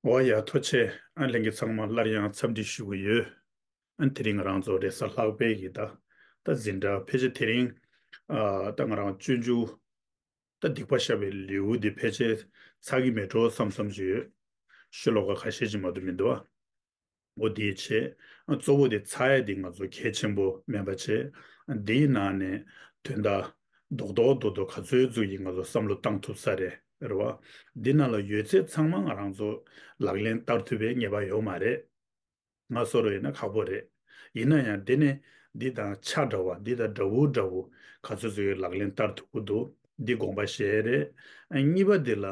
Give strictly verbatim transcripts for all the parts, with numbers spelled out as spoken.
འོ་ཡ། ཐུགས་རྗེ་ཆེ། ཨ་ལྷན་རྒྱས་ཚང་མ་སླར་ཡང་འཚམས་འདྲི་ཞུ་གི་ཡོད། ཨ་དེ་རིང་ང་རང་ཚོ་རེས་གཟའ་ལྷག་པའི་གི་ད་ད་འཛིན་གྲྭ་ཕལ་ཆེར་དེ་རིང་ཨ་ད་ང་རང་སྤྱོད་འཇུག་ད་སྡིག་པ་བཤགས་པའི་ལེའུ་འདི་ཕལ་ཆེར་ཚར་གི་མེད་འགྲོ་བསམ་བསམ་ཅིག་ཡོད། ཤོ་ལོ་ཀ་ཁ་ཤས་ཅིག་མ་གཏོགས་མི་འདུག་ཨ། འོ་དེའི་ཆེད་གཙོ་བོ་དེ་ཚར་ཡ་དེ་ང་ཚོ་གལ་ཆེན་པོ་མིན་པ་བྱས། དེའི་ནང་ནས་དོན་དག་རྡོག་རྡོག་རྡོག་རྡོག་ག་ཚོད་ཚོད་ཀྱིས་ང་ཚོ་བསམ་བློ་བཏང་ཐུབ་ས་རེད། རེད་བ། འདི་ནང་ལ་ཡོད་ཚད་ཚང་མ་ང་རང་ཚོ་ལག་ལེན་བསྟར་ཐུབ་པའི་ངེས་པ་ཡོད་མ་རེད། ང་བཟོ་འདྲ་ཡིན་ན་ཁག་པོ་རེད། ཡིན་ན་ཡང་འདི་ནས་འདི་དང་ཆ་འདྲ་བ་འདི་དང་འདྲ་བོ་འདྲ་བོ་ག་ཚོད་ཚོད་ཀྱིས་ལག་ལེན་བསྟར་ཐུབ་ཀྱི་འདུག་འདི་དགོངས་པ་བཞེས་རེད། ཨ་གཉིས་པ་འདི་ལ་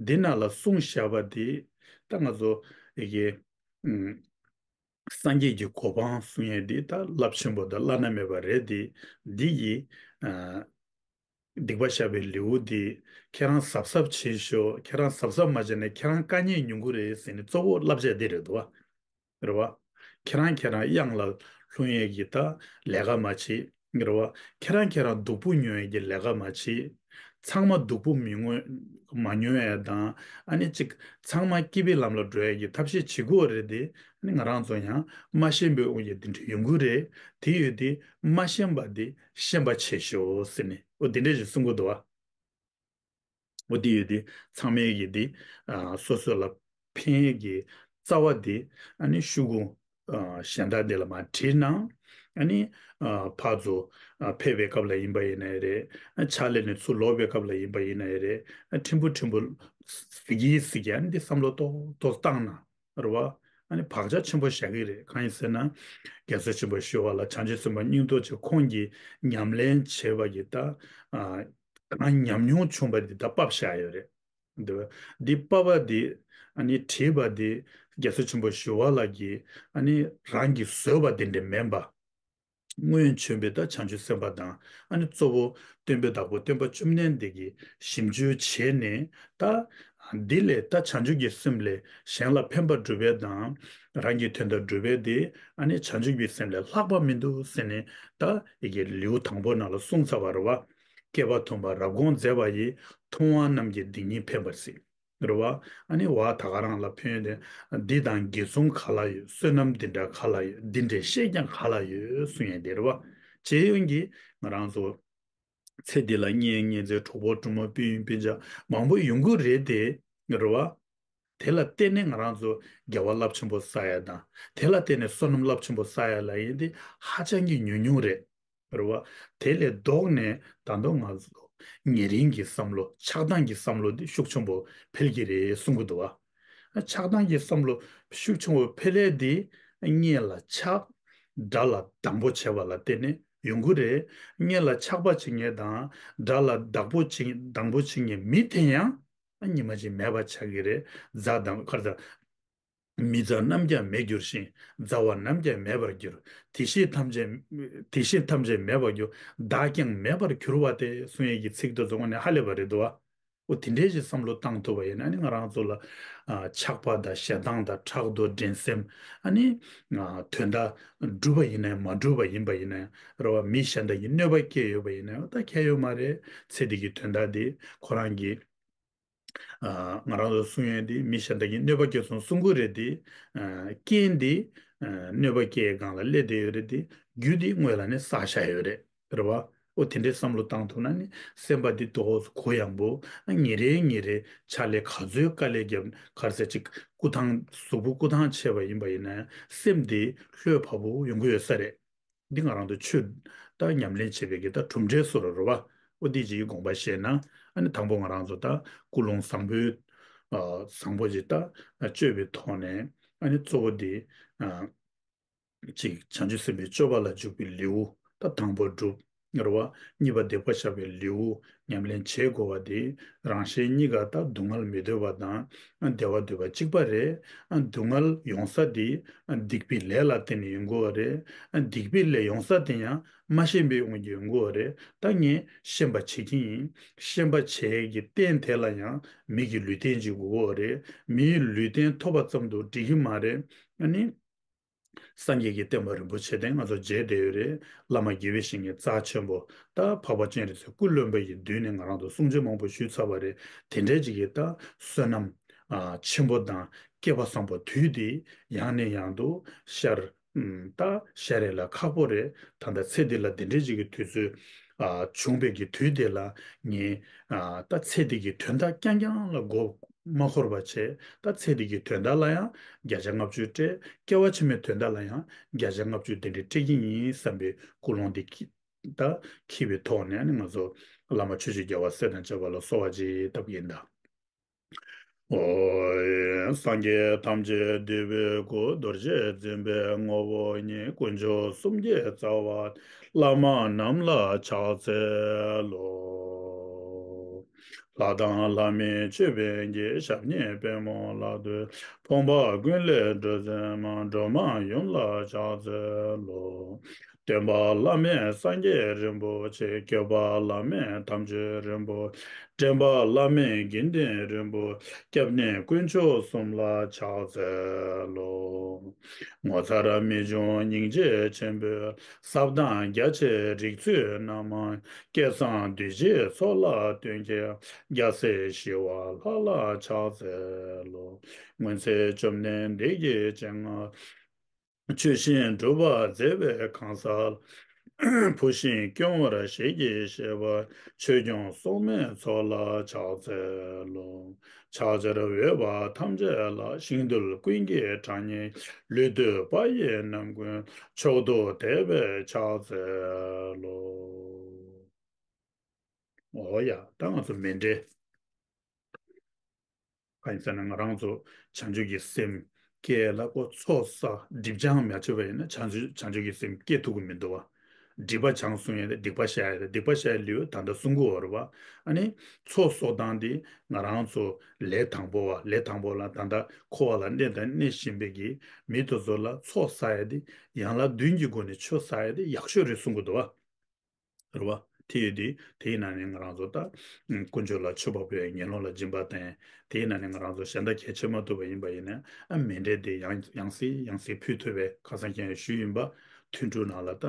འདི་ནང་ལ་གསུངས་བཞག་པ་འདི་ད་ང་ཚོ་ཡི་གེ་ཨུམ། སངས་རྒྱས་ཀྱི་གོ་འཕང་གསུང་ཡས་འདི་ད་རླབས་ཆེན་པོ་དང་བླ་ན་མེད་པ་རེད་དེ། འདི་ཡིས་ཨ་སྡིག་པ་བཤགས་པའི་ལེའུ་འདི་ཁྱེད་རང་གཟབ་གཟབ་བྱེད་ཤོག་ཁྱེད་རང་གཟབ་གཟབ་མ་བྱས་ན་ཁྱེད་རང་དཀའ་ངལ་མྱོང་གི་རེད་ཟེར་ནས་གཙོ་བོ་བསླབ་བྱ་འདི་རེད་འདུག་བ། རེད་བ། ཁྱེད་རང་ཁྱེད་རང་གཡང་ལ་ལྷུང་ཡས་ཀྱི་ད་ལས་ཀ་མ་བྱེད། རེད་བ། ཁྱེད་རང་ཁྱེད་རང་སྡུག་པོ་མྱོང་ཡས་ཀྱི་ལས་ཀ་མ་བྱེད། ཚང་མ་སྡུག་པོ་མི་མྱོང་མ་མྱོང་ཡས་དང་ཨ་ནི་གཅིག་ཚང་མ་སྐྱིད་པའི་ལམ་ལ་འགྲོ་ཡས་ཀྱི་ཐབས་ཤེས་བྱེད་དགོས་རེད་དེ། ཨ་ནི་ང་རང་ཚོ་ཡང་མ་ཤེས་པའི་དབང་གིས་འདི་འདྲ་ཡོང་གི་རེད། དེ་ཡོད་དེ་མ་ཤེས་པ་དེ་ཤེས་པ་བྱེད་ཤོག་ཟེར་ནས་འོ་དེ་འདྲ་ཞིག་གསུང་གི་འདུག་བ། འོ་དེ་ཡོད་དེ་ཚང་མས་ཀྱི་དེ་ཨ་སོ་སོ་ལ་ཕན་ཡས་ཀྱི་རྩ་བ་དེ་ཨ་ནི་ཤོག་གུ་ཨ་གཞན་དག་དེ་ལ་མར་བྲིས་ན་ཨ་ནི་ཨ་ཕར་ཚུར་ཨ་ཕེབས་པའི་སྐབས་ལ་ཡིན་པ་ཡིན་ནའི་རེད། ཨ་ཕྱག་ལས་ནས་ཚུར་ལོག་པའི་སྐབས་ལ་ཡིན་པ་ཡིན་ནའི་རེད། ཨ་ཕྲན་བུ་ཕྲན་བུ་ཟེར་གྱིན་ཟེར་གྱིན་ཨ་ནི་འདི་བསམ་བློ་ཏོག་ཏོག་བཏང་ན་རེད་བ། ཨ་ནི་བག་ཆགས་ཆེན་པོ་བཞག་གི་རེད། གང་ཡིན་ཟེར་ན་རྒྱལ་སྲས་ཆེན་པོ་ཞི་བ་ལྷ་བྱང་ཆུབ་སེམས་དཔའ་སྙིང་ཐིག་ཅིག་ཁོང་གིས་ཉམས་ལེན་བྱས་པ་ཡི་ད་ཨ་གང་ཉམས་མྱོང་བྱུང་བ་འདི་ད་ཕབ་བཞག་ཡོད་རེད། འདི་འདི་ཕབ་པ་འདི་ཨ་ནི་བྲིས་པ་འདི་རྒྱལ་སྲས་ཆེན་པོ་ཞི་བ་ལྷ་གིས་ཨ་ནི་རང་གིས་བཟོས་པ་འདི་འདྲ་མིན་པ། སྔོན་བྱོན་པའི་ད་བྱང་ཆུབ་སེམས་དཔའ་དང་ཨ་ནི་གཙོ་བོ་སྟོན་པའི་བདག་པོ་སྟོན་པ་བཅོམ་ལྡན་འདས་ཀྱིས་ཞིབ་འཇུག་བྱས་ནས་ད་འདི་ལས་ད་བྱང་ཆུབ་ཀྱི་སེམས་ལས་གཞན་ལ་ཕན་པ་སྒྲུབ་པའི་དང་རང་གི་དོན་དག་སྒྲུབ་པའི་དེ་ཨ་ནི་བྱང་ཆུབ་ཀྱི་སེམས་ལས་ལྷག་པ་མི་འདུག་ཟེར་ནས་ད་ཡི་གེ་ལེའུ་དང་པོ་ནང་ལ་གསུངས་ཚར་བ་རེད་བ། བསྐལ་པ་ཐུང་པ་རབ་དགོངས་མཛད་པ་ཡིས། མཐོང་བ་རྣམས་ཀྱི་སྡིག་ཉེས་ཕན་པར་གཟིགས། རེད་བ། ཨ་ནི་བ་ད་ག་རང་ལ་ཕན་ཡོན་དེ། འདི་དང་དགེ་མཚུངས་ག་ལ་ཡོད། བསོད་ནམས་འདི་འདྲ་ག་ལ་ཡོད། འདི་འདྲའི་བཤད་ཀྱང་ག་ལ་ཡོད་གསུང་ཡས་དེ་རེད་བ། བྱས་ཡོན་གྱིས་ང་རང་ཚོ་ཚེ་འདི་ལ་གཉེན་ཉེ་ཚན་གྲོགས་པོ་གྲོགས་མོ་སྤུན་སྤུན་ཆ་མང་པོ་ཡོང་གི་རེད་དེ། རེད་བ། དེ་ལ་བརྟེན་ནས་ང་རང་ཚོ་དགེ་བ་རླབས་ཆེན་པོ་བསགས་ཡ་དང་དེ་ལ་བརྟེན་ནས་བསོད་ནམས་རླབས་ཆེན་པོ་བསགས་ཡ་ལ་ཡིན་ཏེ་ཧ་ཅང་གི་ཉུང་ཉུང་རེད། རེད་བ། དེ་ལས་ལྡོག་ནས་ད་དུང་ང་ཚོ་ཉེ་རིང་གི་བསམ་བློ་ཆགས་སྡང་གི་བསམ་བློ་འདི་ཤུགས་ཆེན་པོ་འཕེལ་གྱི་རེད་གསུང་གི་འདུག་བ། ཆགས་སྡང་གི་བསམ་བློ་ཤུགས་ཆེན་པོ་འཕེལ་ཡས་འདི་གཉེན་ལ་ཆགས། དགྲ་ལ་སྡང་པོ་བྱས་པ་ལ་བརྟེན་ནས་ཡོང་གི་རེད། གཉེན་ལ་ཆགས་པ་བྱེད་མཁན་དང་དགྲ་ལ་སྡང་པོ་བྱེད་སྡང་པོ་བྱེད་མཁན་མི་དེ་ཡང་ཉི་མ་གཅིག་མེད་པ་ཆགས་ཀྱི་རེད། མཛའ་དང་ག་རེ་ཟེར། མི་མཛའ་རྣམས་ཀྱང་མེད་འགྱུར་ཞིང་། མཛའ་བ་རྣམས་ཀྱང་མེད་པར་འགྱུར། དེ་བཞིན་ཐམས་ཅད་དེ་བཞིན་ཐམས་ཅད་མེད་པར་འགྱུར། བདག་ཀྱང་མེད་པར་གྱུར་པ་སྟེ་གསུང་ཡས་ཀྱི་ཚིག་དེ་ཚོ་དངོས་གནས་ཧ་ལས་པ་རེད་འདུག་བ། འོ་དེ་འདྲའི་ཞིག་བསམ་བློ་བཏང་ཐུབ་པ་ཡིན་ན་ནི་ང་རང་ཚོ་ལ་ཨ་ཆགས་པ་དང་ཞེ་སྡང་དང་ཕྲག་དོག་འགྲན་སེམས་ཨ་ནི་ཨ་དོན་དག་འགྲུབ་པ་ཡིན་ནའི་མ་འགྲུབ་པ་ཡིན་པ་ཡིན་ནའི་རེད་བ། མི་གཞན་དག་གིས་གནོད་པ་བསྐྱལ་ཡོད་པ་ཡིན་ནའི་ད་ཁྱད་ཡོད་མ་རེད། ཚེ་འདི་གི་དོན་དག་འདི་ཁོ་རང་གིས། ཨ་ང་རང་ཚོ་གསུང་ཡོན་འདི་མི་གཞན་དག་གིས་གནོད་པ་བསྐྱལ་སོང་གསུང་གི་རེད་དེ། ཨ་རྐྱེན་འདི་ཨ་གནོད་པ་བསྐྱལ་སྒང་ལ་སླེབས་བསྡད་ཡོད་རེད་དེ། རྒྱུ་འདི་སྔོན་ལ་ནས་བསགས་བཞག་ཡོད་རེད། རེད་བ། འོ་དེ་འདྲའི་བསམ་བློ་བཏང་ཐུབ་ན་ནི་སེམས་པ་འདི་ཏོག་ཙམ་གུ་ཡངས་པོ། ཨ་ཉིན་རེ་ཉིན་རེ་ཕྱག་ལས་ག་ཚོད་དཀའ་ལས་བརྒྱབ་ག་རེ་ཟེར་ཅིག་སྐུ་ཐང་གཟུགས་པོ་སྐུ་ཐང་ཆད་པ་ཡིན་པ་ཡིན་ན་སེམས་འདི་ལྷོད་བབས་པོ་ཡོང་གི་ཡོད་ས་རེད། འདི་ང་རང་ཚོ་ཆོས་ད་ཉམས་ལེན་བྱེད་པའི་གི་ད་གྲུབ་འབྲས་སུ་རུ་རུ་བ། འོ་འདི་ཅིག་གི་དགོངས་པ་བཞེས་ན། ཨ་ནི་དང་པོ་ང་རང་ཚོ་ད་ཀུན་སློང་བཟང་པོའི་ཨ་བཟང་པོ་ཅིག་ད་སྤྱོད་པའི་ཐོག་ནས་ཨ་ནི་གཙོ་བོ་འདི་ཨ་ཅིག་བྱང་ཆུབ་སེམས་དཔའི་སྤྱོད་པ་ལ་འཇུག་པའི་ལེའུ་ད་དང་པོ་སྒྲུབ། རེད་བ། གཉིས་པ་སྡིག་པ་བཤགས་པའི་ལེའུ་ཉམས་ལེན་བྱེད་དགོས་པ་དེ་རང་གཞན་གཉིས་ཀ་ད་སྡུག་བསྔལ་མི་འདོད་པ་དང་བདེ་བ་འདོད་པ་གཅིག་པ་རེད། སྡུག་བསྔལ་ཡོང་ས་དེ་སྡིག་པའི་ལས་ལ་བརྟེན་ནས་ཡོང་དགོས་པ་རེད། སྡིག་པའི་ལས་ཡོང་ས་དེ་ཡང་མ་ཤེས་པའི་དབང་གིས་ཡོང་དགོས་པ་རེད། ད་ངས་ཤེས་པ་བྱེད་ཀྱི་ཡིན། ཤེས་པ་བྱེད་ཀྱི་རྟེན་དེ་ལ་ཡང་མི་གི་ལུས་རྟེན་ཅིག་དགོས་པ་རེད། མིའི་ལུས་རྟེན་ཐོབ་པ་ཙམ་དུ་འགྲིག་གི་མ་རེད། ཨ་ནི། སངས་རྒྱས་ཀྱི་བསྟན་པ་རིན་པོ་ཆེ་དེ་ང་ཚོ་མཇལ་བསྡད་ཡོད་རེད། བླ་མ་དགེ་བའི་བཤེས་གཉེན་རྩ་ཆེན་པོ་ད་འཕགས་པ་སྤྱན་རས་གཟིགས་སྐུ་བློན་པོ་ཡི་མདུན་ནས་ང་རང་ཚོ་གསུང་ཆོས་མང་པོ་ཞུས་ཚར་བ་རེད། དེ་འདྲའི་ཅིག་གི་ད་བསོད་ནམས་ཨ་ཆེན་པོ་དང་ སྐལ་པ་བཟང་པོ་དུས་དེ་ཡང་ནས་ཡང་དུ་ཤར། ཨུམ། ད་ཤར་རེད་ལ་ཁག་པོ་རེད། ད་ལྟ་ཚེ་འདི་ལ་འདི་འདྲའི་ཅིག་གི་དུས་ཚོད་ཨ་བྱུང་བའི་གི་དུས་དེ་ལ་ངས་ཨ་ད་ཚེ་འདི་གི་དོན་དག་རྐྱང་རྐྱང་ལ་མགོ་མ་འཁོར་བ་བྱས། ད་ཚེ་འདི་གི་དོན་དག་ལ་ཡང་བརྒྱ་ཆ་ལྔ་བཅུ་སྤྲད། སྐྱེ་བ་ཕྱི་མའི་དོན་དག་ལ་ཡང་བརྒྱ་ཆ་ལྔ་བཅུ་དེ་འདྲའི་སྤྲད་ཀྱི་ཡིན་བསམ་པའི་ཀུན་སློང་འདི་ད་འཁྱེར་བའི་ཐོག་ནས་ནི་ང་ཚོ་བླ་མ་ཆོས་ཀྱི་རྒྱལ་བ་སྲས་དང་བཅས་པ་ལ་གསོལ་བ་ཅིག་བཏབ་ཡིན་ད། ཨོ། སངས་རྒྱས་ཐམས་ཅད་འདུས་པའི་སྐུ། རྡོ་རྗེ་འཛིན་པའི་ངོ་བོ་ཉིད། དཀོན་མཆོག་གསུམ་གྱི་རྩ་བ། བླ་མ་རྣམས་ལ་ཕྱག་འཚལ་ལོ། ལྷ་དང་ལྷ་མིན་ཆོས་དཔལ་གྱི། ཞབས་གཉིས་པད་མོ་ལ་འདུད། ཕོངས་པ་ཀུན་ལས་སྒྲོལ་མཛད་མ། སྒྲོལ་མ་ཡུམ་ལ་ཕྱག་འཚལ་ལོ། སྟོན་པ་བླ་མེད་སངས་རྒྱས་རིན་པོ་ཆེ། སྐྱོབ་པ་བླ་མེད་དམ་ཆོས་རིན་པོ། འདྲེན་པ་བླ་མེད་དགེ་འདུན་རིན་པོ། སྐྱབས་གནས་དཀོན་མཆོག་གསུམ་ལ་ཕྱག་འཚལ་ལོ། ངོ་མཚར་རབ་མི་འབྱུང་སྙིང་རྗེ་ཆེན་པོས། ཟབ་དང་རྒྱ་ཆེའི་རིགས་ཚུལ་རྣམ་མང་། སྐལ་བཟང་གདུལ་བྱའི་ཚོགས་ལ་སྟོན་མཁས། རྒྱལ་སྲས་ཞི་བ་ལྷ་ལ་ཕྱག་འཚལ་ལོ། སྔོན་ཚེ་བཅོམ་ལྡན་འདས་ཀྱི་སྤྱན་སྔར། ཆོས་བཞིན་སྒྲུབ་པར་མཛད་པའི་གང་ཟག། བུ་བཞིན་སྐྱོང་བར་ཞལ་གྱིས་བཞེས་པ། ཆོས་སྐྱོང་སྲུང་མའི་ཚོགས་ལ་ཕྱག་འཚལ་ལོ། ཕྱག་བྱར་འོས་པ་ཐམས་ཅད་ལ། ཞིང་རྡུལ་ཀུན་གྱི་གྲངས་སྙེད། ལུས་བཏུད་པ་ཡི་རྣམ་ཀུན། མཆོག་ཏུ་དད་པས་ཕྱག་འཚལ་ལོ། འོ་ཡ། ད་ང་ཚོ་མཎྜལ། གང་ཡིན་ཟེར་ན་ང་རང་ཚོ་བྱང་ཆུབ་ཀྱི་སེམས་སྐྱེ་ལ་ཁོ་ཚོགས་བསགས་སྒྲིབ་སྦྱང་མ་བྱས་པ་ཡིན་ན་བྱང་ཆུབ་བྱང་ཆུབ་ཀྱི་སེམས་སྐྱེ་ཐུབ་ཀྱི་མི་འདུག་བ། སྒྲིབ་པ་སྦྱང་གསུང་ཡས་དེ་སྡིག་པ་བཤགས་ཡས་དེ་སྡིག་པ་བཤགས་ཡས་ལེའུ་ད་ལྟ་གསུང་གི་ཡོད་རེད་བ། ཨ་ནི་ཚོགས་གསོག་སྟངས་དེ་ང་རང་ཚོ་ལས་དང་པོ་བ་ལས་དང་པོ་ལ་ད་ལྟ་འཁོར་བ་ལ་གནས་དང་གནས་བཞིན་པའི་གི་མི་དེ་ཚོ་ལ་ཚོགས་བསགས་ཡས་དེ་ཡན་ལག་བདུན་གྱི་སྒོ་ནས་ཆོས་བསགས་ཡས་དེ་ཡག་ཤོས་རེད་གསུང་གི་འདུག་བ། རེད་བ། དེ་ཡོད་དེ་དེའི་ནང་ནས་ང་རང་ཚོ་ད་དཀོན་མཆོག་ལ་མཆོད་པ་ཕུལ་ཡ་ངན་སློང་ལ་སྦྱིན་པ་བཏང་། དེའི་ནང་ནས་ང་རང་ཚོ་གཞན་དག་གལ་ཆེ་མ་ཐུབ་པ་ཡིན་པ་ཡིན་ན་ཨ་མཎྜལ་དེ་ཡང་ཡང་སེ་ཡང་སེ་ཕུལ་ཐུབ་པའི་ཁ་སང་ཁྱེད་ཞུས་ཡིན་པ། ཐུན་དྲུག་ནང་ལ་ད་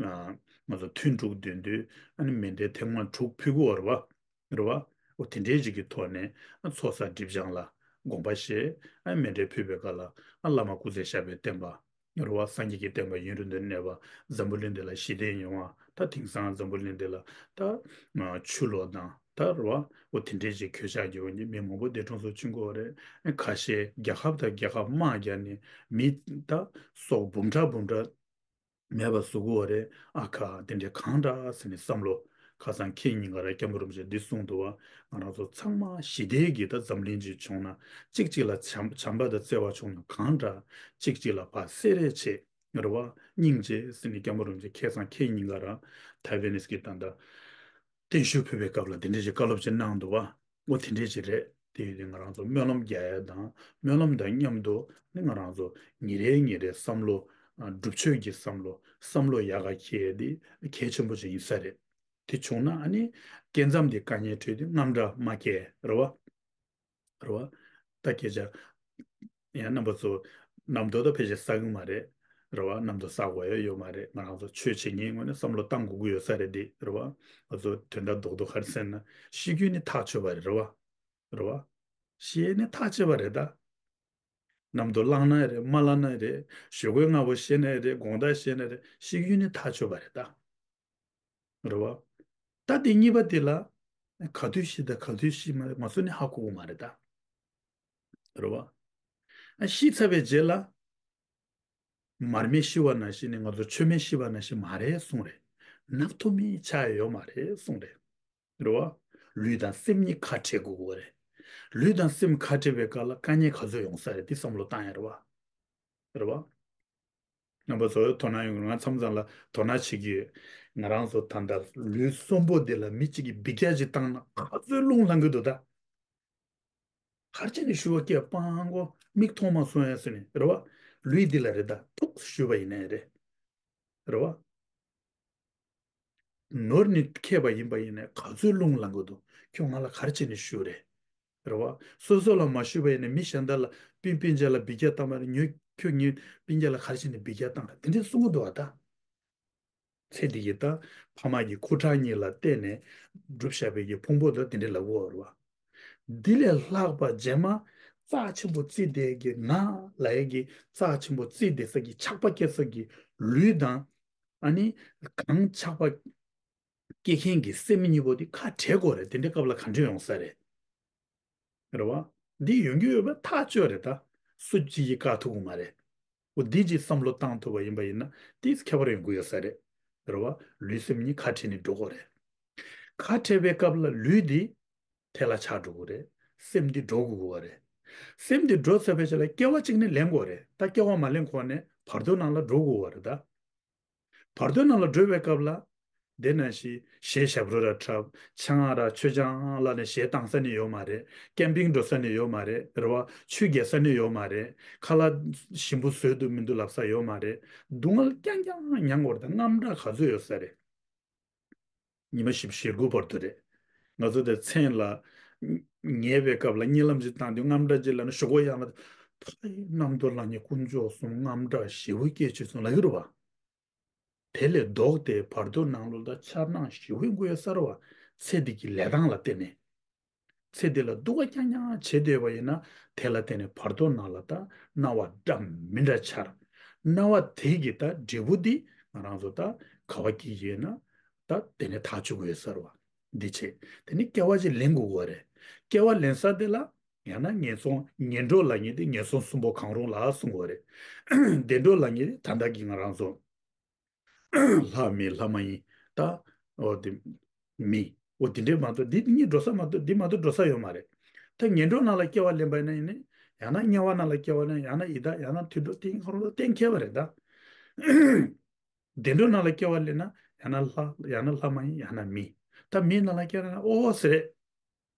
ང་ཚོ་ཐུན་དྲུག་འདོན་དུས་ཨ་ནི་མཎྜལ་ཐེངས་མ་དྲུག་ཕུལ་དགོས་རེད་བ། རེད་བ། འོ་དེ་འདྲའི་ཅིག་གི་ཐོག་ནས་ཚོགས་བསགས་སྒྲིབ་སྦྱང་ལ་དགོངས་པ་བཞེས། ཨ་མཎྜལ་ཕུལ་བའི་སྐབས་ལ་ཨ་བླ་མ་སྐུ་ཚེ་ཞབས་པད་བརྟན་པ། རེད་བ། སངས་རྒྱས་ཀྱི་བསྟན་པ་ཡུན་རིང་དུ་གནས་པ། འཛམ་བུ་གླིང་འདི་ལ་ཞི་བདེ་ཡོང་བ། ད་དེང་སང་འཛམ་བུ་གླིང་འདི་ལ་ད་ཆུ་ལོག་དང་ད་རེད་བ། འོ་དེ་འདྲའི་ཅིག་གོད་ཆག་གི་འོག་ནས་མི་མང་པོ་འདས་གྲོངས་སུ་ཕྱིན་དགོས་པ་རེད། ཁ་ཤས་རྒྱལ་ཁབ་དང་རྒྱལ་ཁབ་དམག་རྒྱག་ནས་མི་ད་སྲོག་འབུམ་ཕྲག་འབུམ་ཕྲག་མེད་པ་བཟོ་དགོས་པ་རེད། ཨ་ཁ་དེ་འདྲའི་གང་འདྲ་ཟེར་ནས་བསམ་བློ། ཁ་སང་ཁྱེད་ཉིན་ག་ར་སྐྱབས་མགོན་རིན་པོ་ཆེས་འདི་གསུངས་འདུག་བ། ང་རང་ཚོ་ཚང་མ་ཞི་བདེ་གི་ད་འཛམ་གླིང་ཅིག་བྱུང་ན་གཅིག་གཅིག་ལ་བྱམས་བྱམས་པ་དང་བརྩེ་བ་བྱུང་ན་གང་འདྲ། གཅིག་གཅིག་ལ་ཕར་སེ་རེ་བྱེད། རེད་བ། སྙིང་རྗེ་ཟེར་ནས་སྐྱབས་མགོན་རིན་པོ་ཆེ་ཁ་སང་ཁྱེད་ཉིན་ག་ར་ཐའེ་ཝན་གྱི་ད་ལྟ་བརྟན་བཞུགས་ཕུལ་བའི་སྐབས་ལ་དེ་འདྲ་ཞིག་བཀའ་སློབ་ཅིག་གནང་འདུག་བ། འོ་དེ་འདྲས་ཅིག་རེད། དེ་ཡོད་དུས་ང་རང་ཚོ་སྨོན་ལམ་རྒྱག་ཡ་དང་སྨོན་ལམ་དང་མཉམ་དུ་ནི་ང་རང་ཚོ་ཉིན་རེ་ཉིན་རེ་བསམ་བློ་ཨ་སྒྲུབ་མཆོད་ཀྱི་བསམ་བློ་བསམ་བློ་ཡག་ག་འཁྱེར་ཡ་དེ་གལ་ཆེན་པོ་ཅིག་ཡིན་ས་རེད། དེ་བྱུང་ན་ཨ་ནི་སྐལ་མཚམས་དེ་དཀའ་ངལ་འཕྲད་དུས་དངངས་སྐྲག་མ་སྐྱེ་རེད་བ། རེད་བ། ད་སྐད་ཆ་ཡང་རྣམ་པ་ཚོ་རྣམ་རྟོག་ད་ཕལ་ཆེར་ཟ་གི་མ་རེད། རེད་བ། རྣམ་རྟོག་ཟ་དགོས་ཡ་ཡོད་མ་རེད། ང་རང་ཚོ་ཆོས་བྱེད་མཁན་ངོས་ནས་བསམ་བློ་བཏང་དགོས་ཀྱི་ཡོད་ས་རེད་དེ་རེད་བ། ང་ཚོ་དོན་དག་རྡོག་རྡོག་ག་རེ་ཟེར་ན་ཤི་རྒྱུ་ནི་ཐག་ཆོད་པ་རེད་རེད་བ། རེད་བ། ཤི་ཡས་ནི་ཐག་ཆོད་པ་རེད་ད། རྣམ་རྟོག་ལངས་ན་རེད་མ་ལངས་ན་རེད། ཞོགས་ཀས་སྔ་པོ་ཤི་ན་རེད་དགོང་དག་ཤི་ན་རེད་ཤི་རྒྱུ་ནི་ཐག་ཆོད་པ་རེད་ད། རེད་བ། ད་དེ་གཉིས་པ་དེ་ལ་ག་དུས་ཤི་དང་ག་དུས་ཤི་མ་རེད་ང་ཚོ་ནི་ཧ་གོ་གི་མ་རེད་ད། རེད་བ། ཤི་ཚར་བའི་རྗེས་ལ་མར་མེ་ཤི་བ་ནང་བཞིན་ནི་ང་ཚོ་མཆོད་མེ་ཤི་བ་ནང་བཞིན་མ་རེད་གསུངས་རེད། ནབ་ཐོ་མི་ཆགས་ཡོད་མ་རེད་གསུངས་རེད། རེད་བ། ལུས་དང་སེམས་གཉིས་ཁ་བྲལ་དགོས་ཀྱི་རེད། ལུས་དང་སེམས་ཁ་བྲལ་བའི་སྐབས་ལ་དཀའ་ངལ་ག་ཚོད་ཡོང་ས་རེད་དེ་བསམ་བློ་བཏང་ཡ་རེད་བ། རེད་བ། རྣམ་པ་ཚོ་དོ་སྣང་ཡོང་གི་ང་མཚམས་མཚམས་ལ་དོ་སྣང་བྱེད་ཀྱི་ཡོད། ང་རང་ཚོ་ད་ལྟ་ལུས་གསོན་པོ་འདི་ལ་མི་གཅིག་གིས་འབུད་རྒྱག་ཅིག་བཏང་ན་ག་ཚོད་རླུང་ལངས་གི་འདུག་ད། ག་རེ་བྱས་ནས་ཞུ་བ་སྐད་སྤང་གོ་མིག་མཐོང་མ་སོང་ཡ་ཟེར་ནས་རེད་བ། ལུས་འདི་ལ་རེད་ད་ཐུགས་ཞུས་པ་ཡིན་ནའི་རེད། རེད་བ། ནོར་ནི་ཁེབས་པ་ཡིན་པ་ཡིན་ནའི་ག་ཚོད་རླུང་ལངས་གི་འདུག་ཁྱོད་ང་ལ་ག་རེ་བྱས་ནས་ཞུ་རེད། རེད་བ། སོ་སོ་ལ་མ་ཞུས་པ་ཡིན་ནའི་མི་གཞན་དག་ལ་སྤུན་སྤུན་མཆེད་ལ་འབུད་རྒྱག་བཏང་བ་རེད་ཉོ་ཁྱོད་ངའི་སྤུན་མཆེད་ལ་ག་རེ་བྱས་ནས་འབུད་རྒྱག་བཏང་རེད་དེ་འདྲས་གསུང་གི་འདུག་བ་ད། ཚེ་འདི་གི་ད་ཕ་མ་གི་ཁུ་ཁྲག་གཉིས་ལ་བརྟེན་ནས་སྒྲུབ་བཞག་པའི་གི་ཕུང་པོ་ད་དེ་འདྲས་ལབ་དགོས་རེད་བ། འདི་ལས་ལྷག་པ་རྗེས་མ་ རྩ་ཆེན་པོ་བརྩིས་བསྡད་ཀྱི་ང་ལབ་ཡས་ཀྱི་རྩ་ཆེན་པོ་བརྩིས་བསྡད་ས་གི་ཆགས་པ་སྐྱེ་ས་གི་ལུས་དང་། ཨ་ནི་གང་ཆགས་པ་སྐྱེ་མཁན་གྱི་སེམས་གཉིས་པོ་དེ་ཁ་བྲལ་དགོས་རེད། དེ་འདྲའི་སྐབས་ལ་ག་འདྲ་ཡོང་ས་རེད། རེད་བ། འདི་ཡོང་རྒྱུ་ཡོད་པ་ཐག་ཆོད་རེད་ད། སུ་གཅིག་གིས་བཀག་ཐུབ་ཀྱི་མ་རེད། འོ་འདི་གཅིག་བསམ་བློ་བཏང་ཐུབ་པ་ཡིན་པ་ཡིན་ན་དེ་ཁྱད་པར་ཡོང་གི་ཡོད་ས་རེད། རེད་བ། ལུས་སེམས་གཉིས་ཁ་བྲལ་ནས་འགྲོ་དགོས་རེད། ཁ་བྲལ་བའི་སྐབས་ལ་ལུས་འདི་དེ་ལ་ཆགས་འགྲོ་གི་རེད། སེམས་འདི་འགྲོ་དགོས་ཀྱི་རེད། སེམས་འདི་འགྲོ་ཚར་བའི་རྗེས་ལ་སྐྱེ་བ་གཅིག་ནི་ལེན་དགོས་རེད། ད་སྐྱེ་བ་མ་ལེན་གོང་ནས་བར་དོ་ནང་ལ་འགྲོ་དགོས་པ་རེད་ད། བར་དོ་ནང་ལ་འགྲོ་བའི་སྐབས་ལ། དེ་ནང་བཞིན་གཞས་ཞབས་བྲོ་ར་འཁྲབ། ཆང་ར་མཆོད་ཆང་ལ་ནི་གཞས་བཏང་ས་ནི་ཡོད་མ་རེད། ཀེམ་པིང་འགྲོ་ས་ནི་ཡོད་མ་རེད། རེད་བ། ཆོས་རྒྱག་ས་ནི་ཡོད་མ་རེད། ཁ་ལག་ཞིམ་པོ་བཟོས་འདུག་མི་འདུག་ལབ་ས་ཡོད་མ་རེད། སྡུག་བསྔལ་རྐྱང་རྐྱང་མྱང་དགོས་རེད་ད། དངངས་སྐྲག་ག་ཚོད་ཡོད་ས་རེད། ཉི་མ་བཞི་བཅུ་ཞེ་དགུ་བར་དུ་རེད། ང་ཚོ་དེ་མཚན་ལ་ཉལ་བའི་སྐབས་ལ་གཉིད་ལམ་ཅིག་བཏང་དུས་དངངས་སྐྲག་ཅིག་ལབ་ན་གཞུག་གུ་ཡང་ལ། ཕ་ཡི་གནམ་རྡོ་ལ་ཉེ་དཀོན་མཆོག་གསུམ། དངངས་སྐྲག་ཞེ་པོ་སྐྱེས་བྱུང་སོང་ལབ་ཀྱི་རེད་བ། དེ་ལས་ལྡོག་སྟེ་བར་དོ་ནང་ལོགས་ལ་འཆར་སྣང་ཞེ་པོ་དགོས་ཡོད་ས་རེད་བ། ཚེ་འདི་གི་ལས་སྟངས་ལ་བརྟེན་ནས། ཚེ་འདི་ལ་སྡུག་པ་རྐྱང་རྐྱང་བྱེད་བསྡད་པ་ཡིན་ན་དེ་ལ་བརྟེན་ནས་བར་དོ་ནང་ལ་ད་སྣང་བ་འདྲ་མི་འདྲ་འཆར། སྣང་བ་དེ་གི་ད་འབྲས་བུ་འདི་ང་རང་ཚོ་ད་ག་བ་སྐྱེ་ཡོད་ན་ད་དེ་ནས་ཐག་གཅོད་དགོས་ཡོད་ས་རེད་བ། འདི་བྱས་དེ་ནི་སྐྱེ་བ་ཅིག་ལེན་དགོས་པ་རེད། སྐྱེ་བ་ལེན་ས་དེ་ལ་ཡང་ན་ངན་སོང་ངན་འགྲོ་ལབ་མཁན་དེ་ངན་སོང་གསུམ་པོ་གང་རུང་ལ་གསུང་དགོས་རེད། བདེ་འགྲོ་ལབ་མཁན་དེ་ད་ལྟ་གི་ང་རང་ཚོ། ལྷ་མི་ལྷ་མ་ཡིན། ད་འོ་དེ་མི་འོ་དེ་འདྲས་མ་གཏོགས་འདི་གཉིས་འགྲོ་ས་མ་གཏོགས་འདི་མ་གཏོགས་འགྲོ་ས་ཡོད་མ་རེད། ད་ངན་འགྲོ་ནང་ལ་སྐྱེ་བ་ལེན་པ་ཡིན་ན་ཡིན་ནའི་ཡང་ན་དམྱལ་བ་ནང་ལ་སྐྱེ་བ་ལེན། ཡང་ན་ཡི་དྭགས། ཡང་ན་དུད་འགྲོ། དེ་ཁོ་རང་ཚོ་གཏན་འཁེལ་བ་རེད་ད། བདེ་འགྲོ་ནང་ལ་སྐྱེ་བ་ལེན་ན་ཡང་ན་ལྷ། ཡང་ན་ལྷ་མ་ཡིན། ཡང་ན་མི། ད་མི་ནང་ལ་སྐྱེ་བ་ལེན་ན་ཨོ་ཟེར་རེད།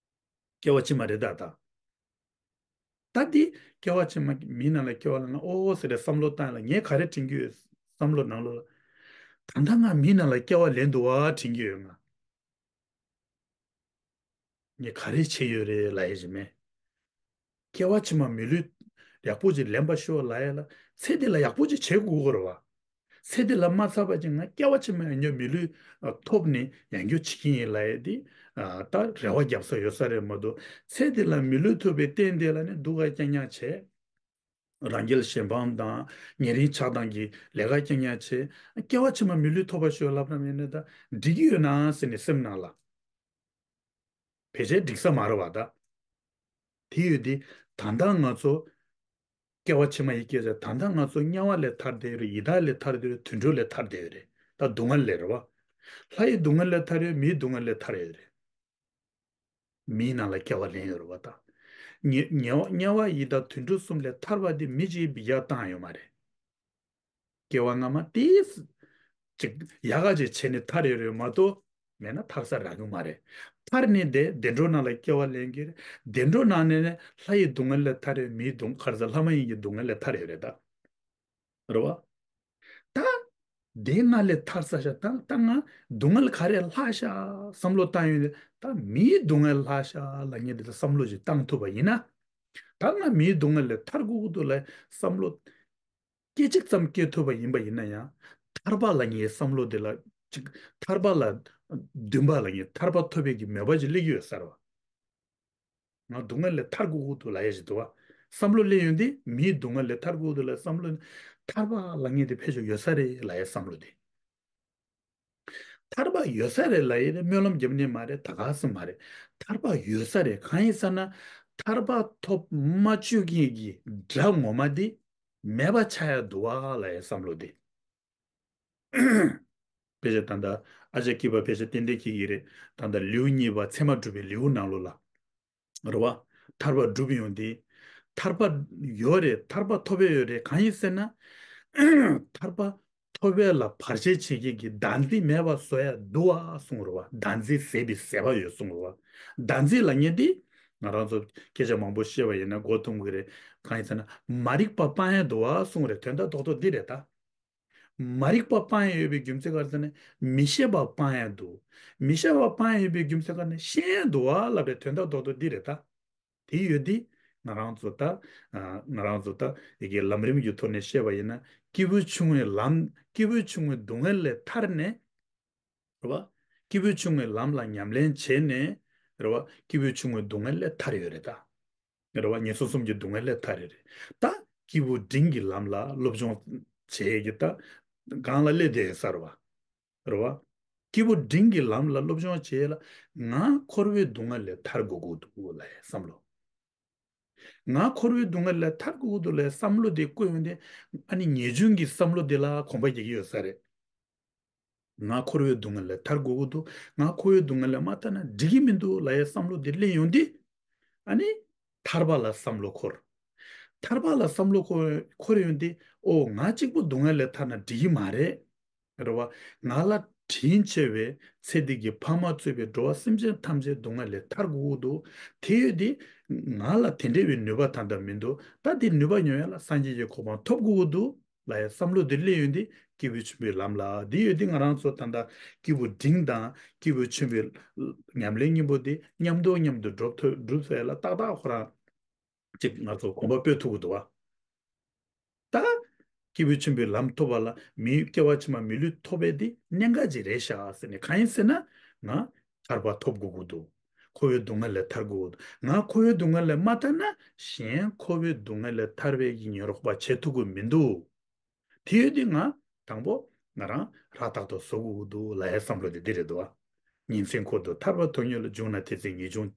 སྐྱེ་བ་ཕྱི་མ་རེད་ད་ད། ད་འདི་སྐྱེ་བ་ཕྱི་མ་མི་ནང་ལ་སྐྱེ་བ་ལེན་ན་ཨོ་ཟེར་རེད། བསམ་བློ་བཏང་ཡ་ལ་ངས་ག་རེ་དྲན་གྱི་ཡོད། བསམ་བློ་ནང་ལོགས་ལ། ད་ལྟ་ང་མི་ནང་ལ་སྐྱེ་བ་ལེན་འདུག་བ་དྲན་གྱི་ཡོད་ང་། ངས་ག་རེ་བྱས་ཡོད་རེད་ལབ་ཡ་ཞིག་མེད། སྐྱེ་བ་ཕྱི་མ་མི་ལུས་ཡག་པོ་ཅིག་ལེན་པ་ཤོག་ལབ་ཡ་ལ་ཚེ་འདི་ལ་ཡག་པོ་ཅིག་བྱེད་དགོས་ཀྱི་རེད་བ། ཚེ་འདི་ལ་མ་ཚར་བ་ཅིག་ང་སྐྱེ་བ་ཕྱི་མ་ཡང་བསྐྱར་མི་ལུས་ཨ་ཐོབ་ནས་ཡང་བསྐྱར་བྱེད་ཀྱི་ཡིན་ལབ་ཡ་འདི་ཨ་ད་རེ་བ་རྒྱབ་ས་ཡོད་ས་རེད་མ་གཏོགས། ཚེ་འདི་ལ་མི་ལུས་ཐོབ་པའི་རྟེན་དེ་ལ་ནི་སྡུག་ག་རྐྱང་རྐྱང་བྱས། རང་རྒྱལ་གཞན་ཕམ་དང་ཉེ་རིང་ཆགས་སྡང་གི་ལས་ཀ་རྐྱང་རྐྱང་བྱས། སྐྱེ་བ་ཕྱི་མ་མི་ལུས་ཐོབ་པ་ཤོག་ལབ་ན་མེད་ན་ད་འགྲིག་གི་ཡོད་ན་ཟེར་ནས་སེམས་ནང་ལ། ཕལ་ཆེར་འགྲིག་ས་མ་རེད་བ་ད། དེ་ཡོད་དེ། ད་ལྟ་ང་ཚོ་སྐྱེ་བ་ཕྱི་མ་ཡི་སྐྱེ་ས། ད་ལྟ་ང་ཚོ་དམྱལ་བ་ལས་ཐར་བསྡད་ཡོད་རེད། ཡི་དྭགས་ལས་ཐར་བསྡད་ཡོད་རེད། དུད་འགྲོ་ལས་ཐར་བསྡད་ཡོད་རེད། ད་སྡུག་བསྔལ་ལས་རེད་བ། ལྷ་ཡི་སྡུག་བསྔལ་ལས་ཐར་ཡོད། མིའི་སྡུག་བསྔལ་ལས་ཐར་ཡོད་རེད། མིའི་ནང་ལ་སྐྱེ་བ་ལེན་ཡོད་རེད་བ་ད། དམྱལ་དམྱལ་བ་དམྱལ་བ་ཡི་དྭགས་དུད་འགྲོ་གསུམ་ལས་ཐར་བ་དེ་མི་གཅིག་གིས་འབུད་རྒྱག་བཏང་ཡོད་མ་རེད། སྐྱེ་བ་སྔ་མ་དེ་ཅིག་ཡག་ག་ཅིག་བྱས་ནས་ཐར་ཡོད་རེད་མ་གཏོགས་མེད་ན་ཐར་ས་རག་གི་མ་རེད། ཐར་ནས་དེ་བདེ་འགྲོ་ནང་ལ་སྐྱེ་བ་ལེན་གྱི་རེད། བདེ་འགྲོ་ནང་ནས་ནི་ལྷ་ཡི་སྡུག་བསྔལ་ལས་ཐར་ཡོད། མིའི་སྡུག་ག་རེ་ཟེར། ལྷ་མ་ཡིན་གྱི་སྡུག་བསྔལ་ལས་ཐར་ཡོད་རེད་ད། རེད་བ། ད་དེ་ང་ལས་ཐར་ས་ཤག་ད་ད་ང་སྡུག་བསྔལ་ག་རེ་ལྷག་ཤག་བསམ་བློ་བཏང་ཡོད་ནས། ད་མིའི་སྡུག་བསྔལ་ལྷག་ཤག་ལབ་མཁན་དེ་ལ་བསམ་བློ་ཞིག་བཏང་ཐུབ་པ་ཡིན་ན། ད་ང་མིའི་སྡུག་བསྔལ་ལས་ཐར་དགོས་ཀྱི་འདུག་ལབ་བསམ་བློ་སྐད་ཅིག་ཙམ་སྐྱེ་ཐུབ་པ་ཡིན་པ་ཡིན་ན་ཡང་། ཐར་པ་ལབ་མཁན་བསམ་བློ་དེ་ལ་ཅིག་ཐར་པ་ལ་འདུན་པ་ལབ་མཁན། ཐར་པ་ཐོབ་པའི་གི་མོས་པ་ཅིག་སླེབས་ཀྱི་ཡོད་ས་རེད་བ། ང་སྡུག་བསྔལ་ལས་ཐར་དགོས་ཀྱི་འདུག་ལབ་ཡ་ཞིག་འདུག་བ། བསམ་བློ་སླེབས་ཡོང་དུས་མིའི་སྡུག་བསྔལ་ལས་ཐར་དགོས་ཀྱི་འདུག་ལབ་བསམ་བློ། ཐར་པ་ལབ་མཁན་དེ་ཕལ་ཆེར་ཡོད་ས་རེད་ལབ་ཡ་བསམ་བློ་དེ། ཐར་པ་ཡོད་ས་རེད་ལབ་ཡ་དེ་སྨོན་ལམ་རྒྱབ་ནི་མ་རེད། ད་ག་སེ་མ་རེད། ཐར་པ་ཡོད་ས་རེད། གང་ཡིན་ཟེར་ན། ཐར་པ་ཐོབ་མ་བཅུག་མཁན་གྱི་དགྲ་ངོ་མ་དེ་མེད་པ་ཆགས་ཡ་འདུག་བ་ལབ་ཡ་བསམ་བློ་དེ། ཕལ་ཆེར་ད་ལྟ་ཨ་ཅག་སྐྱིད་པ་ཕལ་ཆེར་ཏན་ཏན་ཁྱེད་ཀྱིས་རེད། ད་ལྟ་ལེའུ་གཉིས་པ་ཚད་མ་སྒྲུབ་པའི་ལེའུ་ནང་ལོགས་ལ། རེད་བ། ཐར་པ་སྒྲུབ་ཡོང་དུས། ཐར་པ་ཡོད་རེད། ཐར་པ་ཐོབ་ཡ་ཡོད་རེད། གང་ཡིན་ཟེར་ན། ཐར་པ་ཐོབ་ཡ་ལ་བར་ཆད་བྱེད་མཁན་གྱི་བདག་འཛིན་མེད་པ་བཟོ་ཡ་འདུག་བ་གསུངས་རེད་བ། བདག་འཛིན་ཟད་པའི་ཟད་པ་ཡོད་གསུངས་རེད་བ། བདག་འཛིན་ལབ་མཁན་དེ། ང་རང་ཚོ་སྐད་ཆ་མང་པོ་བཤད་པ་ཡིན་ན་མགོ་འཐོམ་གི་རེད། གང་ཡིན་ཟེར་ན། མ་རིག་པ་སྤང་ཡ་འདུག་བ་གསུངས་རེད། དོན་དག་རྡོག་རྡོག་འདི་རེད་ད། མ་རིག་པ་སྤང་ཡ་ཡོད་པའི་རྒྱུ་མཚན་ག་རེ་ཟེར་ན། མི་ཤེས་པ་སྤང་ཡ་འདུག་མི་ཤེས་པ་སྤང་ཡ་ཡོད་པའི་རྒྱུ་མཚན་ག་རེ་ན་ཤེས་ཡ་འདུག་བ་ལབ་པའི་དོན་དག་རྡོག་རྡོག་འདི་རེད་ད། དེ་ཡོད་དེ། ང་རང་ཚོ་ད། ཨ། ང་རང་ཚོ་ད་ཡི་གེ་ལམ་རིམ་གྱི་ཐོག་ནས་བཤད་པ་ཡིན་ན། སྐྱེས་བུ་ཆུང་ངུའི་ལམ། སྐྱེས་བུ་ཆུང་ངུའི་སྡུག་བསྔལ་ལས་ཐར་ནས། རེད་བ། སྐྱེས་བུ་ཆུང་ངུའི་ལམ་ལ་ཉམས་ལེན་བྱས་ནས། རེད་བ། སྐྱེས་བུ་ཆུང་ངུའི་སྡུག་བསྔལ་ལས་ཐར་ཡོད་རེད་ད། རེད་བ། ངན་སོང་གསུམ་གྱི་སྡུག་བསྔལ་ལས་ཐར་རེད། ད་སྐྱེས་བུ་འབྲིང་གི་ལམ་ལ་སློབ་སྦྱོང་བྱེད་ཀྱི་ད་གང་ལ་སླེབས་བསྡད་ཡོད་ས་རེད་བ། རེད་བ། སྐྱེས་བུ་འབྲིང་གི་ལམ་ལ་སློབ་སྦྱོང་བྱེད་ཡས་ལ་ང་འཁོར་བའི་སྡུག་བསྔལ་ལས་ཐར་དགོས་ཀྱི་འདུག་ལབ་ཡས་བསམ་བློ། ང་འཁོར་བའི་སྡུག་བསྔལ་ལས་ཐར་དགོས་ཀྱི་འདུག་ལབ་ཡས་བསམ་བློ་དེ་བཀོད་ཡོང་དུས། ཨ་ནི་ངེས་འབྱུང་གི་བསམ་བློ་དེ་ལ་གོམས་པ་རྒྱག་གི་ཡོད་ས་རེད། ང་འཁོར་བའི་སྡུག་བསྔལ་ལས་ཐར་དགོས་ཀྱི་འདུག་ང་འཁོར་བའི་སྡུག་བསྔལ་ལས་མ་ཐར་ན་འགྲིག་གི་མི་འདུག་ལབ་ཡས་བསམ་བློ་དེ་སླེབས་ཡོང་དུས། ཨ་ནི་ཐར་པ་ལ་བསམ་བློ་འཁོར། ཐར་པ་ལ་བསམ་བློ་འཁོར་འཁོར་ཡོང་དུས། ཨོ། ང་གཅིག་པུ་སྡུག་བསྔལ་ལས་ཐར་ན་འགྲིག་གི་མ་རེད། རེད་བ། ང་ལ་དྲིན་ཆེ་བའི་ཚེ་འདི་གི་ཕ་མ་གཙོས་པའི་འགྲོ་བ་སེམས་ཅན་ཐམས་ཅད་སྡུག་བསྔལ་ལས་ཐར་དགོས་ཀྱི་འདུག་དེ་ཡོད་དུས། ང་ལ་དེ་འདྲ་བའི་ནུས་པ་ད་ལྟ་མི་འདུག་ད་དེ་ནུས་པ་ཡོང་ཡས་ལ་སངས་རྒྱས་ཀྱི་གོ་འཕང་ཐོབ་དགོས་ཀྱི་འདུག་ལབ་ཡས་བསམ་བློ་དེ་སླེབས་ཡོང་དུས། སྐྱེས་བུ་ཆེན་པོའི་ལམ་ལ། དེ་ཡོད་དུས་ང་རང་ཚོ་ད་ལྟ་སྐྱེས་བུ་འབྲིང་དང་སྐྱེས་བུ་ཆེན་པོའི་ཉམས་ལེན་གཉིས་པོ་དེ་མཉམ་དུ་མཉམ་དུ་སྒྲུབ་ཐུབ། སྒྲུབ་ཟེར་ཡས་ལ་ཏག་ཏག་ཁོ་རང་ཅིག་ང་ཚོ་གོམ་པ་སྤོས་ཐུབ་ཀྱི་འདུག་བ། ད་སྐྱེས་བུ་ཆེན་པོའི་ལམ་ཐོབ་པ་ལ་མི། སྐྱེ་བ་ཕྱི་མ་མི་ལུས་ཐོབ་པའི་དེ་གནད་འགག་ཅིག་རེད་ཤག་ཟེར་ནས། གང་ཡིན་ཟེར་ན། ང་ཐར་པ་ཐོབ་དགོས་ཀྱི་འདུག་འཁོར་བའི་སྡུག་བསྔལ་ལས་ཐར་དགོས་ཀྱི་འདུག་ང་འཁོར་བའི་སྡུག་བསྔལ་ལས་མ་ཐར་ན་གཞན་འཁོར་བའི་སྡུག་བསྔལ་ལས་ཐར་བའི་གི་ཉེན་རོགས་པ་བྱེད་ཐུབ་ཀྱི་མི་འདུག་དེ་ཡོད་དུས་ང་དང་པོ་ང་རང་ཧྲ་ཏག་ཏག་བཟོ་དགོས་ཀྱི་འདུག་ལབ་ཡས་བསམ་བློ་དེ་འདི་རེད་འདུག་བ། ཉིན་མཚན་འཁོར་དུ་ཐར་པ་ཐོབ་ཉིད་ལ། བྱུང་ན་དེ་ཚེ་ངེས་འབྱུང་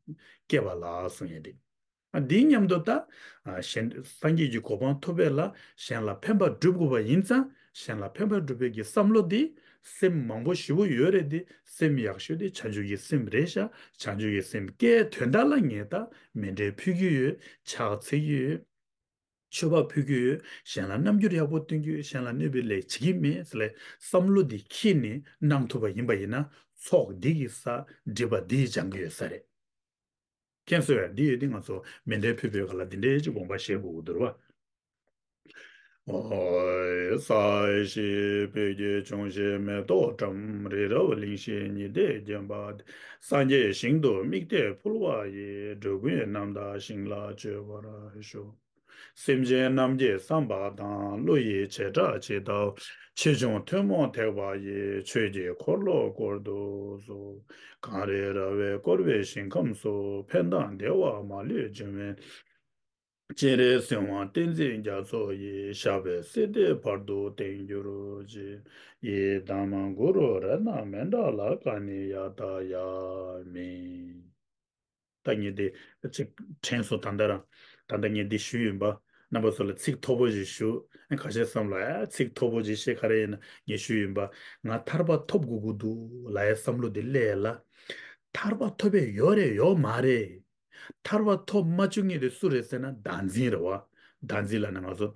སྐྱེས་པ་ལགས་གསུངས་ཡས་དེ། ཨ། འདིའི་མཉམ་དུ་ད། ཨ། གཞན། སངས་རྒྱས་ཀྱི་གོ་འཕང་ཐོབ་པ་ལ་གཞན་ལ་ཕན་པ་སྒྲུབ་དགོས་པ་ཡིན་ཙང་། གཞན་ལ་ཕན་པ་སྒྲུབ་པའི་གི་བསམ་བློ་འདི་སེམས་མང་པོ་ཞེ་པོ་ཡོད་རེད་དེ། སེམས་ཡག་ཤོས་དེ་བྱང་ཆུབ་ཀྱི་སེམས་རེད་ཤག་བྱང་ཆུབ་ཀྱི་སེམས་སྐྱེས་དོན་དག་ལ་ངས་ད་མཎྜལ་ཕུལ་གྱི་ཡོད། ཕྱག་འཚལ་གྱི་ཡོད། མཆོད་པ་ཕུལ་གྱི་ཡོད། གཞན་ལ་རྣམ་འགྱུར་ཡག་པོ་སྟོན་གྱི་ཡོད། གཞན་ལ་གནོད་པའི་ལས་བྱེད་ཀྱི་མེད་ཟེར་ལས་བསམ་བློ་འདི་འཁྱེར་ནས་གནང་ཐུབ་པ་ཡིན་པ་ཡིན་ན། ཚོགས་འདི་གི་ས་སྒྲིབ་པ་འདི་སྦྱང་གི་ཡོད་ས་རེད། མཁྱེན་སོང་ངས། འདི་ཡོད་དུས་ང་ཚོ་མཎྜལ་ཕུལ་བའི་སྐབས་ལ་འདི་འདྲའི་ཅིག་དགོངས་པ་བཞེས་དགོས་ཀྱི་འདུག་བ། ཨོ། ས་གཞི་བོད་ཀྱི་ལྗོངས་བཞི་མེ་ཏོག་བཀྲམ། རི་རབ་གླིང་བཞི་ཉི་ཟླས་བརྒྱན་པ་དེར། སངས་རྒྱས་ཞིང་དུ་དམིགས་གཏད་ཕུལ་བ་ཡིས། འགྲོ་ཀུན་རྣམ་དག་ཞིང་ལ་སྤྱོད་པར་ཤོག་སེམས་ཅན་རྣམས་ཀྱི་བསམ་པ་དང་། བློ་ཡི་བྱེ་བྲག་ཇི་ལྟ་བུ། ཆེ་ཆུང་ཐུན་མོང་ཐེག་པ་ཡི། ཆོས་ཀྱི་འཁོར་ལོ་བསྐོར་དུ་གསོལ། གངས་རི་ར་བས་བསྐོར་བའི་ཞིང་ཁམས་སུ། ཕན་དང་བདེ་བ་མ་ལུས་འབྱུང་བའི། སྤྱན་རས་གཟིགས་དབང་བསྟན་འཛིན་རྒྱ་མཚོ་ཡི། ཞབས་པད་སྲིད་མཐའི་བར་དུ་བརྟན་གྱུར་ཅིག་ཡི་དམ་གུ་རུ་རཏྣ་མཎྜལ་ཀ་ཎི་ཡ་ཏ་ཡ་མི། ད་ངས་འདི་ཅིག་དྲན་སོང་། ད་ལྟ་རང་ད་ལྟ་ངས་འདི་ཞུས་ཡིན་པ། རྣམ་པ་ཚོ་ལ་ཚིག་མཐོ་པོ་ཞིག་ཞུ། ཁ་ཤས་བསམ་ལ་ཨ་ཚིག་མཐོ་པོ་ཞིག་བཤད། ག་རེ་ཡིན་ན་ངས་ཞུས་ཡིན་པ། ང་ཐར་པ་ཐོབ་དགོས་ཀྱི་འདུག་ལབ་ཡས་བསམ་བློ་འདི་སླེབས་ཡས་ལ། ཐར་པ་ཐོབ་པའི་ཡོད་རེད་ཡོད་མ་རེད། ཐར་པ་ཐོབ་མ་བཅུག་མཁན་དེ་སུ་རེད་ཟེར་ན་བདག་འཛིན་རེད་བ། བདག་འཛིན་ལབ་ན་ང་ཚོ་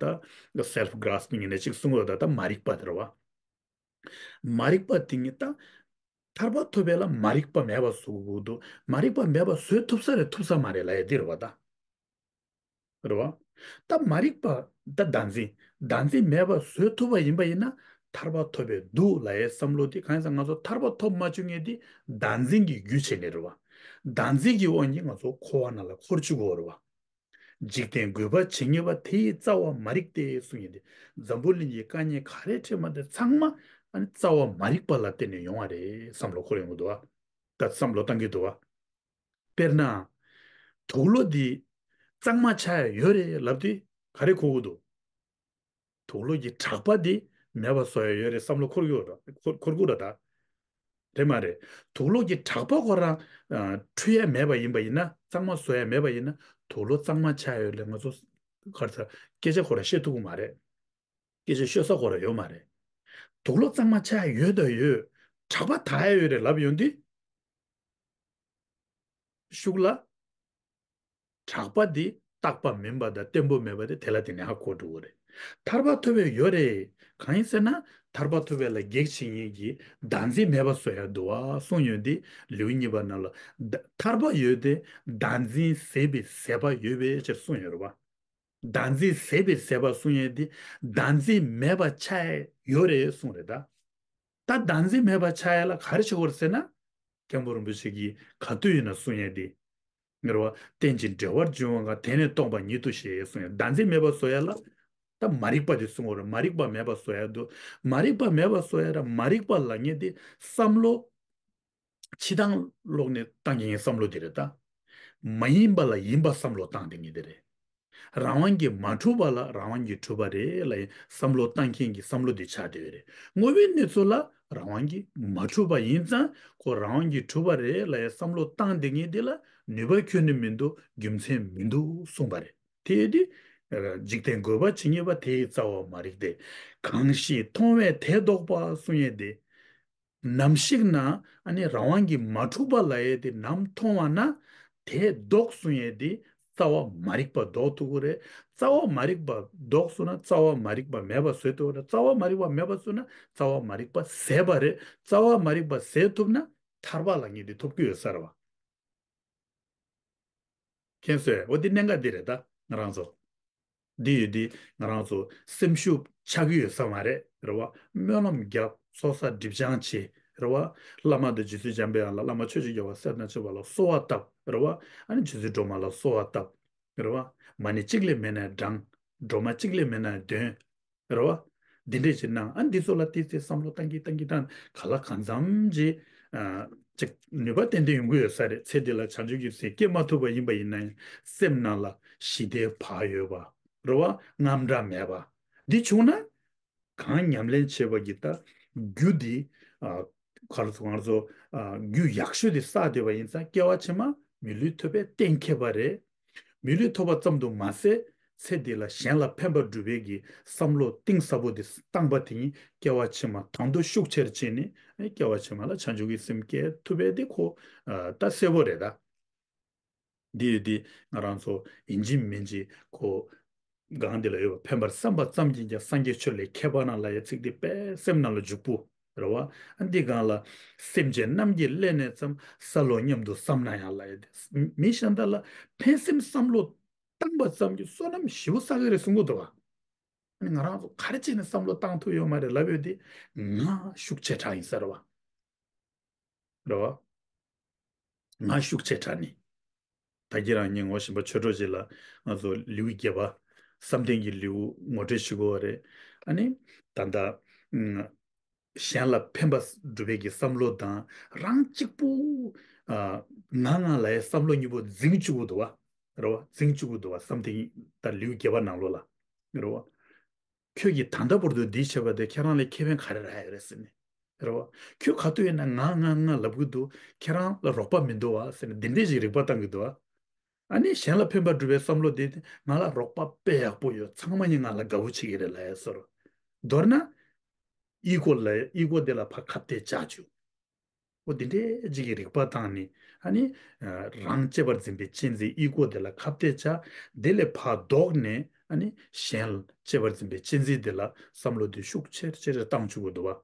ད་self grasping ཡིན་ན་ཅིག་གསུང་གི་ཡོད། ད་ད་མ་རིག་པ་དེ་རེད་བ། མ་རིག་པ་དེ་ངས་ད་ཐར་པ་ཐོབ་པ་ལ་མ་རིག་པ་མེད་པ་བཟོ་དགོས་འདུག་མ་རིག་པ་མེད་པ་བཟོ་ཐུབ་ས་རེད་ཐུབ་ས་མ་རེད་ལབ་ཡས་འདི་རེད་བ་ད། རེད་བ། ད་མ་རིག་པ་ད་བདག་འཛིན། བདག་འཛིན་མེད་པ་བཟོ་ཐུབ་པ་ཡིན་པ་ཡིན་ན་ཐར་པ་ཐོབ་པའི་འདུག་ལབ་ཡས་བསམ་བློ་དེ། གང་ཡིན་ཟེར་ན་ང་ཚོ་ཐར་པ་ཐོབ་མ་བཅུག་མཁན་དེ་བདག་འཛིན་གྱི་རྒྱུ་བྱས་ནས་རེད་བ། བདག་འཛིན་གྱི་དབང་གིས་ང་ཚོ་འཁོར་བ་ནང་ལ་འཁོར་བཅུག་གི་ཡོད་རེད་བ། འཇིག་རྟེན་རྒུད་པ་ཇི་སྙེད་པ། དེ་ཡི་རྩ་བ་མ་རིག་སྟེ་གསུངས་ཡོད་དེ། འཛམ་བུ་གླིང་གི་དཀའ་ངལ་ག་རེ་འཕྲད་མ་དེ་ཚང་མ་ཨ་ནི་རྩ་བ་མ་རིག་པ་ལ་བརྟེན་ནས་ཡོང་བ་རེད་བསམ་བློ་འཁོར་ཡོང་གི་འདུག་བ། ད་བསམ་བློ་བཏང་གི་འདུག་བ། དཔེར་ན། དུག་ལོག་འདི་གཙང་མ་ཆགས་ཡ་ཡོད་རེད་ལབ་དུས་ག་རེ་འཁོར་གི་འདུག་དུག་ལོག་གི་གྲགས་པ་འདི་མེད་པ་བཟོ་ཡ་ཡོད་རེད་བསམ་བློ་འཁོར་གི་ཡོད་རེད། འཁོར་འཁོར་གི་རེད་ད། རེད་མ་རེད། དུག་ལོག་གི་གྲགས་པ་ཁོ་རང་ཨ་འཁྲུ་ཡ་མེད་པ་ཡིན་པ་ཡིན་ན། གཙང་མ་བཟོ་ཡ་མེད་པ་ཡིན་ན། དུག་ལོག་གཙང་མ་ཆགས་ཡ་ཡོད་ལབ་ང་ཚོ་ག་རེ་ཟེར། སྐད་ཆ་ཁོ་རང་བཤད་ཐུབ་ཀྱི་མ་རེད། སྐད་ཆ་ཤོད་ས་ཁོ་རང་ཡོད་མ་རེད། དུག་ལོག་གཙང་མ་ཆགས་ཡ་ཡོད་དང་ཡོད། གྲགས་པ་དག་ཡ་ཡོད་རེད་ལབ་ཡོང་དུས། ཤུགས་ལ། གྲགས་པ་འདི་རྟག་པ་མིན་པ་དང་བརྟན་པོ་མེད་པ་དེ་དེ་ལ་དེ་ནས་ཧ་གོ་འགྲོ་གི་རེད། ཐར་པ་ཐོབ་པའི་ཡོད་རེད། གང་ཡིན་ཟེར་ན་ཐར་པ་ཐོབ་པའི་ལ་གེགས་བྱེད་མཁན་གྱི་བདག་འཛིན་མེད་པ་བཟོ་ཡ་འདུག་བ་གསུངས་ཡོད་དེ། ལེའུ་གཉིས་པ་ནང་ལ་ད་ཐར་པ་ཡོད་དེ་བདག་འཛིན་ཟད་པའི་ཟད་པ་ཡོད་པའི་ཕྱིར་གསུངས་ཡོད་རེད་བ། བདག་འཛིན་ཟད་པའི་ཟད་པ་གསུངས་ཡོད་དེ། བདག་འཛིན་མེད་པ་ཆགས་ཡ་ཡོད་རེད་གསུངས་རེད་ད། ད་བདག་འཛིན་མེད་པ་ཆགས་ཡ་ལ་ག་རེ་བྱེད་དགོས་རེད་ཟེར་ན། མཁན་པོ་རིན་པོ་ཆེ་གིས་ག་དུས་ཡིན་ན་གསུང་ཡས་དེ། ངེས་པ་རྟེན་ཅིང་འབྲེལ་བར་འབྱུང་བ་གང་། དེ་ནི་སྟོང་པ་ཉིད་དུ་ཤེས་གསུང་ཡས། བདག་འཛིན་མེད་པ་བཟོ་ཡ་ལ། ད་མ་རིག་པ་དེ་གསུང་བ་རེད། མ་རིག་པ་མེད་པ་བཟོ་ཡ་འདུག་མ་རིག་པ་མེད་པ་བཟོ་ཡ་ར་མ་རིག་པ་ལབ་མཁན་དེ་བསམ་བློ་ཕྱི་ཐང་ལོག་ནས་བཏང་མཁན་བསམ་བློ་དེ་རེད་ད། མ་ཡིན་པ་ལ་ཡིན་པ་བསམ་བློ་བཏང་བསྡད་མཁན་དེ་རེད། རང་དབང་གིས་མ་གྲུབ་པ་ལ་རང་དབང་གིས་གྲུབ་པ་རེད་ལབ་བསམ་བློ་བཏང་མཁན་གྱི་བསམ་བློ་དེ་ཆགས་བསྡད་ཡོད་རེད། དངོས་པོའི་གནས་ཚུལ་ལ་རང་དབང་གིས་མ་གྲུབ་པ་ཡིན་ཙང་ཁོ་རང་དབང་གིས་གྲུབ་པ་རེད་ལབ་བསམ་བློ་བཏང་བསྡད་མཁན་དེ་ལ་ནུས་པ་ཁྱོན་ནས་མི་འདུག་རྒྱུ་མཚན་མི་འདུག་གསུངས་པ་རེད། དེ་ཡིན་དུས། འཇིག་རྟེན་དགོས་པ་ཇི་སྙེད་པ་དེ་ཡི་རྩ་བ་མ་རིག་སྟེ། གང་ཞིག་མཐོང་བས་དེ་ལྡོག་པ་གསུང་ཡས་དེ། ནམ་ཞིག་ན་ཨ་ནི་རང་དབང་གིས་མ་གྲུབ་པ་ལབ་ཡས་དེ་ནམ་མཐོང་བ་ན་དེ་ལྡོག་གསུང་ཡས་དེ་རྩ་བ་མ་རིག་པ་ལྡོག་ཐུབ་ཀྱི་རེད། རྩ་བ་མ་རིག་པ་ལྡོག་སོང་ན་རྩ་བ་མ་རིག་པ་མེད་པ་བཟོ་ཐུབ་ཀྱི་རེད། རྩ་བ་མ་རིག་པ་མེད་པ་སོང་ན་རྩ་བ་མ་རིག་པ་ཟད་པ་རེད། རྩ་བ་མ་རིག་པ་ཟད་ཐུབ་ན་ཐར་པ་ལབ་མཁན་དེ་ཐོབ་ཀྱི་ཡོད་ས་རེད་བ། མཁྱེན་སོང་། འོ་འདི་གནད་འགག་འདི་རེད་ད་ང་རང་ཚོ། འདི་ཡོད་འདི་ང་རང་ཚོ་སེམས་ཤུགས་ཆག་གི་ཡོད་ས་མ་རེད་རེད་བ། སྨོན་ལམ་རྒྱབ། ཚོགས་བསགས་སྒྲིབ་སྦྱང་བྱེད་རེད་བ། བླ་མ་དང་རྗེ་བཙུན་འཇམ་པའི་དབྱངས་ལ་བླ་མ་ཆོས་ཀྱི་རྒྱལ་བ་སྲས་དང་བཅས་པ་ལ་གསོལ་བ་བཏབ་རེད་བ། ཨ་ནི་རྗེ་བཙུན་སྒྲོལ་མ་ལ་གསོལ་བ་བཏབ་རེད་བ། མ་ཎི་གཅིག་ལས་མེད་ན་བགྲང་། སྒྲོལ་མ་གཅིག་ལས་མེད་ན་འདོན། རེད་བ། འདི་འདྲས་ཅིག་གནང་། ཨ་འདི་ཚོ་ལ་ཏོག་ཙམ་བསམ་བློ་བཏང་གི་བཏང་གི་བཏང་ག་ལ་གང་འཚམ་ཅིག་ཨ་ཅིག་ནུས་པ་ཏན་ཏན་ཡོང་གི་ཡོད་ས་རེད། ཚེ་འདི་ལ་བྱང་ཆུབ་ཀྱི་སེམས་སྐྱེ་མ་ཐུབ་པ་ཡིན་པ་ཡིན་ན་ཡང་སེམས་ནང་ལ་ཞི་བདེ་བག་ཡོད་པ་རེད་བ། དངངས་སྐྲག་མེད་པ་འདི་བྱུང་ན་གང་ཉམས་ལེན་བྱེད་པ་གི་ད་རྒྱུ་འདི་ཨ་ག་རེ་ཟེར་ང་ཚོ་ཨ་རྒྱུ་ཡག་ཤོས་འདི་བསགས་བསྡད་པ་ཡིན་ཙང་སྐྱེ་བ་ཕྱི་མ་མི་ལུས་ཐོབ་པའི་གཏན་འཁེལ་བ་རེད། མི་ལུས་ཐོབ་པ་ཙམ་དུ་མ་ཟད། ཚེ་འདི་ལ་གཞན་ལ་ཕན་པ་སྒྲུབ་པའི་གི་བསམ་བློ་གཏིང་ཟབ་པོ་དེ་བཏང་པ་དེ་ཉིད་སྐྱེ་བ་ཕྱི་མ་དང་དུ་ཤུགས་ཆེར་བྱས་ནས་སྐྱེ་བ་ཕྱི་མ་ལ་བྱང་ཆུབ་ཀྱི་སེམས་སྐྱེ་ཐུབ་པའི་དེ་ཁོ་ད་གསལ་པོ་རེད་ད། འདི་ཡོད་དེ་ང་རང་ཚོ་ཡིན་གཅིག་མིན་གཅིག་ཁོ་སྒང་འདི་ལ་ཡོད་པ་ཕན་པར་བསམ་པ་ཙམ་གྱིས་ཀྱང་སངས་རྒྱས་ཆོས་ལས་ཁྱད་པར་ན་ལབ་ཡ་ཚིག་འདི་དཔེ་སེམས་ནང་ལ་འཇུག་པོ། རེད་བ། འདི་སྒང་ལ། སེམས་ཅན་རྣམས་ཀྱི་སླད་ནས་ཙམ་བསལ་ལོ་སྙམ་དུ་བསམ་ན་ཡང་ལབ་ཡ་དེ། མི་གཞན་དག་ལ་ཕན་སེམས་བསམ་བློ་བཏང་པ་ཙམ་གྱིས་བསོད་ནམས་ཞེ་པོ་བསགས་ཀྱི་རེད་གསུང་གི་འདུག་བ། ང་རང་ཚོ་ག་རེ་བྱས་ནས་བསམ་བློ་བཏང་ཐུབ་ཡོད་མ་རེད་ལབ་ཡོད་དེ། ང་ཤུགས་ཆེ་དྲགས་ཡིན་ས་རེད་བ། རེད་བ། ང་ཤུགས་ཆེ་དྲགས་ནི། ད་གིན་རང་ཉིན་ངོ་ཤེས་པ་ཆོས་གྲོགས་ཅིག་ལ་ང་ཚོ་ལེའུ་བརྒྱད་པ་བསམ་གཏན་གྱི་ལེའུ་ངོ་སྤྲོད་ཞུ་དགོས་པ་རེད། ཨ་ནི་ད་ལྟ་ཨ་གཞན་ལ་ཕན་པ་སྒྲུབ་པའི་གི་བསམ་བློ་དང་རང་གཅིག་པུ་ཨ་ང་ང་ལ་ཡ་བསམ་བློ་གཉིས་པོ་འཛིང་བཅུག་གི་འདུག་བ། རེད་བ། འཛིང་བཅུག་གི་འདུག་བ་བསམ་གཏན་ད་ལེའུ་བརྒྱད་པ་ནང་ལོགས་ལ། རེད་བ། ཁྱོད་ཀྱིས་ད་ལྟ་བར་དུ་འདི་བྱས་པ་དེ་ཁྱེད་རང་ལ་ཁེ་ཕན་ག་རེ་རག་ཡོད་རེད་ཟེར་ནས། རེད་བ། ཁྱོད་ག་དུས་ཡིན་ན་ང་ང་ང་ལབ་གི་འདུག་ཁྱེད་རང་ལ་རོགས་པ་མི་འདུག་བ་ཟེར་ནས་འདི་འདྲས་ཞིག་རིག་པ་བཏང་གི་འདུག་བ། ཨ་ནི་གཞན་ལ་ཕན་པ་སྒྲུབ་པའི་བསམ་བློ་དེ་ང་ལ་རོགས་པ་དཔེ་ཡག་པོ་ཡོད། ཚང་མ་ཉིད་ང་ལ་དགའ་བོ་བྱེད་ཀྱི་རེད་ལབ་ཡ་བཟོ་འདྲ། མདོར་ན། ཨི་ཀོ་ལ་ཨི་ཀོ་དེ་ལ་ཕར་ཁ་གཏད་བཅག་བཅུག་འོ་དེ་འདྲའི་ཅིག་གི་རིག་པ་བཏང་ནས་ཨ་ནི་རང་གཅེས་པར་འཛིན་པའི་གཅེས་འཛིན་ཨི་ཀོ་དེ་ལ་ཁ་གཏད་བཅག་དེ་ལས་ཕར་ལྡོག་ནས་ཨ་ནི་གཞན་ལ་གཅེས་པར་འཛིན་པའི་གཅེས་འཛིན་དེ་ལ་བསམ་བློ་དེ་ཤུགས་ཆེར་ཆེར་བཏང་བཅུག་དགོས་འདུག་བ།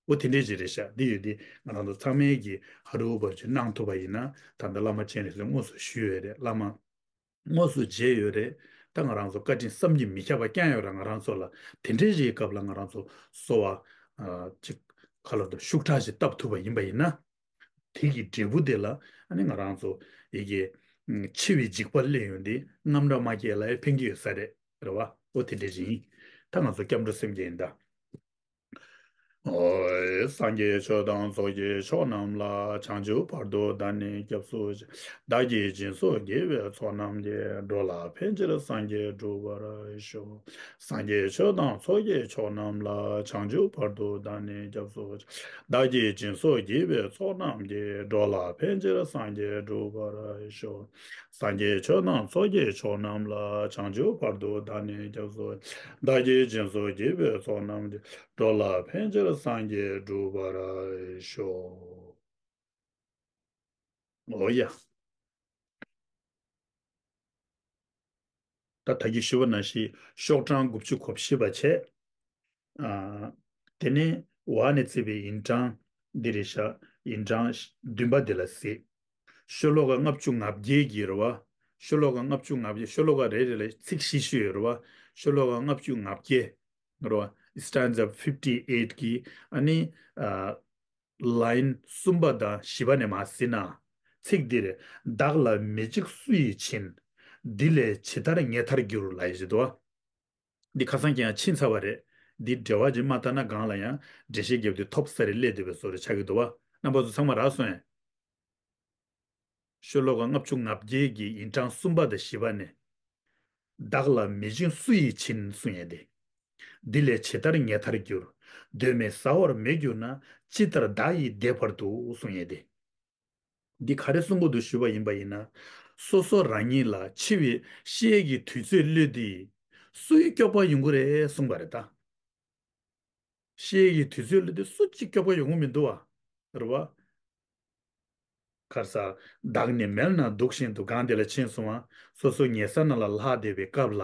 འོ་དེ་འདྲའི་ཅིག་རེད་ཤག་འདི་ཡོད་དེ་ང་རང་ཚོ་ཚང་མས་ཀྱི་ཧ་རུ་བར་ཆུ་གནང་ཐུབ་པ་ཡིན་ན་ད་ལྟ་བླ་མ་སྤྱན་རས་གཟིགས་དངོས་སུ་ཞུས་ཡོད་རེད། བླ་མ་དངོས་སུ་མཇལ་ཡོད་རེད། ད་ང་རང་ཚོ་བཀའ་དྲིན་བསམ་གྱིས་མི་ཁྱབ་པ་བསྐྱངས་ཡོད་རེད། ང་རང་ཚོ་ལ་དེ་འདྲའི་ཞིག་གི་སྐབས་ལ་ང་རང་ཚོ་གསོལ་བ་ཨ་ཅིག་ཁ་ལོ་དང་ཤུགས་དྲག་ཞིག་བཏབ་ཐུབ་པ་ཡིན་པ་ཡིན་ན། དེ་གི་འབྲས་བུ་དེ་ལ་ཨ་ནི་ང་རང་ཚོ་ཡི་གེ་འཆི་བའི་འཇིགས་པ་སླེབས་ཡོང་དུས་རྔམ་སྐྲག་མ་སྐྱེ་ལ་ཡང་ཕན་གྱི་ཡོད་ས་རེད། རེད་བ། འོ་དེ་འདྲ་ཞིག་ཡིན། ད་ང་ཚོ་སྐྱབས་འགྲོ་སེམས་བསྐྱེད་ཡིན་ད། ཨོ། སངས་རྒྱས་ཆོས་དང་ཚོགས་ཀྱི་མཆོག་རྣམས་ལ། བྱང་ཆུབ་བར་དུ་བདག་ནི་སྐྱབས་སུ་མཆི། བདག་གིས་སྦྱིན་སོགས་བགྱིས་པའི་ཚོགས་རྣམས་ཀྱིས། འགྲོ་ལ་ཕན་ཕྱིར་སངས་རྒྱས་འགྲུབ་པར་ཤོག་སངས་རྒྱས་ཆོས་དང་ཚོགས་ཀྱི་མཆོག་རྣམས་ལ། བྱང་ཆུབ་བར་དུ་བདག་ནི་སྐྱབས་སུ་མཆི། བདག་གིས་སྦྱིན་སོགས་བགྱིས་པའི་ཚོགས་རྣམས་ཀྱིས། འགྲོ་ལ་ཕན་ཕྱིར་སངས་རྒྱས་འགྲུབ་པར་ཤོག་སངས་རྒྱས་ཆོས་དང་ཚོགས་ཀྱི་མཆོག་རྣམས་ལ། བྱང་ཆུབ་བར་དུ་བདག་ནི་སྐྱབས་སུ་མཆི། བདག་གིས་སྦྱིན་སོགས་བགྱིས་པའི་ཚོགས་རྣམས་ཀྱིས། འགྲོ་ལ་ཕན་ཕྱིར་སངས་རྒྱས་འགྲུབ་པར་ཤོག་འོ་ཡ། ད་ད་གིན་ཞུས་པ་ནང་བཞིན་ཤོག་གྲངས་དགུ་བཅུ་གོ་བཞི་པ་བྱས། ཨ། དེ་ནས་འོག་ནས་བརྩིས་པའི་ཡིན་གྲངས་འདི་རེད་ཤག་ཡིན་གྲངས་བདུན་པ་འདི་ལ་གཟིགས། ཤོ་ལོ་ཀ་ལྔ་བཅུ་ང་བརྒྱད་ཀྱི་རེད་བ། ཤོ་ལོ་ཀ་ལྔ་བཅུ་ང་བརྒྱད། ཤོ་ལོ་ཀ་རེ་རེ་ལ་ཚིག་བཞི་ཞུས་ཡོད་རེད་བ། ཤོ་ལོ་ཀ་ལྔ་བཅུ་ང་བརྒྱད་རེད་བ། stanza fifty eight གི་ཨ་ནི་ཨ། ལའིན་གསུམ་པ་དང་བཞི་པ་ནས་མར་གཟིགས་ན། ཚིག་འདིར། བདག་ལ་མི་འཇིགས་སུ་ཡིས་བྱིན། འདི་ལས་ཇི་ལྟར་ངེས་ཐར་འགྱུར་ལབ་ཡ་ཞིག་འདུག་བ། འདི་ཁ་སང་ཀྱང་ཕྱིན་ཚར་བ་རེད། འདི་འགྲེལ་བ་ཅིག་མ་བལྟས་ན་སྒང་ལ་ཡང་འགྲེལ་བཤད་རྒྱབ་དུས་ཐོབ་ས་རེད་སླེབས་བསྡད་པའི་བཟོ་འདྲ་ཆགས་ཀྱི་འདུག་བ། རྣམ་པ་ཚོ་ཚང་མ་རག་སོང་ངས། ཤོ་ལོ་ཀ་ལྔ་བཅུ་ང་བརྒྱད་ཀྱི་ཡིག་འབྲང་གསུམ་པ་དང་བཞི་པ་ནས། བདག་ལ་མི་འཇིགས་སུ་ཡིས་བྱིན་གསུང་ཡས་ཏེ། འདི་ལས་ཇི་ལྟར་ངེས་ཐར་འགྱུར། གདོད་མའི་ས་བོར་མེད་གྱུར་ན། ཅི་ལྟར་བདག་ཡིས་བདེ་བར་འདུག་གསུང་ཡས་ཏེ། འདི་ག་རེ་གསུང་གི་འདུག་ཞུས་པ་ཡིན་པ་ཡིན་ན། སོ་སོ་རང་ཉིད་ལ་འཆི་བའི་ཤི་ཡས་ཀྱི་དུས་ཚོད་སླེབས་དུས་སུའི་སྐྱོབ་པ་ཡོང་གི་རེད་གསུངས་པ་རེད་ད། ཤི་ཡས་ཀྱི་དུས་ཚོད་སླེབས་དུས་སུ་གཅིག་སྐྱོབ་པ་ཡོང་གི་མི་འདུག་བ། རེད་བ། ཁར་ས། བདག་ནི་མལ་ན་འདུག་བཞིན་དུ་གང་དེ་ལ་ཕྱིན་སོང་བ། སོ་སོ་ཉལ་ས་ནང་ལ་ལྷག་བསྡད་པའི་སྐབས་ལ།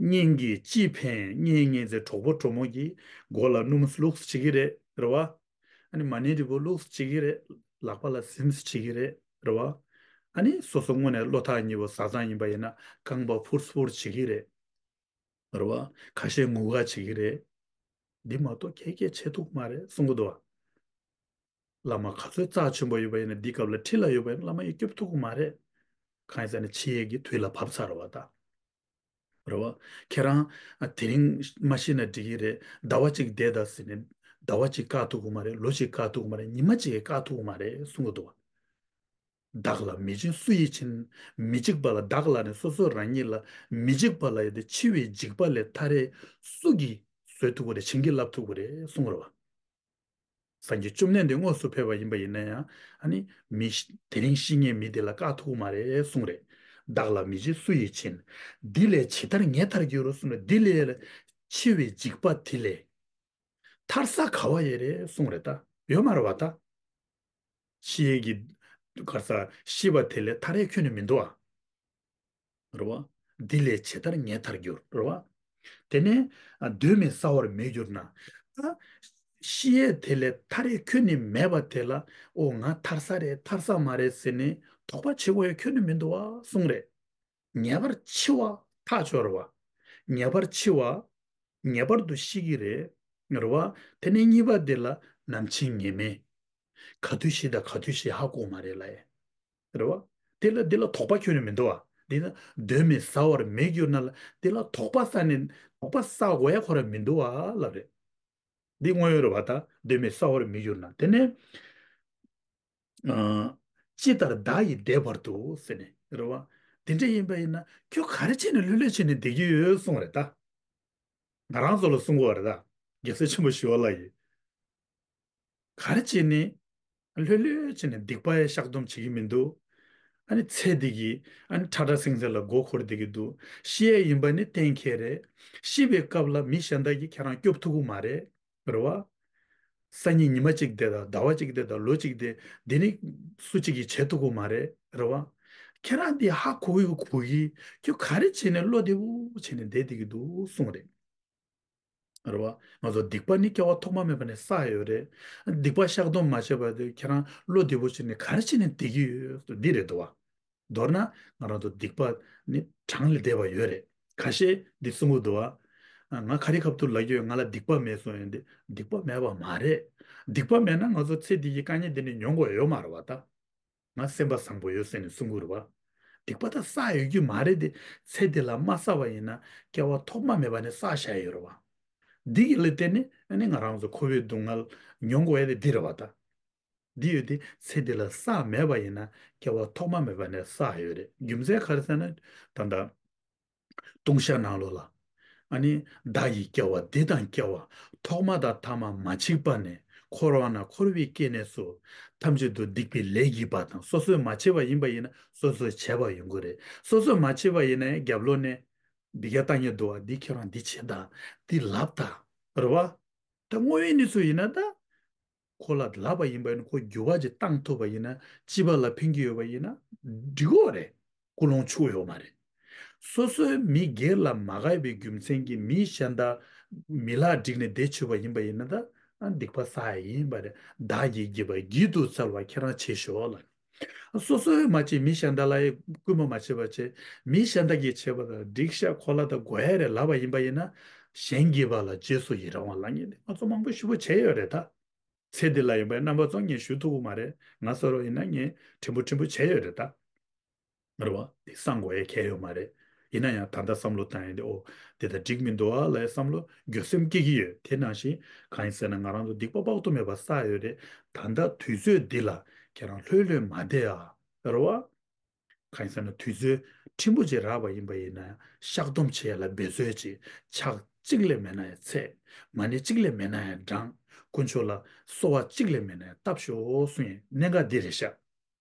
གཉེན་གྱིས་ཅི་ཕན་གཉེན་ཉེ་ཚན་གྲོགས་པོ་གྲོགས་མོ་གིས་མགོ་ལ་སྣུམ་བླུགས་བྱེད་ཀྱི་རེད། རེད་བ། ཨ་ནི་མ་ཎི་རིལ་བུ་བླུགས་བྱེད་ཀྱི་རེད། ལག་པ་ལ་ཟིན་བྱེད་ཀྱི་རེད། རེད་བ། ཨ་ནི་སོ་སོ་དངོས་གནས་བློ་ཐག་ཉེ་བོ་བཟའ་ཚང་ཡིན་པ་ཡིན་ན་རྐང་པ་ཕུར་ཕུར་བྱེད་ཀྱི་རེད། རེད་བ། ཁ་ཤས་ངུ་ག་བྱེད་ཀྱི་རེད། འདི་མ་གཏོགས་ག་ག་བྱེད་ཐུབ་ཀྱི་མ་རེད་གསུང་གི་འདུག་བ། བླ་མ་ག་ཚོད་རྩ་ཆེན་པོ་ཡོད་པ་ཡིན་ན་འདི་སྐབས་ལ་ཁྲི་ལ་ཡོད་པ་ཡིན་ན་བླ་མ་ཡིས་སྐྱོབ་ཐུབ་ཀྱི་མ་རེད། གང་ཡིན་ཟེར་ན་འཆི་ཡས་ཀྱི་དུས་ལ་བབས་ཚར་བ་ད། རེད་བ། ཁྱེད་རང་ཨ་དེ་རིང་མ་ཤི་ན་འགྲིག་གི་རེད། ཟླ་བ་གཅིག་བསྡད་ད་ཟེར་ནས་ཟླ་བ་གཅིག་བཀག་ཐུབ་ཀྱི་མ་རེད། ལོ་གཅིག་བཀག་ཐུབ་ཀྱི་མ་རེད། ཉི་མ་གཅིག་བཀག་ཐུབ་ཀྱི་མ་རེད་གསུང་གི་འདུག་བ། བདག་ལ་མི་འཇིགས་སུ་ཡིས་བྱིན། མི་འཇིགས་པ་ལ་བདག་ལ་ནི་སོ་སོ་རང་ཉིད་ལ་མི་འཇིགས་པ་ལ་ཡོད་དེ་འཆི་བའི་འཇིགས་པ་ལས་ཐར་ཡས་སུ་གིས་བཟོད་ཐུབ་ཀྱི་རེད། བྱིན་གྱིས་བརླབ་ཐུབ་ཀྱི་རེད་གསུང་གི་རེད་བ། སངས་རྒྱས་བཅོམ་ལྡན་འདས་དངོས་སུ་ཕེབས་པ་ཡིན་པ་ཡིན་ན་ཡང་ཨ་ནི་མི་ཤི་དེ་རིང་ཤི་མཁན་མི་དེ་ལ་བཀག་ཐུབ་ཀྱི་མ་རེད་གསུང་རེད། བདག་ལ་མི་འཇིགས་སུ་ཡིས་བྱིན། འདི་ལས་ཇི་ལྟར་ངེས་ཐར་འགྱུར་རོ་གསུངས་ནས་འདི་ལས་འཆི་བའི་འཇིགས་པ་དེ་ལས། ཐར་ས་ག་བ་ཡོད་རེད་གསུངས་རེད་ད། ཡོད་མ་རེད་བ་ད། ཤི་ཡས་ཀྱི་གར་ས་ཤི་བ་དེ་ལས་ཐར་ཡས་ཁྱོན་ནས་མི་འདུག་ཨ། རེད་བ། འདི་ལས་ཇི་ལྟར་ངེས་ཐར་འགྱུར་རེད་བ། དེ་ནས་ཨ་གདོད་མའི་ས་བོར་མེད་གྱུར་ན། ཨ་ཤི་ཡས་དེ་ལས་ཐར་ཡས་ཁྱོན་ནས་མེད་པ་དེ་ལ་ཨོ་ང་ཐར་ས་རེད་ཐར་ས་མ་རེད་ཟེར་ནས་དོགས་པ་བྱེད་དགོས་ཡས་ཁྱོན་ནས་མི་འདུག་བ་གསུངས་རེད། ངེས་པར་འཆི་བ་ཐག་ཆོད་རེད་བ། ངེས་པར་འཆི་བ། ངེས་པར་དུ་ཤི་གི་རེད། རེད་བ། དེ་ནས་གཉིས་པ་དེ་ལ་ནམ་འཆི་ངེས་མེད། ག་དུས་ཤི་དང་ག་དུས་ཤི་ཧ་གོ་མ་རེད་ལ་ཡ། རེད་བ། དེ་ལ་འདི་ལ་དོགས་པ་ཁྱོན་ནས་མི་འདུག་བ། འདི་ན་གདོད་མའི་ས་བོར་མེད་གྱུར་ན་ལ་འདི་ལ་དོགས་པ་ས་ནས་དོགས་པ་ས་དགོས་ཡ་ཁོ་ར་མི་འདུག་བ་ལབ་རེད། འདི་དངོས་ཡོད་རེད་བ་ད་གདོད་མའི་ས་བོར་མི་གྱུར་ན་དེ་ནས། ཨ། ཅི་ལྟར་བདག་ཡིས་བདེ་བར་འདུག་ཟེར་ནས་རེད་བ། དེ་འདྲ་ཡིན་པ་ཡིན་ན་ཁྱོད་ག་རེ་བྱས་ནས་ལྷོད་ལྷོད་བྱས་ནས་བསྡད་ཀྱི་ཡོད་གསུངས་པ་རེད་ད། ང་རང་ཚོ་ལ་གསུང་གི་ཡོད་རེད་ད། རྒྱལ་སྲས་ཆེན་པོ་ཞི་བ་ལྷ་ཡིས། ག་རེ་བྱས་ནས་ལྷོད་ལྷོད་བྱས་ནས་སྡིག་པ་ཡང་བཤགས་སྡོམ་བྱེད་ཀྱི་མི་འདུག་ཨ་ནི་ཚེ་འདི་གི་ཨ་ནི་ཁྲ་ཁྲ་སིང་སིང་ལ་མགོ་འཁོར་བསྡད་ཀྱི་འདུག་ཤི་ཡས་ཡིན་པ་ནི་གཏན་འཁེལ་རེད། ཤི་བའི་སྐབས་ལ་མི་གཞན་དག་གིས་ཁྱེད་རང་སྐྱོབ་ཐུབ་ཀྱི་མ་རེད། རེད་བ། སང་ཉིན་ཉི་མ་གཅིག་བསྡད་དང་ཟླ་བ་གཅིག་བསྡད་དང་ལོ་གཅིག་བསྡད་འདི་ནི་སུ་གཅིག་གིས་བྱེད་ཐུབ་ཀྱི་མ་རེད། རེད་བ། ཁྱེད་རང་འདི་ཧ་གོ་གི་གོ་གི་ཁྱོད་ག་རེ་བྱས་ནས་བློ་བདེ་པོ་བྱས་ནས་བསྡད་བསྡད་ཀྱི་འདུག་གསུངས་རེད། རེད་བ། ང་ཚོ་སྡིག་པ་ནི་སྐྱེ་བ་ཐོག་མ་མེད་པ་ནས་བསགས་ཡོད་རེད། སྡིག་པ་བཤགས་སྡོམ་མ་བྱས་པ་དེ་ཁྱེད་རང་བློ་བདེ་པོ་བྱས་ནས་ག་རེ་བྱས་ནས་བསྡད་ཀྱི་ཡོད་འདི་རེད་འདུག་བ། མདོར་ན་ང་རང་ཚོ་སྡིག་པ་ནི་གྲངས་ལས་འདས་པ་ཡོད་རེད། ཁ་ཤས་འདི་གསུང་གི་འདུག་བ། ང་ག་རེ་ཁ་ཐུག་ལབ་ཀྱི་ཡོད། ང་ལ་སྡིག་པ་མེད་གསུང་ཡོད་འདི་སྡིག་པ་མེད་པ་མ་རེད། སྡིག་པ་མེད་ན་ང་ཚོ་ཚེ་འདི་གི་དཀའ་ངལ་འདི་ནས་མྱོང་དགོས་ཡོད་མ་རེད་བ་ད། ང་སེམས་པ་བཟང་པོ་ཡོད་ཟེར་ནས་གསུང་གི་རེད་བ། སྡིག་པ་ད་བསགས་ཡོད་རྒྱུ་མ་རེད་དེ། ཚེ་འདི་ལ་མ་བསགས་པ་ཡིན་ན་སྐྱེ་བ་ཐོག་མ་མེད་པ་ནས་བསགས་བཞག་ཡོད་རེད་བ། འདི་གི་ལ་བརྟེན་ནས་ཨ་ནི་ང་རང་ཚོ་འཁོར་བའི་སྡུག་བསྔལ་མྱོང་དགོས་ཡ་དེ་འདི་རེད་བ་ད། འདི་ཡོད་དེ་ཚེ་འདི་ལ་བསགས་མེད་པ་ཡིན་ན་སྐྱེ་བ་ཐོག་མ་མེད་པ་ནས་བསགས་ཡོད་རེད། རྒྱུ་མཚན་ག་རེ་ཟེར་ན་ད་ལྟ་ལྟུང་བཤགས་ནང་ལོགས་ལ། ཨ་ནི་བདག་གིས་སྐྱེ་བ་འདི་དང་སྐྱེ་བ་ཐོག་མ་དང་ཐ་མ་མ་མཆིས་པ་ནས་འཁོར་བ་ན་འཁོར་བའི་སྐྱེ་གནས་སུ་ཐམས་ཅད་དུ་སྡིག་པའི་ལས་བགྱིས་པ་དང་སོ་སོས་མ་བྱས་པ་ཡིན་པ་ཡིན་ན་སོ་སོས་བྱས་པ་ཡོང་གི་རེད། སོ་སོས་མ་བྱས་པ་ཡིན་ན་ཡང་རྒྱབ་ལོགས་ནས་འདི་ག་བཏང་ཉེ་འདུག་བ། འདི་ཁྱེད་རང་འདི་བྱེད་དང་འདི་ལབ་དང་རེད་བ། ད་དངོས་ཡོད་གནས་ཚུལ་ཡིན་ན་ད། ཁོ་ལ་ལབ་པ་ཡིན་པ་ཡིན་ན་ཁོ་འགྱུར་བ་ཅིག་བཏང་ཐུབ་པ་ཡིན་ན་སྤྱི་པ་ལ་ཕན་གྱི་ཡོད་པ་ཡིན་ན་འགྲིག་གི་རེད། ཀུན་སློང་འཆུག་ཡོད་མ་རེད། སོ་སོའི་མི་སྒེར་ལ་མ་དགའ་བའི་རྒྱུ་མཚན་གྱིས་མི་གཞན་དག་མི་ལ་འགྲིག་ནས་བསྡད་ཆོག་པ་ཡིན་པ་ཡིན་ན་ད་སྡིག་པ་བསགས་ཡ་ཡིན་པ་རེད། བདག་གིས་བགྱིས་པ་བགྱིད་དུ་སྩལ་བ་ཁྱེད་རང་བྱེད་ཤོག་ལ། སོ་སོའི་མ་བྱས་མི་གཞན་དག་ལ་ཡང་སྐུལ་མ་མ་བྱེད་པ་བྱས། མི་གཞན་དག་གིས་བྱས་པ་དང་འགྲིག་ཤག་ཁོ་ལ་ད་དགོས་ཡ་རེད་ལབ་པ་ཡིན་པ་ཡིན་ན་གཞན་བགྱིས་པ་ལ་རྗེས་སུ་ཡི་རང་བ་ལབ་མཁན་དེ་ང་ཚོ་མང་པོ་ཞེ་པོ་བྱས་ཡོད་རེད་ད། ཚེ་འདི་ལ་ཡིན་པའི་རྣམ་པ་ཚོ་ངས་ཞུ་ཐུབ་ཀྱི་མ་རེད། ང་ཚོ་རོ་ཡིན་ན་ངས་ཕྲན་བུ་ཕྲན་བུ་བྱས་ཡོད་རེད་ད། རེད་བ། འདི་གསང་དགོས་ཡ་གལ་ཡོད་མ་རེད། ཡིན་ན་ཡང་ད་ལྟ་བསམ་བློ་བཏང་ཡིན་དེ་ཨོ་དེ་ད་འགྲིག་མི་འདུག་ཨ་ལ་ཡ་བསམ་བློ་འགྱོད་སེམས་སྐྱེ་གི་ཡོད། དེ་ནང་བཞིན་གང་ཡིན་ཟེར་ན་ང་རང་ཚོ་སྡིག་པ་དཔག་ཏུ་མེད་པ་བསགས་ཡོད་རེད། ད་ལྟ་དུས་ཚོད་འདི་ལ་ཁྱེད་རང་ལྷོད་ལྷོད་མ་བསྡད་ཨ། རེད་བ། གང་ཡིན་ཟེར་ན་དུས་ཚོད་ཕྲན་བུ་ཅིག་རག་པ་ཡིན་པ་ཡིན་ན་ཡང་བཤགས་སྡོམ་བྱེད་ཡ་ལ་འབད་རྩོལ་བྱེད། ཕྱག་གཅིག་ལས་མེད་ན་ཡང་འཚལ། མ་ཎི་གཅིག་ལས་མེད་ན་ཡང་བགྲང་། དཀོན་མཆོག་ལ་གསོལ་བ་གཅིག་ལས་མེད་ན་ཡང་བཏབ་ཤོག་གསུང་ཡས་གནད་འགག་འདི་རེད་ཤག་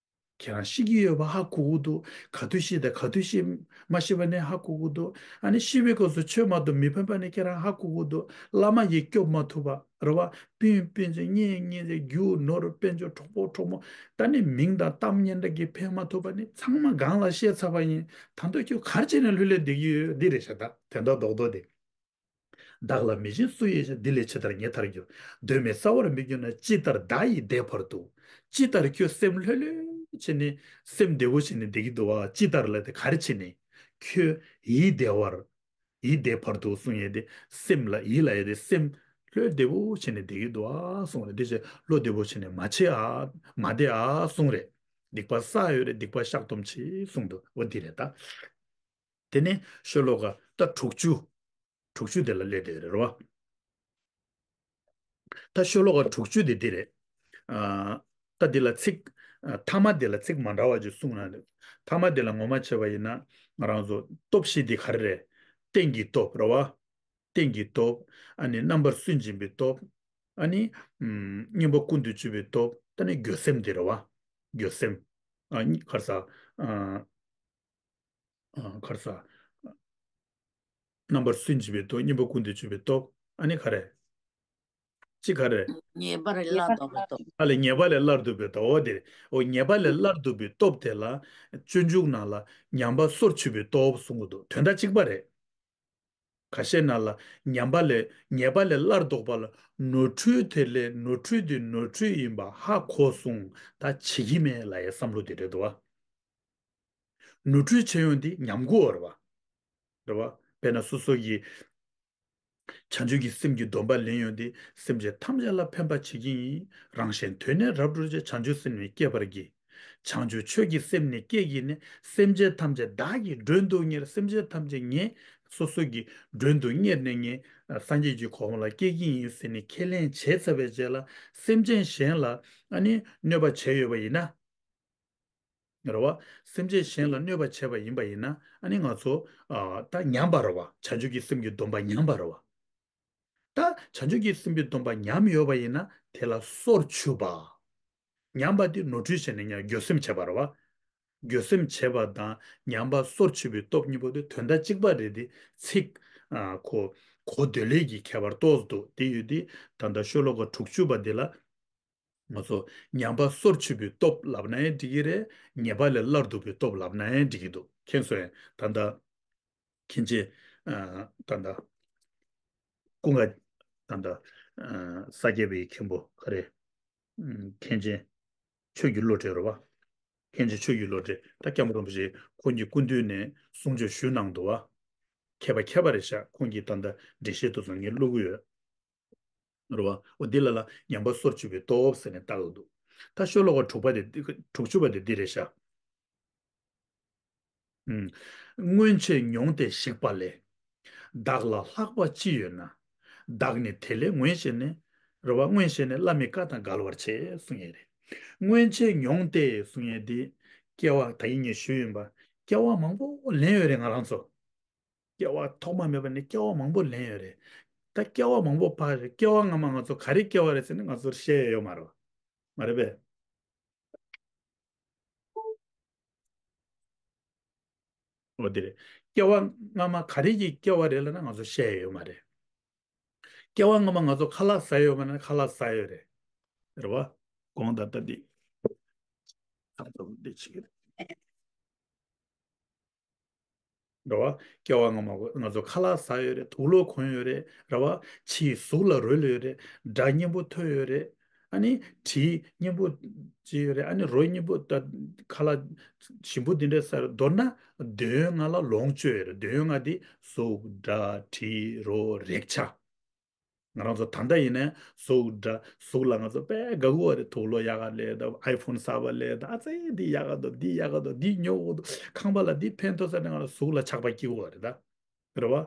ཁྱེད་རང་ཤི་གི་ཡོད་པ་ཧ་གོ་གི་འདུག་ག་དུས་ཤི་དང་ག་དུས་ཤི་མ་ཤི་བ་ནི་ཧ་གོ་གི་འདུག་ཨ་ནི་ཤི་བའི་སྐབས་སུ་ཆོས་མ་གཏོགས་མི་ཕན་པ་ནི་ཁྱེད་རང་ཧ་གོ་གི་འདུག་བླ་མ་ཡིས་སྐྱོབ་མ་ཐུབ་པ་རེད་བ། སྤུན་སྤུན་མཆེད་གཉེན་ཉེ་ཚན་རྒྱུ་ནོར་དཔལ་འབྱོར་གྲོགས་པོ་གྲོགས་མོ། ད་ནི་མིང་དང་གཏམ་སྙན་གྲགས་ཀྱིས་ཕན་མ་ཐུབ་པ་ནི་ཚང་མ་སྒང་ལ་བཤད་ཚར་བ་ཡིན། ད་དུང་ཁྱོད་ག་རེ་བྱས་ནས་ལྷོད་ལྷོད་བསྡད་ཀྱི་ཡོད། འདི་རེད་ཤག་ད་དོན་དག་རྡོག་རྡོག་དེ། བདག་ལ་མི་སྦྱིན་སུ་ཡིས་བྱ། འདི་ལས་ཇི་ལྟར་ཉེ་ཐར་འགྱུར། གདོད་མའི་རྩ་བར་མི་འགྱུར་ན། ཇི་ལྟར་བདག་ཡིད་བདེ་བར་འདུག་ཇི་ལྟར་ཁྱོད་སེམས་ལྷོད་ལྷོད་བྱས་ནས་སེམས་བདེ་བོ་བྱས་ནས་བསྡད་ཀྱི་འདུག་བ། ཇི་ལྟར་ལབ་དེ་ག་རེ་བྱས་ནས། ཁྱོད་ཡིད་བདེ་བར། ཡིད་བདེ་བར་འདུག་གསུང་ཡས་དེ་སེམས་ལ་ཡིད་ལ་ཡས་དེ་སེམས་ལྷོད་བདེ་བོ་བྱས་ནས་བསྡད་ཀྱི་འདུག་ཨ་གསུང་རེད། དེ་ཕྱིར་བློ་བདེ་བོ་བྱས་ནས་མ་བྱེད་ཨ། མ་བསྡད་ཨ་གསུང་རེད། སྡིག་པ་བསགས་ཡོད་རེད། སྡིག་པ་བཤགས་སྡོམ་བྱེད་གསུང་འདུག་འོ་འདི་རེད་ད། དེ་ནས་ཤོ་ལོ་ཀ་ད་དྲུག་ཅུ། དྲུག་ཅུ་དེ་ལ་སླེབས་བསྡད་ཡོད་རེད་བ། ད་ཤོ་ལོ་ཀ་དྲུག་ཅུ་དེ་འདི་རེད། ཨ། ད་འདི་ལ་ཚིག་ཨ། ཐ་མ་འདི་ལ་ཚིག་མ་འདྲ་བ་ཅིག་གསུངས་ན་རེད། ཐ་མ་འདི་ལ་ངོ་མ་བྱས་པ་ཡིན་ན་ང་རང་ཚོ་སྟོབས་བཞི་འདི་ག་རེ་རེད། རྟེན་གྱི་སྟོབས་རེད་བ། རྟེན་གྱི་སྟོབས། ཨ་ནི་རྣམ་པར་སུན་འབྱིན་པའི་སྟོབས། ཨ་ནི་ཨམ། གཉེན་པོ་ཀུན་ཏུ་སྤྱོད་པའི་སྟོབས། ད་ནི་འགྱོད་སེམས་འདི་རེད་བ། འགྱོད་སེམས། ཨ་ནི་ག་རེ་ཟ། ཨ། ཨ། ག་རེ་ཟ། རྣམ་པར་སུན་འབྱིན་པའི་སྟོབས། གཉེན་པོ་ཀུན་ཏུ་སྤྱོད་པའི་སྟོབས། ཨ་ནི་ག་རེ། ཅི་ག་རེ། ཉེས་པ་ལས་སླར་ལྡོག་པའི་སྟོབས། ཨ་ལས་ཉེས་པ་ལས་སླར་ལྡོག་པའི་སྟོབས། འོ་དེ་རེད། འོ་ཉེས་པ་ལས་སླར་ལྡོག་པའི་སྟོབས་དེ་ལ་སྤྱོད་འཇུག་ནང་ལ་ཉམས་པ་སོར་ཆུད་པའི་སྟོབས་གསུང་གི་འདུག་དོན་དག་གཅིག་པ་རེད། ཁ་ཤས་ནང་ལ་ཉམས་པ་ལས་ཉེས་པ་ལས་སླར་ལྡོག་པ་ལ་ནོར་འཁྲུལ་དེ་ལས་ནོར་འཁྲུལ་དེ་ནོར་འཁྲུལ་ཡིན་པ་ཧ་གོ་སོང་། ད་བྱེད་ཀྱི་མེད་ལབ་ཡའི་བསམ་བློ་དེ་རེད་འདུག་བ། ནོར་འཁྲུལ་བྱེད་ཡོང་དེ་ཉམས་དགོས་པ་རེད་བ། རེད་བ། དཔེར་ན་སོ་སོ་ཡིས་བྱང་ཆུབ་ཀྱི་སེམས་ཀྱི་སྡོམ་པ་ལེན་ཡོང་དེ་སེམས་ཅན་ཐམས་ཅད་ལ་ཕན་པ་བྱེད་ཀྱི་ཡིན། རང་གཞན་དོན་ནི་རབ་བསྒྲུབ་ཕྱིར། བྱང་ཆུབ་སེམས་ནི་བསྐྱེད་པར་བགྱི། བྱང་ཆུབ་ཆོས་ཀྱི་སེམས་ནི་བསྐྱེད་བགྱིས་ནས། སེམས་ཅན་ཐམས་ཅད་བདག་གིས་མགྲོན་དུ་གཉེར། སེམས་ཅན་ཐམས་ཅད་ངས་སོ་སོ་གི་མགྲོན་དུ་གཉེར་ནས་ངས་སངས་རྒྱས་ཀྱི་གོ་འཕང་ལ་བསྐྱལ་གྱི་ཡིན་ཟེར་ནས་ཁས་ལེན་བྱས་ཚར་བའི་རྗེས་ལ་སེམས་ཅན་གཞན་ལ་ཨ་ནི་གནོད་པ་བྱས་ཡོད་པ་ཡིན་ན། རེད་བ། སེམས་ཅན་གཞན་ལ་གནོད་པ་བྱས་པ་ཡིན་པ་ཡིན་ན་ཨ་ནི་ང་ཚོ་ཨ། ད་ཉམས་པ་རེད་བ། བྱང་ཆུབ་ཀྱི་སེམས་ཀྱི་སྡོམ་པ་ཉམས་པ་རེད་བ། ད་བྱང་ཆུབ་ཀྱི་སེམས་ཀྱི་སྡོམ་པ་ཉམས་ཡོད་པ་ཡིན་ན་དེ་ལ་སོར་ཆུད་པ། ཉམས་པ་དེ་ནོར་འཁྲུལ་བྱས་ནས་ཉམས། འགྱོད་སེམས་བྱས་པ་རེད་བ། འགྱོད་སེམས་བྱས་པ་དང་ཉམས་པ་སོར་ཆུད་པའི་སྟོབས་གཉིས་པོ་དེ་དོན་དག་གཅིག་པ་རེད་དེ། ཚིག་ཨ། གོ་གོ་འདོད་ལས་ཀྱི་ཁྱད་པར་ཏོག་ཙམ་འདུག་དེ་ཡོད་དེ། ད་ལྟ་ཤོ་ལོ་ཀ་དྲུག་ཅུ་པ་འདི་ལ་ང་ཚོ་ཉམས་པ་སོར་ཆུད་པའི་སྟོབས་ལབ་ན་ཡང་འགྲིག་གི་རེད། ཉེས་པ་ལས་སླར་ལྡོག་པའི་སྟོབས་ལབ་ན་ཡང་འགྲིག་གི་འདུག་མཁྱེན་སོང་ངས། ད་ལྟ་མཁན་ཆེན་ཨ། ད་ལྟ་ཀུན་དགའ། ད་ལྟ་ཨ། ས་སྐྱ་པའི་མཁན་པོ་ག་རེ། ཨ། མཁན་ཆེན་ཆོས་ཀྱི་བློ་གྲོས་རེད་བ། མཁན་ཆེན་ཆོས་ཀྱི་བློ་གྲོས། ད་སྐྱབས་མགོན་རིན་པོ་ཆེ་ཁོང་གི་སྐུ་མདུན་ནས་གསུང་ཆོས་ཞུས་གནང་འདུག་བ། མཁས་པ་མཁས་པ་རེད་ཤག་ཁོང་གི་ད་ལྟ་འགྲེལ་བཤད་དེ་ཚོ་ངས་ཀློག་གི་ཡོད། རེད་བ། འོ་འདི་ལ་ལ་ཉམས་པ་སོར་ཆུད་པའི་སྟོབས་ཟེར་ནས་བཏགས་ཡོད་འདུག་ད་ཤོ་ལོ་ཀ་དྲུག་པ་དེ་དྲུག་ཅུ་པ་དེ་འདི་རེད་ཤག་ཨུམ། སྔོན་ཆད་མྱོང་སྟེ་ཞིག་པ་ལས། བདག་ལ་ལྷག་པ་ཅི་ཡོད་ན། བདག་ནི་དེ་ལས་ངོ་ཤེས་ནས། རེད་བ། ངོ་ཤེས་ནས་བླ་མའི་བཀའ་དང་འགལ་བར་བྱེད་གསུང་ཡས་རེད། སྔོན་ཆད་མྱོང་སྟེ་གསུང་ཡས་འདི། སྐྱེ་བ་ད་གིན་ངས་ཞུས་ཡིན་པ། སྐྱེ་བ་མང་པོ་ལེན་ཡོད་རེད་ང་རང་ཚོ། སྐྱེ་བ་ཐོག་མ་མེད་པ་ནས་སྐྱེ་བ་མང་པོ་ལེན་ཡོད་རེད། ད་སྐྱེ་བ་མང་པོ་བར་རེད། སྐྱེ་བ་སྔ་མ་ང་ཚོ་ག་རེ་སྐྱེ་བ་རེད་ཟེར་ན་ང་ཚོར་བཤད་ཡ་ཡོད་མ་རེད་བ། མ་རེད་པས། འོ་དེ་རེད། སྐྱེ་བ་སྔ་མ་ག་རེ་གི་སྐྱེ་བ་རེད་ལབ་ན་ང་ཚོ་བཤད་ཡ་ཡོད་མ་རེད། སྐྱེ་བ་སྔ་མ་ང་ཚོ་ཁ་ལག་ཟ་ཡོད་མ་རེད། ཁ་ལག་ཟ་ཡོད་རེད། རེད་བ། དགོངས་དག་ད་འདི། ད་ཚོ་འདི་བྱེད་ཀྱི་རེད། རེད་བ། སྐྱེ་བ་སྔ་མ་ང་ཚོ་ཁ་ལག་ཟ་ཡོད་རེད། དུག་ལོག་གོན་ཡོད་རེད། རེད་བ། ཕྱིའི་གཟུགས་ལ་རོལ་ཡོད་རེད། སྒྲ་སྙན་པོ་ཐོས་ཡོད་རེད། ཨ་ནི་དྲི་སྙན་པོ་བརྗེད་ཡོད་རེད། ཨ་ནི་རོ་སྙན་པོ་ད་ཁ་ལག་ཞིམ་པོ་འདི་འདྲ་ཟ་རེད། མདོར་ན་འདོད་ཡོན་ལྔ་ལ་ལོངས་སྤྱོད་ཡོད་རེད། འདོད་ཡོན་ལྔ་འདི་གཟུགས་སྒྲ་དྲི་རོ་རེག་བྱ། ང་རང་ཚོ་ད་ལྟ་ཡིན་ན་གཟུགས་སྒྲ་གཟུགས་ལ་ང་ཚོ་དཔེ་དགའ་གི་ཡོད་རེད། དུག་ལོག་ཡག་ག་ལས་དང་ཨའི་ཕོན་གསར་པ་ལས་དང་ཨ་ཙི་འདི་ཡག་ག་འདུག་འདི་ཡག་ག་འདུག་འདི་ཉོ་གི་འདུག་ཁང་པ་ལ་འདི་ཕན་ཐོགས་ས་ནས་ང་ལ་གཟུགས་ལ་ཆགས་པ་སྐྱེ་གི་ཡོད་རེད་ད། རེད་བ།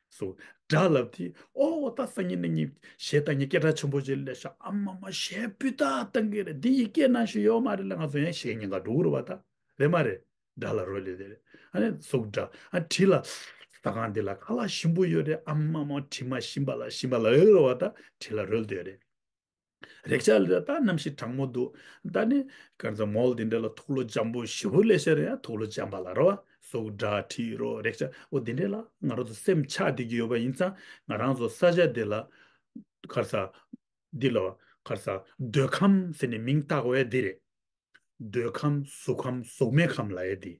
གཟུགས་སྒྲ་ལབ་དེ་ཨོ་ད་སང་ཉིན་གནངས་ཉིན་གཞས་བཏང་ཉིན་སྐད་གྲགས་ཆེན་པོ་ཅིག་སླེབས་ཤག་ཨ་མ་མ་གཞས་སྤུས་དག་བཏང་གི་རེད། འདི་ཡི་སྐད་ནང་བཞིན་ཡོད་མ་རེད་ལ་ང་ཚོ་ཡང་གཞས་ཉན་ག་འགྲོ་གི་རེད་བ་ད། རེད་མ་རེད། དགྲ་ལ་རོལ་ཡོད་དེ་རེད། ཨ་ནི་གཟུགས་དགྲ། ཨ་དྲི་ལ་ཟ་ཁང་འདི་ལ་ཁ་ལག་ཞིམ་པོ་ཡོད་རེད། ཨ་མ་མ་དྲི་མ་ཞིམ་པ་ལ་ཞིམ་པ་ལ་ཡོད་རེད་བ། ད་དྲི་ལ་རོལ་དེ་རེད། རེག་བྱ་ལ་ད་གནམ་གཤིས་གྲང་མོ་འདུག་ད་ནི་ག་ཚོད་མོལ་འདི་འདྲ་ལ་དུག་ལོག་འཇམ་པོ་ཞེ་པོ་ལས་ཤར་ཡ། དུག་ལོག་འཇམ་པ་ལ་རོ། གཟུགས་དགྲ་དྲི་རོ་རེག་བྱ་འོ་འདི་འདྲ་ལ་ང་རང་ཚོ་སེམས་ཆགས་བསྡད་ཀྱི་ཡོད་པ་ཡིན་ཙང་། ང་རང་ཚོ་ས་ཆ་འདི་ལ་ག་ས་འདི་ལ་ག་ས་འདོད་ཁམས་ཟེར་ནས་མིང་བཏགས་དགོས་ཡ་འདི་རེད། འདོད་ཁམས། གཟུགས་ཁམས། གཟུགས་མེད་ཁམས་ལབ་ཡ་འདི།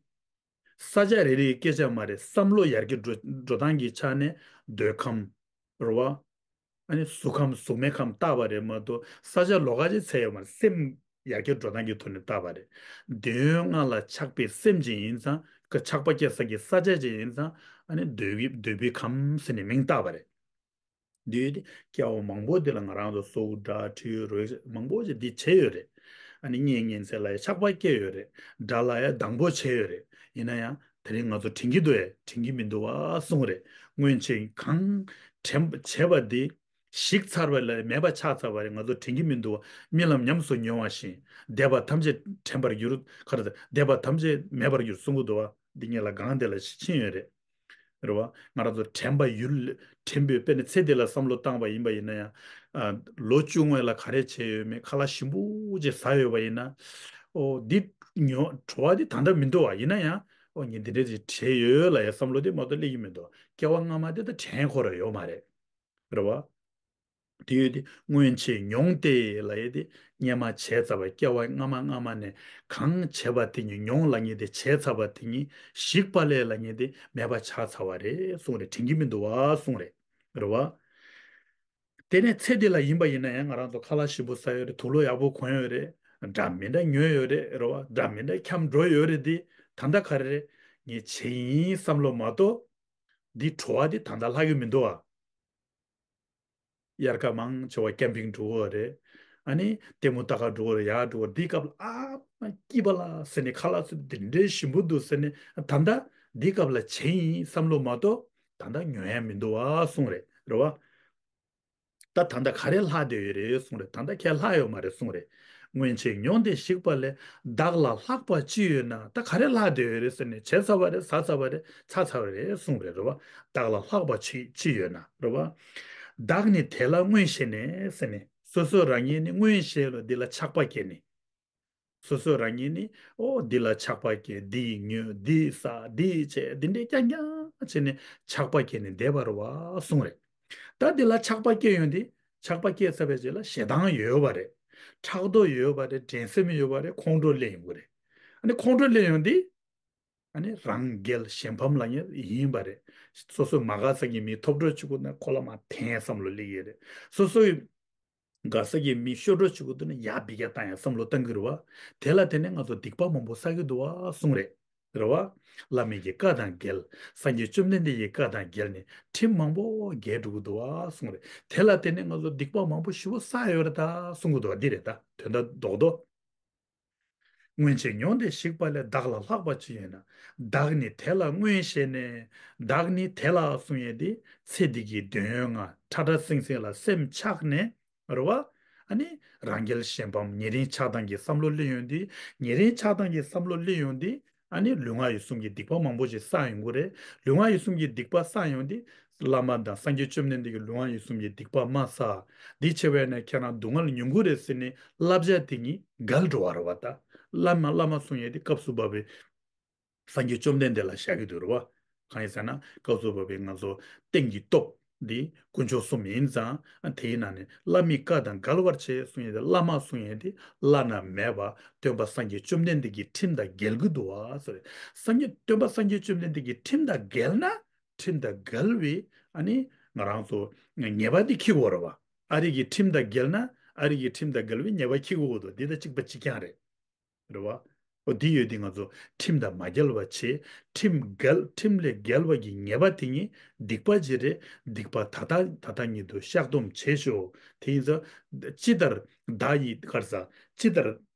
ས་ཆ་རེ་རེའི་སྐད་ཆ་མ་རེད། བསམ་བློ་ཡར་རྒྱས་འགྲོ་འགྲོ་སྟངས་ཀྱི་ཆ་ནས་འདོད་ཁམས་རེད་བ། ཨ་ནི་གཟུགས་ཁམས་གཟུགས་མེད་ཁམས་བཏགས་པ་རེད་མ་གཏོགས། ས་ཆ་ལོགས་ཀ་ཅིག་ཚད་ཡོད་མ་རེད། སེམས་ཡར་རྒྱས་འགྲོ་སྟངས་ཀྱི་ཐོག་ནས་བཏགས་པ་རེད། འདོད་ཡོན་ལྔ་ལ་ཆགས་པའི་སེམས་ཅིག་ཡིན་ཙང་། ཀ་ཆགས་པ་སྐྱེ་ས་ཀྱི་ས་ཆ་ཅིག་ཡིན་ཙང་། ཨ་ནི་འདོད་ཡི་འདོད་པའི་ཁམས་ཟེར་ནས་མིང་བཏགས་པ་རེད། འདི་ཡོད་དེ་སྐྱེ་བ་མང་པོ་འདི་ལ་ང་རང་ཚོ་གཟུགས་དགྲ་དྲི་རོ་མང་པོ་ཞིག་འདི་བྱས་ཡོད་རེད། ཨ་ནི་གཉེན་ཉེ་ཚན་ལ་ཡང་ཆགས་པ་སྐྱེ་ཡོད་རེད། དགྲ་ལ་ཡང་སྡང་པོ་བྱས་ཡོད་རེད། ཡིན་ན་ཡང་དེ་རིང་ང་ཚོ་དྲན་གྱི་འདུག་ཨེ། དྲན་གྱི་མི་འདུག་བ་གསུངས་རེད། སྔོན་ཆད་གང་དྲན་བྱས་པ་འདི་ཞིག་ཚར་བ་ལས་མེད་པ་ཆགས་ཚར་བ་རེད། ང་ཚོ་དྲན་གྱི་མི་འདུག་བ། རྨི་ལམ་ཉམས་སུ་མྱོང་བ་བཞིན། འདས་པ་ཐམས་ཅད་དྲན་པར་འགྱུར། ག་རེ། འདས་པ་ཐམས་ཅད་མེད་པར་འགྱུར་གསུང་གི་འདུག་བ། འདི་ངེད་ལ་གང་དེ་ལ་ཕྱིན་ཡོད་རེད། རེད་བ། ང་རང་ཚོ་དྲན་པ་ཡུལ། དྲན་པའི་དཔེར་ན་ཚེ་འདི་ལ་བསམ་བློ་བཏང་བ་ཡིན་པ་ཡིན་ན་ཡང་། ཨ། ལོ་བཅུ་སྔོན་ལ་ག་རེ་བྱས་ཡོད་མེད། ཁ་ལག་ཞིམ་པོ་ཅིག་ཟ་ཡོད་པ་ཡིན་ན། ཨོ་འདི་ཉོ་བྲོ་བ་འདི་ད་ལྟ་མི་འདུག་བ། ཡིན་ན་ཡང་ཨོ་ངས་འདི་འདྲ་ཅིག་བྱས་ཡོད་ལབ་ཡ་བསམ་བློ་དེ་མ་གཏོགས་སླེབས་ཀྱི་མི་འདུག་སྐྱེ་བ་སྔ་མ་དེ་ད་དྲན་ཁོ་རང་ཡོད་མ་རེད། རེད་བ། དེ་ཡོད་དེ་སྔོན་ཆད་མྱོང་སྟེ་ལབ་ཡས་དེ། སྔོན་མ་བྱས་ཚར་བ། སྐྱེ་བ་སྔ་མ་སྔ་མ་ནས་གང་བྱས་པ་དེ་ཉིད། མྱོང་ལབ་མཁན་དེ་བྱས་ཚར་བ་དེ་ཉིད། ཞིག་པ་ལས་ལབ་མཁན་དེ་མེད་པ་ཆགས་ཚར་བ་རེད་གསུངས་རེད། དྲན་གྱི་མི་འདུག་བ་གསུངས་རེད། རེད་བ། དེ་ནས་ཚེ་འདི་ལ་ཡིན་པ་ཡིན་ན་ཡང་ང་རང་ཚོ་ཁ་ལག་ཞིམ་པོ་ཟ་ཡོད་རེད། དུག་ལོག་ཡག་པོ་གོན་ཡོད་རེད། འདྲ་མི་འདྲ་ཉོས་ཡོད་རེད། རེད་བ། འདྲ་མི་འདྲ་འཁྱམ་འགྲོ་ཡོད་རེད། དེ་ད་ལྟ་ག་རེ་རེད། ངས་བྱས་ཡིན་བསམ་བློ་མ་གཏོགས། འདི་བྲོ་བ་འདི་ད་ལྟ་ལྷག་གི་མི་འདུག་ཨ། དབྱར་ཁ་མང་ཆེ་བ་ཀེམ་པིང་འགྲོ་གི་རེད། ཨ་ནི་ལྟད་མོ་ལྟ་ག་འགྲོ་གི་རེད། ཡར་འགྲོ་གི་རེད། འདིའི་སྐབས་ལ་ཨ་མ་སྐྱིད་པ་ལ་ཟེར་ནས། ཁ་ལག་ཚོ་འདི་འདྲའི་ཞིམ་པོ་འདུག་ཟེར་ནས། ད་ལྟ་འདིའི་སྐབས་ལ་བྱས་ཡིན་བསམ་བློ་མ་གཏོགས་ད་ལྟ་ཉོ་ཡ་མི་འདུག་ཨ་གསུངས་རེད། རེད་བ། ད་ད་ལྟ་ག་རེ་ལྷག་བསྡད་ཡོད་རེད་གསུངས་རེད། ད་ལྟ་ཁས་ལྷག་ཡོད་མ་རེད་གསུངས་རེད། སྔོན་ཆད་མྱོང་སྟེ་ཞིག་པ་ལས། བདག་ལ་ལྷག་པ་ཅི་ཡོད་ན། ད་ག་རེ་ལྷག་བསྡད་ཡོད་རེད་ཟེར་ནས། བྱས་ཚར་བ་རེད། ཟ་ཚར་བ་རེད། ཚར་ཚར་བ་རེད་གསུངས་རེད། རེད་བ། བདག་ལ་ལྷག་པ་ཅི་ཅི་ཡོད་ན། རེད་བ། བདག་ནི་དེ་ལ་སྔོན་ཞེན་ནས་ཟེར་ནས། སོ་སོ་རང་ཉིད་ནི་སྔོན་ཞེན་ལ་འདི་ལ་ཆགས་པ་སྐྱེས་ནས། སོ་སོ་རང་ཉིད་ནི་ཨོ་འདི་ལ་ཆགས་པ་སྐྱེས། འདི་ཉོས། འདི་ཟ། འདི་བྱས། འདི་འདྲའི་རྐྱང་རྐྱང་བྱས་ནས་ཆགས་པ་སྐྱེས་ནས་བསྡད་པ་རེད་བ་གསུངས་རེད། ད་འདི་ལ་ཆགས་པ་སྐྱེ་ཡོང་དུས། ཆགས་པ་སྐྱེས་ཚར་བའི་རྗེས་ལ་ཞེ་སྡང་ཡོད་པ་རེད། ཕྲག་དོག་ཡོད་པ་རེད། འགྲན་སེམས་ཡོད་པ་རེད། ཁོང་ཁྲོ་སླེབས་ཡོང་གི་རེད། ཨ་ནི་ཁོང་ཁྲོ་སླེབས་ཡོང་དུས། ཨ་ནི་རང་རྒྱལ་གཞན་ཕམ་ལབ་མཁན་ཡིན་པ་རེད། སོ་སོ་མ་དགའ་ས་གི་མི་ཐོབ་འགྲོ་བྱེད་དགོས་ན་ཁོ་ལ་མར་འཐེན་བསམ་བློ་སླེབས་ཀྱི་རེད། སོ་སོའི་དགའ་ས་གི་མི་ཤོར་འགྲོ་བྱེད་དགོས་འདུག་ན་ཡར་འབུད་རྒྱག་བཏང་ཡ་བསམ་བློ་བཏང་གི་རེད་བ། དེ་ལ་བརྟེན་ནས་ང་ཚོ་སྡིག་པ་མང་པོ་བསགས་ཀྱི་འདུག་བ་གསུངས་རེད། རེད་བ། བླ་མའི་གི་བཀའ་དང་འགལ། སངས་རྒྱས་བཅོམ་ལྡན་འདས་ཀྱི་བཀའ་དང་འགལ་ནས་ཁྲིམས་མང་པོ་འགལ་འགྲོ་གི་འདུག་བ་གསུངས་རེད། དེ་ལ་བརྟེན་ནས་ང་ཚོ་སྡིག་པ་མང་པོ་ཞེ་པོ་བསགས་ཡོད་རེད་ད་གསུང་གི་འདུག་བ། འདི་རེད་ད། དོན་དག་རྡོག་རྡོག་སྔོན་ཆད་མྱོང་སྟེ་ཞིག་པ་ལས། བདག་ལ་ལྷག་པ་ཅི་ཡོད་ན། བདག་ནི་དེ་ལ་སྔོན་ཞེན་ནས། བདག་ནི་དེ་ལ་གསུང་ཡས་དེ། ཚེ་འདི་གི་འདོད་ཡོན་ལྔ་ཁྲ་ཁྲ་སིང་སིང་ལ་སེམས་ཆགས་ནས། རེད་བ། ཨ་ནི་རང་རྒྱལ་གཞན་ཕམ། ཉེ་རིང་ཆགས་སྡང་གི་བསམ་བློ་སླེབས་ཡོང་དུས། ཉེ་རིང་ཆགས་སྡང་གི་བསམ་བློ་སླེབས་ཡོང་དུས། ཨ་ནི་ལུས་ངག་ཡིད་གསུམ་གྱི་སྡིག་པ་མང་པོ་ཞིག་བསགས་ཡོང་གི་རེད། ལུས་ངག་ཡིད་གསུམ་གྱི་སྡིག་པ་བསགས་ཡོང་དུས། བླ་མ་དང་སངས་རྒྱས་བཅོམ་ལྡན་འདས་ཀྱིས་ལུས་ངག་ཡིད་གསུམ་གྱི་སྡིག་པ་མ་བསགས། འདི་བྱས་པས་ན་ཁྱེད་རང་སྡུག་བསྔལ་མྱོང་གི་རེད་ཟེར་ནས་བསླབ་བྱ་དེ་ཉིད་འགལ་འགྲོ་བ་རེད་བ། ད་བླ་མ་བླ་མ་གསུང་ཡས་དེ་སྐབས་སུ་བབ་པའི་སངས་རྒྱས་བཅོམ་ལྡན་འདས་ལ་བཞག་གི་འདུག་རེད་བ། གང་ཡིན་ཟེར་ན་སྐབས་སུ་བབ་པའི་ང་ཚོ་རྟེན་གྱི་སྟོབས་འདི་དཀོན་མཆོག་གསུམ་ཡིན་ཙང་། དེའི་ནང་ནས་བླ་མའི་བཀའ་དང་འགལ་བར་བྱེད་གསུང་ཡས་དེ། བླ་མ་གསུང་ཡས་དེ་བླ་ན་མེད་པ་སྟོན་པ་སངས་རྒྱས་བཅོམ་ལྡན་འདས་ཀྱི་ཁྲིམས་དང་འགལ་གྱི་འདུག་བ་ཟེར། སངས་རྒྱས་སྟོན་པ་སངས་རྒྱས་བཅོམ་ལྡན་འདས་ཀྱི་ཁྲིམས་དང་འགལ་ན། ཁྲིམས་དང་འགལ་བའི་ཨ་ནི་ང་རང་ཚོ་ཉེས་པ་འདི་འཁྱེར་དགོས་རེད་བ། ཨ་རི་གི་ཁྲིམས་དང་འགལ་ན་ཨ་རི་གི་ཁྲིམས་དང་འགལ་བའི་ཉེས་པ་འཁྱེར་དགོས་འདུག་འདི་དང་གཅིག་པ་གཅིག་རྐྱང་རེད། རེད་བ། འོ་འདི་ཡོད་དེ་ང་ཚོ་ཁྲིམས་དང་མ་འགལ་བ་བྱེད། ཁྲིམས་འགལ་ཁྲིམས་ལས་འགལ་བ་གི་ཉེས་པ་དེ་ཉིད་སྡིག་པ་ཅིག་རེད། སྡིག་པ་ད་ལྟ་ད་ལྟ་ཉིད་དུ་བཤགས་སྡོམ་བྱེད་ཤོག་དེ་ཡིན་ཙང་ཅི་ལྟར་བདག་ཡིད་གར་ས་ཅི་ལྟར།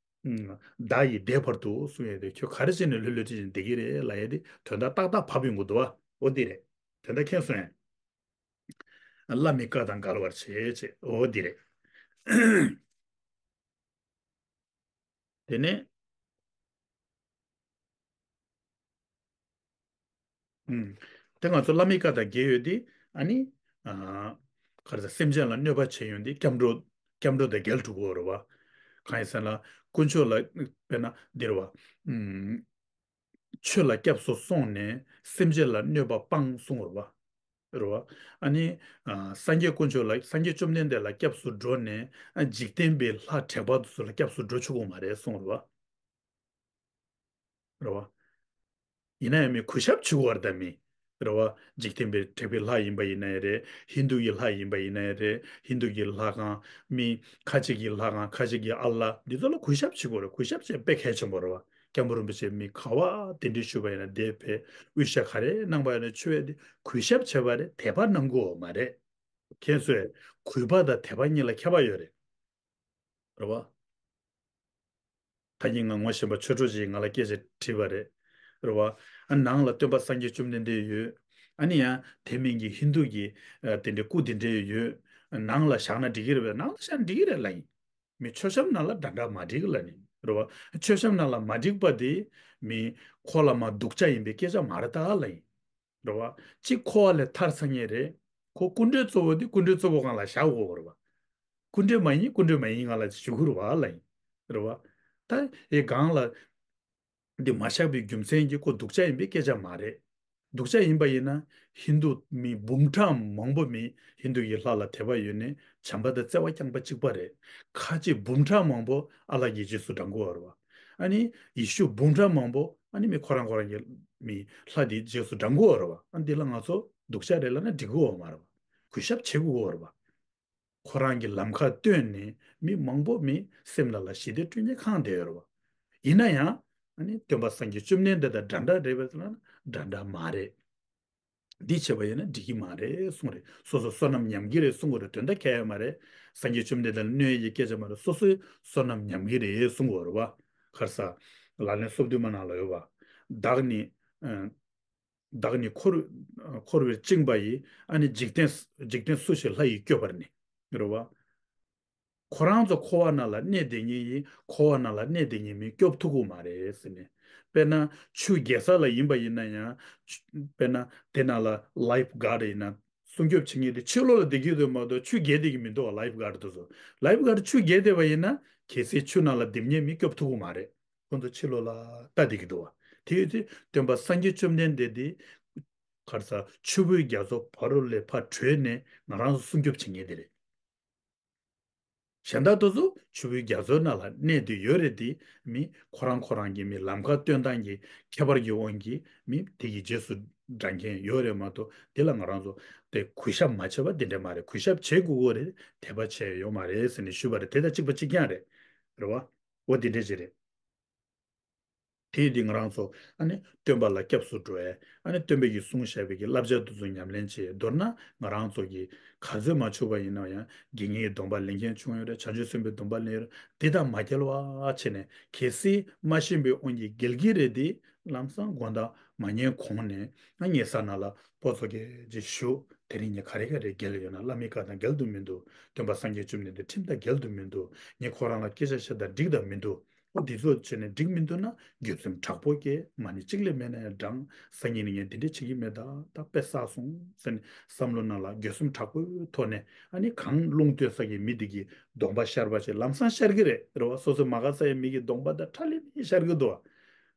ཨུམ། བདག་ཡིད་བདེ་བར་དུ་གསུང་ཡས་དེ། ཁྱོད་ག་རེ་བྱས་ནས་ལྷོད་ལྷོད་ཁྲིད་བཞིན་བསྡད་ཀྱི་རེད་ལབ་ཡས་དེ་དོན་དག་ཏག་ཏག་བབས་ཡོང་གི་འདུག་བ། འོ་འདི་རེད། དོན་དག་མཁྱེན་སོང་ངས། བླ་མའི་བཀའ་དང་འགལ་བར་བྱེད་ཅེས། འོ་འདི་རེད། དེ་ནས་ ཨུམ། དེ་ང་ཚོ་བླ་མའི་བཀའ་དང་འགལ་ཡོད་དེ། ཨ་ནི། ཨ། ག་རེ་ཟེར། སེམས་ཅན་ལ་གནོད་པ་བྱེད་ཡོང་དེ་སྐྱབས་འགྲོ། སྐྱབས་འགྲོ་དང་འགལ་འགྲོ་གི་ཡོད་རེད་བ། གང་ཡིན་ཟེར་ན། དཀོན་མཆོག་ལ་དཔེར་ན་འདི་རེད་བ། ཨུམ། ཆོས་ལ་སྐྱབས་སུ་སོང་ནས་སེམས་ཅན་ལ་གནོད་པ་སྤངས་གསུངས་རེད་བ། རེད་བ། ཨ་ནི། ཨ། སངས་རྒྱས་དཀོན་མཆོག་ལ། སངས་རྒྱས་བཅོམ་ལྡན་འདས་ལ་སྐྱབས་སུ་འགྲོ་ནས། ཨ། འཇིག་རྟེན་པའི་ལྷ་དྲེགས་པ་དེ་ཚོ་ལ་སྐྱབས་སུ་འགྲོ་ཆོག་གི་མ་རེད་གསུངས་རེད་བ། རེད་བ། ཡིན་ན་ཡང་མི་གུས་ཞབས་བྱེད་དགོས་རེད་ད་མི། རེད་བ། འཇིག་རྟེན་པའི་དྲེགས་པའི་ལྷ་ཡིན་པ་ཡིན་ན་ཡང་རེད། ཧིན་དུ་གི་ལྷ་ཡིན་པ་ཡིན་ན་ཡང་རེད། ཧིན་དུ་གི་ལྷ་ཁང་། མི་ཁ་ཅིག་གི་ལྷ་ཁང་། ཁ་ཅིག་གི་ཨ་ལ། འདི་ཚོ་ལ་གུས་ཞབས་བྱེད་དགོས་རེད། གུས་ཞབས་བྱེད་དཔེ་གལ་ཆེན་པོ་རེད་བ། སྐྱབས་མགོན་རིན་པོ་ཆེ་མི་ག་བ་གདན་འདྲེན་ཞུས་པ་ཡིན་ན་དེ་བས་དབུ་ཞྭ་ག་རེ་གནང་པ་ཡིན་ན་མཆོད་པ་དེ་གུས་ཞབས་བྱས་པ་རེད། དད་པ་གནང་དགོས་མ་རེད། ཁྱེད་ཚོས་གུས་པ་དང་དད་པ་གཉིས་ལ་ཁྱད་པར་ཡོད་རེད། རེད་བ། ད་གིན་ང་ངོ་ཤེས་པ་ཆོས་གྲོགས་ཅིག་ང་ལ་སྐད་ཆ་དྲིས་པ་རེད། རེད་བ། ཨ། ནང་ལ་སྟོན་པ་སངས་རྒྱས་བཅོམ་ལྡན་འདས་ཡོད། ཨ་ནི་ཡང་དེ་མིན་གྱི་ཧིན་དུ་གི། ཨ། དེ་འདྲའི་སྐུ་དེ་འདྲའི་ཡོད། ནང་ལ་བཞག་ན་འགྲིག་གི་རེད་པས། ནང་ལ་བཞག་ན་འགྲིག་གི་རེད་ལབ་ཡིན། མི་མཆོད་བཤམས་ནང་ལ་འདྲ་འདྲ་མ་འགྲིག་ལབ་ནི། རེད་བ། མཆོད་བཤམས་ནང་ལ་མ་འགྲིག་པ་དེ་མི་ཁོ་ལ་མ་སྡུག་ཅག་ཡིན་པའི་སྐད་ཆ་མ་རེད་ད་ལབ་ཡིན། རེད་བ། གཅིག་འཁོར་བ་ལས་ཐར་ཚར་མཁན་རེད། ཁོ་སྐུ་མགྲོན་གཙོ་བོ་དེ་སྐུ་མགྲོན་གཙོ་བོ་སྒང་ལ་བཞག་དགོས་རེད་བ། སྐུ་མགྲོན་མ་ཡིན། སྐུ་མགྲོན་མ་ཡིན་སྒང་ལ་བཞུགས་དགོས་རེད་བ་ལབ་ཡིན། རེད་བ། ད་ཨེ་སྒང་ལ་འདི་མ་བཞག་པའི་རྒྱུ་མཚན་གྱིས་ཁོ་སྡུག་ཅག་ཡིན་པའི་སྐད་ཆ་མ་རེད། སྡུག་ཅག་ཡིན་པ་ཡིན་ན་ཧིན་དུ་མི་འབུམ་ཕྲག་མང་པོ་མི་ཧིན་དུ་ཡི་ལྷ་ལ་དད་པ་ཡོད་ནས་བྱམས་པ་དང་བརྩེ་བ་རྐྱང་པ་གཅིག་པ་རེད། ཁ་ཅིག་འབུམ་ཕྲག་མང་པོ་ཨ་ལ་གི་རྗེས་སུ་འབྲང་གི་ཡོད་རེད་བ། ཨ་ནི་ཡེ་ཤུ་འབུམ་ཕྲག་མང་པོ་ཨ་ནི་མི་ཁོ་རང་ཁོ་རང་གི་མི་ལྷ་དེའི་རྗེས་སུ་འབྲང་གི་ཡོད་རེད་བ། ཨ། འདི་ལ་ང་ཚོ་སྡུག་ཅག་རེད་ལབ་ན་འགྲིག་གི་ཡོད་མ་རེད་བ། གུས་ཞབས་བྱེད་དགོས་ཀྱི་ཡོད་རེད་བ། ཁོ་རང་གི་ལམ་ཁ་བཏོན་ནས་མི་མང་པོ་མི་སེམས་ལ་ལ་ཞི་བདེ་སྐྲུན་ནས་ཁེངས་བསྡད་ཡོད་རེད་བ། ཡིན་ན་ཡང་ཨ་ནི་སྟོན་པ་སངས་རྒྱས་བཅོམ་ལྡན་འདས་དང་འདྲ་འདྲ་རེད་པས་ཟེར་ན་འདྲ་འདྲ་མ་རེད། འདི་བྱས་པ་ཡིན་ན་འགྲིག་གི་མ་རེད་གསུངས་རེད། སོ་སོ་བསོད་ནམས་ཉམས་ཀྱི་རེད་གསུང་གི་རེད། དོན་དག་གལ་ཡོད་མ་རེད། སངས་རྒྱས་བཅོམ་ལྡན་འདས་ལ་གནོད་ཡས་ཀྱི་སྐད་ཆ་མ་རེད། སོ་སོའི་བསོད་ནམས་ཉམས་ཀྱི་རེད་གསུང་གི་ཡོད་རེད་བ། ཁར་ས་ལག་ལེན་སོ་བདུན་མ་ནང་ལ་ཡོད་བ། བདག་ནི། ཨ། བདག་ནི་འཁོར། འཁོར་བར་བཅིངས་པ་ཡི། ཨ་ནི་འཇིག་རྟེན། འཇིག་རྟེན་སུ་ཞིག་ལྷ་ཡིས་བསྐྱོད་པར་ནི། རེད་བ། ཁོ་རང་ཚོ་འཁོར་བ་ནང་ལ་གནས་བསྡད་མཁན་ཡིན། འཁོར་བ་ནང་ལ་གནས་བསྡད་མཁན་མི་སྐྱོབ་ཐུབ་ཀྱི་མ་རེད་ཟེར་ནས། དཔེར་ན་ཆུ་རྒྱལ་ས་ལ་ཡིན་པ་ཡིན་ན་ཡང་། དཔེར་ན་དེ་ནང་ལ་ལའིཕ་གྷར་ཌི་ཡིན་ན་སྲུང་སྐྱོབ་བྱེད་མཁན་དེ་ཕྱི་ལོགས་ལ་བསྡད་ཀྱི་འདུག་མ་གཏོགས་ཆུ་བརྒལ་བསྡད་ཀྱི་མི་འདུག་ལའིཕ་གྷར་ཌི་དེ་ཚོ། ལའིཕ་གྷར་ཌི་ཆུ་བརྒལ་བསྡད་པ་ཡིན་ན་གལ་སྲིད་ཆུ་ནང་ལ་འདེམས་མཁན་མི་སྐྱོབ་ཐུབ་ཀྱི་མ་རེད། ཁོང་ཚོ་ཕྱི་ལོགས་ལ་ལྟ་བསྡད་ཀྱི་འདུག་བ། དེ་ཡོད་དུས་སྟོན་པ་སངས་རྒྱས་བཅོམ་ལྡན་འདས་དེ་ག་རེ་ཟ། ཆུ་བོའི་རྒྱ་མཚོ་བར་དུ་ལས་ཕར་བྲོས་ནས་ང་རང་ཚོ་སྲུང་སྐྱོབ་བྱེད་མཁན་དེ་རེད། གཞན་དག་དེ་ཚོ་ཆུ་བོའི་རྒྱ་མཚོའི་ནང་ལ་གནས་བསྡད་ཡོད་རེད་དེ། མི་ཁོ་རང་ཁོ་རང་གི་མི་ལམ་ཁ་སྟོན་སྟངས་ཀྱི་ཁྱད་པར་གྱི་དབང་གིས་མི་དེ་གི་རྗེས་སུ་འབྲང་མཁན་ཡོད་རེད་མ་གཏོགས། དེ་ལ་ང་རང་ཚོ་དེ་གུས་ཞབས་མ་བྱས་པ་དེ་འདྲ་མ་རེད། གུས་ཞབས་བྱེད་དགོས་ཀྱི་རེད། དད་པ་བྱས་ཡོད་མ་རེད་ཟེར་ནས་ཞུས་པ་རེད། དེ་དང་གཅིག་པ་གཅིག་རྐྱང་རེད། རེད་བ། འོ་དེ་འདྲ་ཅིག་རེད། དེ་ཡིན་དུས་ང་རང་ཚོ་ཨ་ནི་སྟོན་པ་ལ་སྐྱབས་སུ་འགྲོ་ཡས། ཨ་ནི་སྟོན་པས་ཀྱིས་གསུངས་བཞག་པའི་གི་བསླབ་བྱ་དེ་ཚོ་ཉམས་ལེན་བྱེད། མདོར་ན་ང་རང་ཚོ་གིས་ག་ཚོད་མ་བྱུང་བ་ཡིན་ན་ཡང་དགེ་བསྙེན་གྱི་སྡོམ་པ་ལེན་མཁན་བྱུང་ཡོད་རེད། བྱང་ཆུབ་སེམས་དཔའི་སྡོམ་པ་ལེན་ཡོད་རེད། དེ་དང་མ་འགལ་བ་བྱས་ནས་གལ་སྲིད་མ་ཤེས་པའི་དབང་གིས་འགལ་གྱི་རེད་དེ། ལམ་སང་དགོང་དག་མ་ཉལ་གོང་ནས་ང་ཉལ་ས་ནང་ལ་སྤོ་ཚོགས་ཀྱི་ཅིག་བཞུགས། དེ་རིང་ངས་ག་རེ་ག་རེ་འགལ་ཡོད་ན། བླ་མའི་བཀའ་དང་འགལ་དུ་མི་འདུག་སྟོན་པ་སངས་རྒྱས་བཅོམ་ལྡན་འདས་ཁྲིམས་དང་འགལ་དུ་མི་འདུག་ངས་ཁོ་རང་ལ་སྐད་ཆ་བཤད་སྟངས་འགྲིག་དང་མི་འདུག་འོ་འདི་ཚོ་བྱས་ནས་འགྲིག་མི་འདུག་ན་འགྱོད་སེམས་དྲག་པོ་སྐྱེ། མ་ཎི་གཅིག་ལས་མེད་ན་ཡང་བགྲང་། སང་ཉིན་ནས་ངས་འདི་འདྲ་བྱེད་ཀྱི་མེད་ད། ད་དཔེ་བསགས་སོང་ཟེར་ནས་བསམ་བློ་ནང་ལ་འགྱོད་སེམས་དྲག་པོའི་ཐོག་ནས། ཨ་ནི་གང་རླུང་ལྟོས་ས་གི་མི་འདི་གི་གདོང་པ་ཤར་བ་ཞིག་ལམ་སང་ཤར་གི་རེད། རེད་བ། སོ་སོ་མ་དགའ་ས་ཡི་མི་གི་གདོང་པ་ད་ཁྲ་ལི་མི་ཤར་གི་འདུག་བ།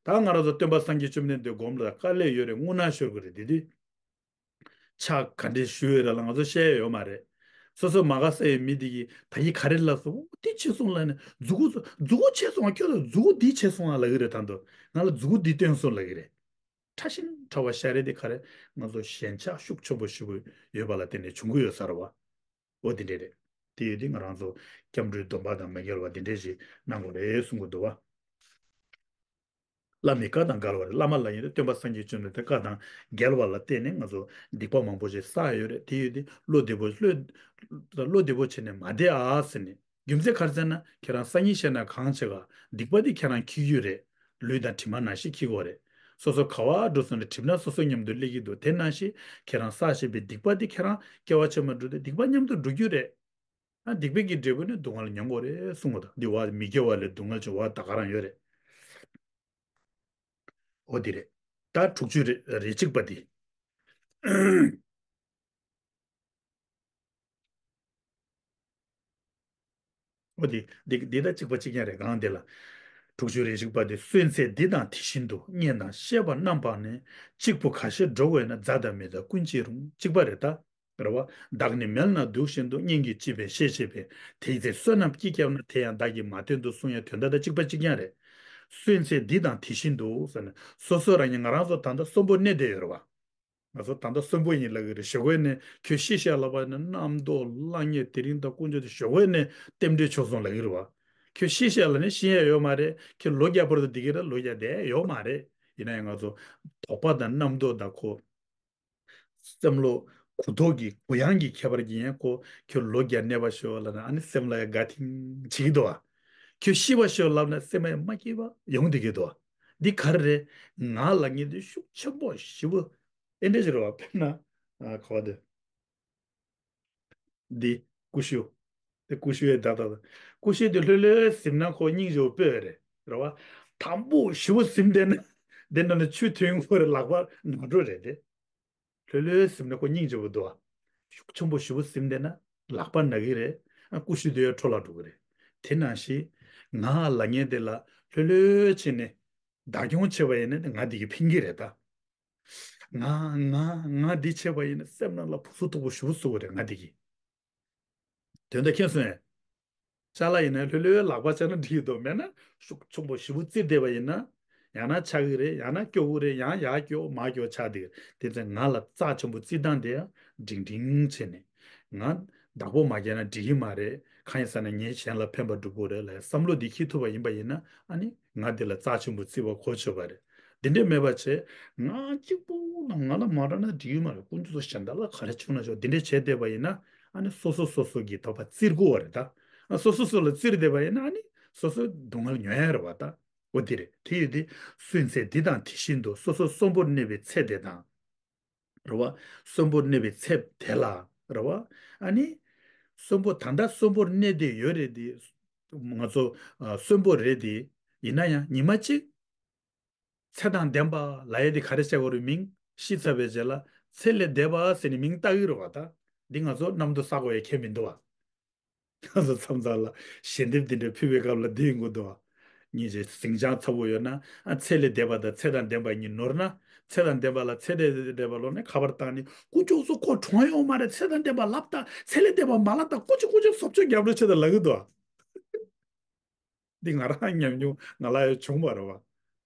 ད་ང་རང་ཚོ་སྟོན་པ་སངས་རྒྱས་བཅོམ་ལྡན་འདས་སྒོམ་ལ་དཀའ་ལས་ཡོད་རེད། རྔུལ་ནག་ཤོར་གི་རེད། འདི་དུས། ཕྱག་ག་འདྲས་ཞུ་ཡོད་རེད་ལ་ང་ཚོ་བཤད་ཡ་ཡོད་མ་རེད། སོ་སོ་མ་དགའ་ས་ཡི་མི་དེ་གིས་ད་གིན་ག་རེ་ལབ་སོང་། འོ་དེ་བྱས་སོང་ལབ་ནས་མཛུ་གུ་མཛུ་གུ་ཆད་སོང་བ། ཁྱོད་ལ་མཛུ་གུ་འདི་ཆད་སོང་ང་ལབ་ཀྱི་རེད། ད་དུང་ང་ལ་མཛུ་གུ་འདི་སྟོན་སོང་ལབ་ཀྱི་རེད། ཕྲ་ཞིང་ཕྲ་བ་ཤར་རེད་དེ། ག་རེ་ང་ཚོ་ཞེན་ཆགས་ཤུགས་ཆེན་པོ་ཞེ་པོ་ཡོད་པ་ལ་བརྟེན་ནས་བྱུང་གི་ཡོད་ས་རེད་བ། འོ་དེ་འདྲས་རེད། དེ་ཡོད་དུས་ང་རང་ཚོ་སྐྱབས་འགྲོའི་སྡོམ་པ་དང་མ་འགལ་བ་དེ་འདྲས་ཞིག་གནང་དགོས་རེད་གསུང་གི་འདུག་བ། བླ་མའི་བཀའ་དང་འགལ་བ་རེད། བླ་མ་ལ་ཡིན་ཏེ་སྟོན་པ་སངས་རྒྱས་བཅོམ་ལྡན་འདས་བཀའ་དང་འགལ་བ་ལ་བརྟེན་ནས་ང་ཚོ་སྡིག་པ་མང་པོ་ཞིག་བསགས་ཡོད་རེད། དེ་ཡོད་དུས་བློ་བདེ་པོ་བློ་བློ་བདེ་པོ་བྱས་ནས་མ་བསྡད་ཨ་ཟེར་ནས། རྒྱུ་མཚན་ག་རེ་ཟེར་ན་ཁྱེད་རང་སང་ཉིན་བཤད་ན་གང་བྱེད་ག་སྡིག་པ་དེ་ཁྱེད་རང་འཁྱེར་རྒྱུ་རེད། ལུས་དང་གྲིབ་མ་ནང་བཞིན་འཁྱེར་དགོས་རེད། སོ་སོ་ག་བ་འགྲོ་སོང་ནས་གྲིབ་ནག་སོ་སོ་མཉམ་དུ་སླེབས་ཀྱི་འདུག་དེ་ནང་བཞིན་ཁྱེད་རང་བསགས་བཞིན་པའི་སྡིག་པ་དེ་ཁྱེད་རང་སྐྱེ་བ་ཕྱི་མར་འགྲོ་དུས་སྡིག་པ་མཉམ་དུ་འགྲོ་རྒྱུ་རེད། ཨ། སྡིག་པའི་གི་འབྲས་བུ་ནི་སྡུག་བསྔལ་མྱོང་དགོས་རེད་གསུངས་པ་དང་། འདི་བ་མི་དགེ་བ་ལས་སྡུག་བསྔལ་ཆེ་བ་ད་ག་རང་ཡོད་རེད། འོ་འདི་རེད། ད་དྲུག་ཅུ་རེ་རེ་གཅིག་པ་འདི། འོ་དེ་འདི་འདི་ད་གཅིག་པ་གཅིག་རྐྱང་རེད། གང་དེ་ལ། དྲུག་ཅུ་རེ་གཅིག་པ་དེ། གསོན་ཚེ་འདི་དང་དེ་བཞིན་དུ། གཉེན་དང་བཤེས་པ་རྣམ་སྤངས་ནས། གཅིག་པུ་ཁ་ཞེ་འགྲོ་བས་ན། མཛའ་དང་མི་མཛའ་ཀུན་བྱེད་རུང་། གཅིག་པ་རེད་ད། རེད་བ། བདག་ནི་མལ་ན་འདུག་བཞིན་དུ། གཉེན་གྱིས་ཅི་བྱེད་ཤེས་བྱེད་པས། དེའི་ཚེ་བསོད་ནམས་ཀྱིས་བསྐྱབས་ན། དེ་ཡང་བདག་གིས་མ་བསྟེན་དུ་གསུང་ཡང་། དོན་དག་ད་གཅིག་པ་གཅིག་རྐྱང་རེད། གསོན་ཚེ་འདི་དང་དེ་བཞིན་དུ་ཟེར་ན། སོ་སོ་རང་ཉིད་ང་རང་ཚོ་ད་ལྟ་གསོན་པོར་གནས་བསྡད་ཡོད་རེད་བ། ང་ཚོ་ད་ལྟ་གསོན་པོ་ཡིན་ལབ་ཀྱི་རེད། ཞོགས་ཀས་ནས་ཁྱོད་ཤི་ཤག་ལབ་པ་ན། རྣམ་རྟོག་ལངས་ངེས་དེ་རིང་ད་དཀོན་མཆོག་དེ། ཞོགས་ཀས་ནས་རྟེན་འབྲེལ་ཆོད་སོང་ལབ་ཀྱི་རེད་བ། ཁྱོད་ཤི་ཤག་ལབ་ནས་ཤི་ཡ་ཡོད་མ་རེད། ཁྱོད་ལོ་བརྒྱ་བར་དུ་བསྡད་ཀྱི་རེད། ལོ་བརྒྱ་བསྡད་ཡོད་མ་རེད། ཡིན་ན་ཡང་ང་ཚོ་དོགས་པ་དང་རྣམ་རྟོག་དང་ཁོ་སེམས་བློ་གུ་དོག་གི་གུ་ཡངས་ཀྱི་ཁྱད་པར་གྱིས་ཡང་ཁོ་ཁྱོད་ལོ་བརྒྱ་གནས་པ་ཤོག་ལབ་ན། ཨ་ནི་སེམས་ལ་ཡང་དགའ་ཐིང་བྱེད་ཀྱི་འདུག་བ། ཁྱོད་ཤི་བ་ཤོག་ལབ་ན་སེམས་ལ་ཡང་མ་སྐྱིད་པ་ཡོང་བསྡད་ཀྱི་འདུག་བ། འདི་ག་རེ་རེད། ང་ལབ་མཁན་དེ་ཤུགས་ཆེན་པོ་ཞེ་པོ་ཨེ་འདྲ་ཞིག་རེད་བ། དཔེར་ན། ཨ། ག་བ་དེ། འདི་ཀུ་ཤུ། དེ་ཀུ་ཤུ་ཡའི་བརྡ་དག་ཀུ་ཤུ་དེ་ལྷོད་ལྷོད་ཟིན་ན་ཁོ་སྙིང་རྗེ་པོ་སྤོས་རེད། རེད་བ། དམ་པོ་ཞེ་པོ་ཟིན་བསྡད་ན། དེ་ནང་ནས་ཆུ་ཐོན་ཁོ་རེ་ལག་པ་ན་འགྲོ་རེད་དེ། ལྷོད་ལྷོད་ཟིན་ན་ཁོ་སྙིང་རྗེ་པོ་འདུག་བ། ཤུགས་ཆེན་པོ་ཞེ་པོ་ཟིན་བསྡད་ན་ལག་པ་ན་གི་རེད། ཨ། ཀུ་ཤུ་དེ་ཡང་འཕྲོ་བརླག་འགྲོ་གི་རེད། དེ་ནང་བཞིན་ང་ལབ་མཁན་དེ་ལ་ལྷོད་ལྷོད་བྱས་ནས་བདག་སྐྱོང་བྱས་པ་ཡིན་ན་ང་དེ་གིས་ཕན་གྱི་རེད་ད། ང་ང་ང་འདི་བྱས་པ་ཡིན་ན་སེམས་ནང་ལ་ཕུ་སུ་སྟུག་པོ་ཞེ་པོ་བཟོ་གི་རེད་ང་དེ་གིས། དོན་དག་མཁྱེན་སོང་ངས། ཅ་ལག་ཡིན་ན་ལྷོད་ལྷོད་ལག་པ་བཅག་ན་འགྲིག་གི་འདུག་མེད་ན་ཤུགས་ཆེན་པོ་ཞེ་པོ་བཙིར་བསྡད་པ་ཡིན་ན། ཡང་ན་ཆག་གི་རེད། ཡང་ན་སྐྱོ་གི་རེད། ཡང་ཡར་སྐྱོ་མར་སྐྱོ་ཆགས་བསྡད་ཀྱི་རེད། དེ་ཚེ་ང་ལ་རྩ་ཆེན་པོ་བཙིར་སྟངས་དེ་ཡང་འགྲིག་འགྲིག་བྱས་ནས། ང་བདག་པོ་མ་རྒྱག་ན་འགྲིག་གི་མ་རེད། གང་ཡིན་ཟེར་ན་ངས་གཞན་ལ་ཕན་པ་སྒྲུབ་དགོས་རེད་ལབ་བསམ་བློ་འདི་འཁྱེར་ཐུབ་པ་ཡིན་པ་ཡིན་ན། ཨ་ནི་ང་འདི་ལ་རྩ་ཆེན་པོ་བརྩི་བ་གོ་ཆོད་པ་རེད། འདི་འདྲས་མེད་པ་བྱས། ང་གཅིག་པུ་ལ་ང་ལ་མ་རག་ན་འགྲིག་གི་མ་རེད། དཀོན་མཆོག་གཞན་དག་ལ་ག་རེ་བྱུང་ན་ཆོག་འདི་འདྲས་བྱས་བསྡད་པ་ཡིན་ན། ཨ་ནི་སོ་སོ་སོ་སོ་གི་དོགས་པ་བཙིར་དགོས་པ་རེད་ད། ཨ། སོ་སོ་སོ་ལ་བཙིར་བསྡད་པ་ཡིན་ན་ཨ་ནི་སོ་སོ་སྡུག་བསྔལ་མྱོང་ཡ་རེད་བ་ད། འོ་འདི་རེད། དེ་ཡོད་དེ། གསོན་ཚེ་འདི་དང་དེ་བཞིན་དུ། སོ་སོ་གསོན་པོར་གནས་པའི་ཚེ་དེ་དང་། རེད་བ། གསོན་པོར་གནས་པའི་ཚེ་དེ་ལ། རེད་བ། ཨ་ནི་གསོན་པོ་ད་ལྟ་གསོན་པོར་གནས་བསྡད་ཡོད་རེད་དེ། ང་ཚོ་ཨ་གསོན་པོ་རེད་དེ། ཡིན་ན་ཡང་ཉི་མ་གཅིག་ཚེ་དང་ལྡན་པ་ལབ་ཡས་དེ་ག་རེ་བྱ་དགོས་རེད། མིང་ཤི་ཚར་བའི་རྗེས་ལ་ཚེ་ལས་འདས་པ་ཟེར་ནས་མིང་བཏགས་ཀྱི་རེད་བ་ད། འདི་ང་ཚོ་གནམ་དུ་བསགས་དགོས་ཡ་ཁྱད་མི་འདུག་བ། ང་ཚོ་མཚམས་མཚམས་ལ་ཞལ་འདེབས་འདི་འདྲ་ཕུལ་བའི་སྐབས་ལ་འདི་ཡོང་གི་འདུག་བ། ཉིན་ཞིག་ཟིང་ཆ་ཚ་པོ་ཡོད་ན། ཨ། ཚེ་ལས་འདས་པ་དང་ཚེ་དང་ལྡན་པ་གཉིས་ནོར་ན། ཚེ་དང་ལྡན་པ་ལ་ཚེ་ལས་འདས་པ་ལབ་ནས་ཁ་པར་བཏང་ནས། དཀོན་མཆོག་གསུམ་ཁོ་གྲོངས་ཡོད་མ་རེད། ཚེ་དང་ལྡན་པ་ལབ་དང་། ཚེ་ལས་འདས་པ་མ་ལབ་དང་། ཀུ་ཅི་ཀུ་ཅི་སོབ་ཆོས་རྒྱབ་འགྲོ་བྱེད་དང་ལབ་ཀྱི་འདུག་བ། འདི་ང་རང་ཉམས་མྱོང་ང་ལ་ཡང་བྱུང་བ་རེད་བ།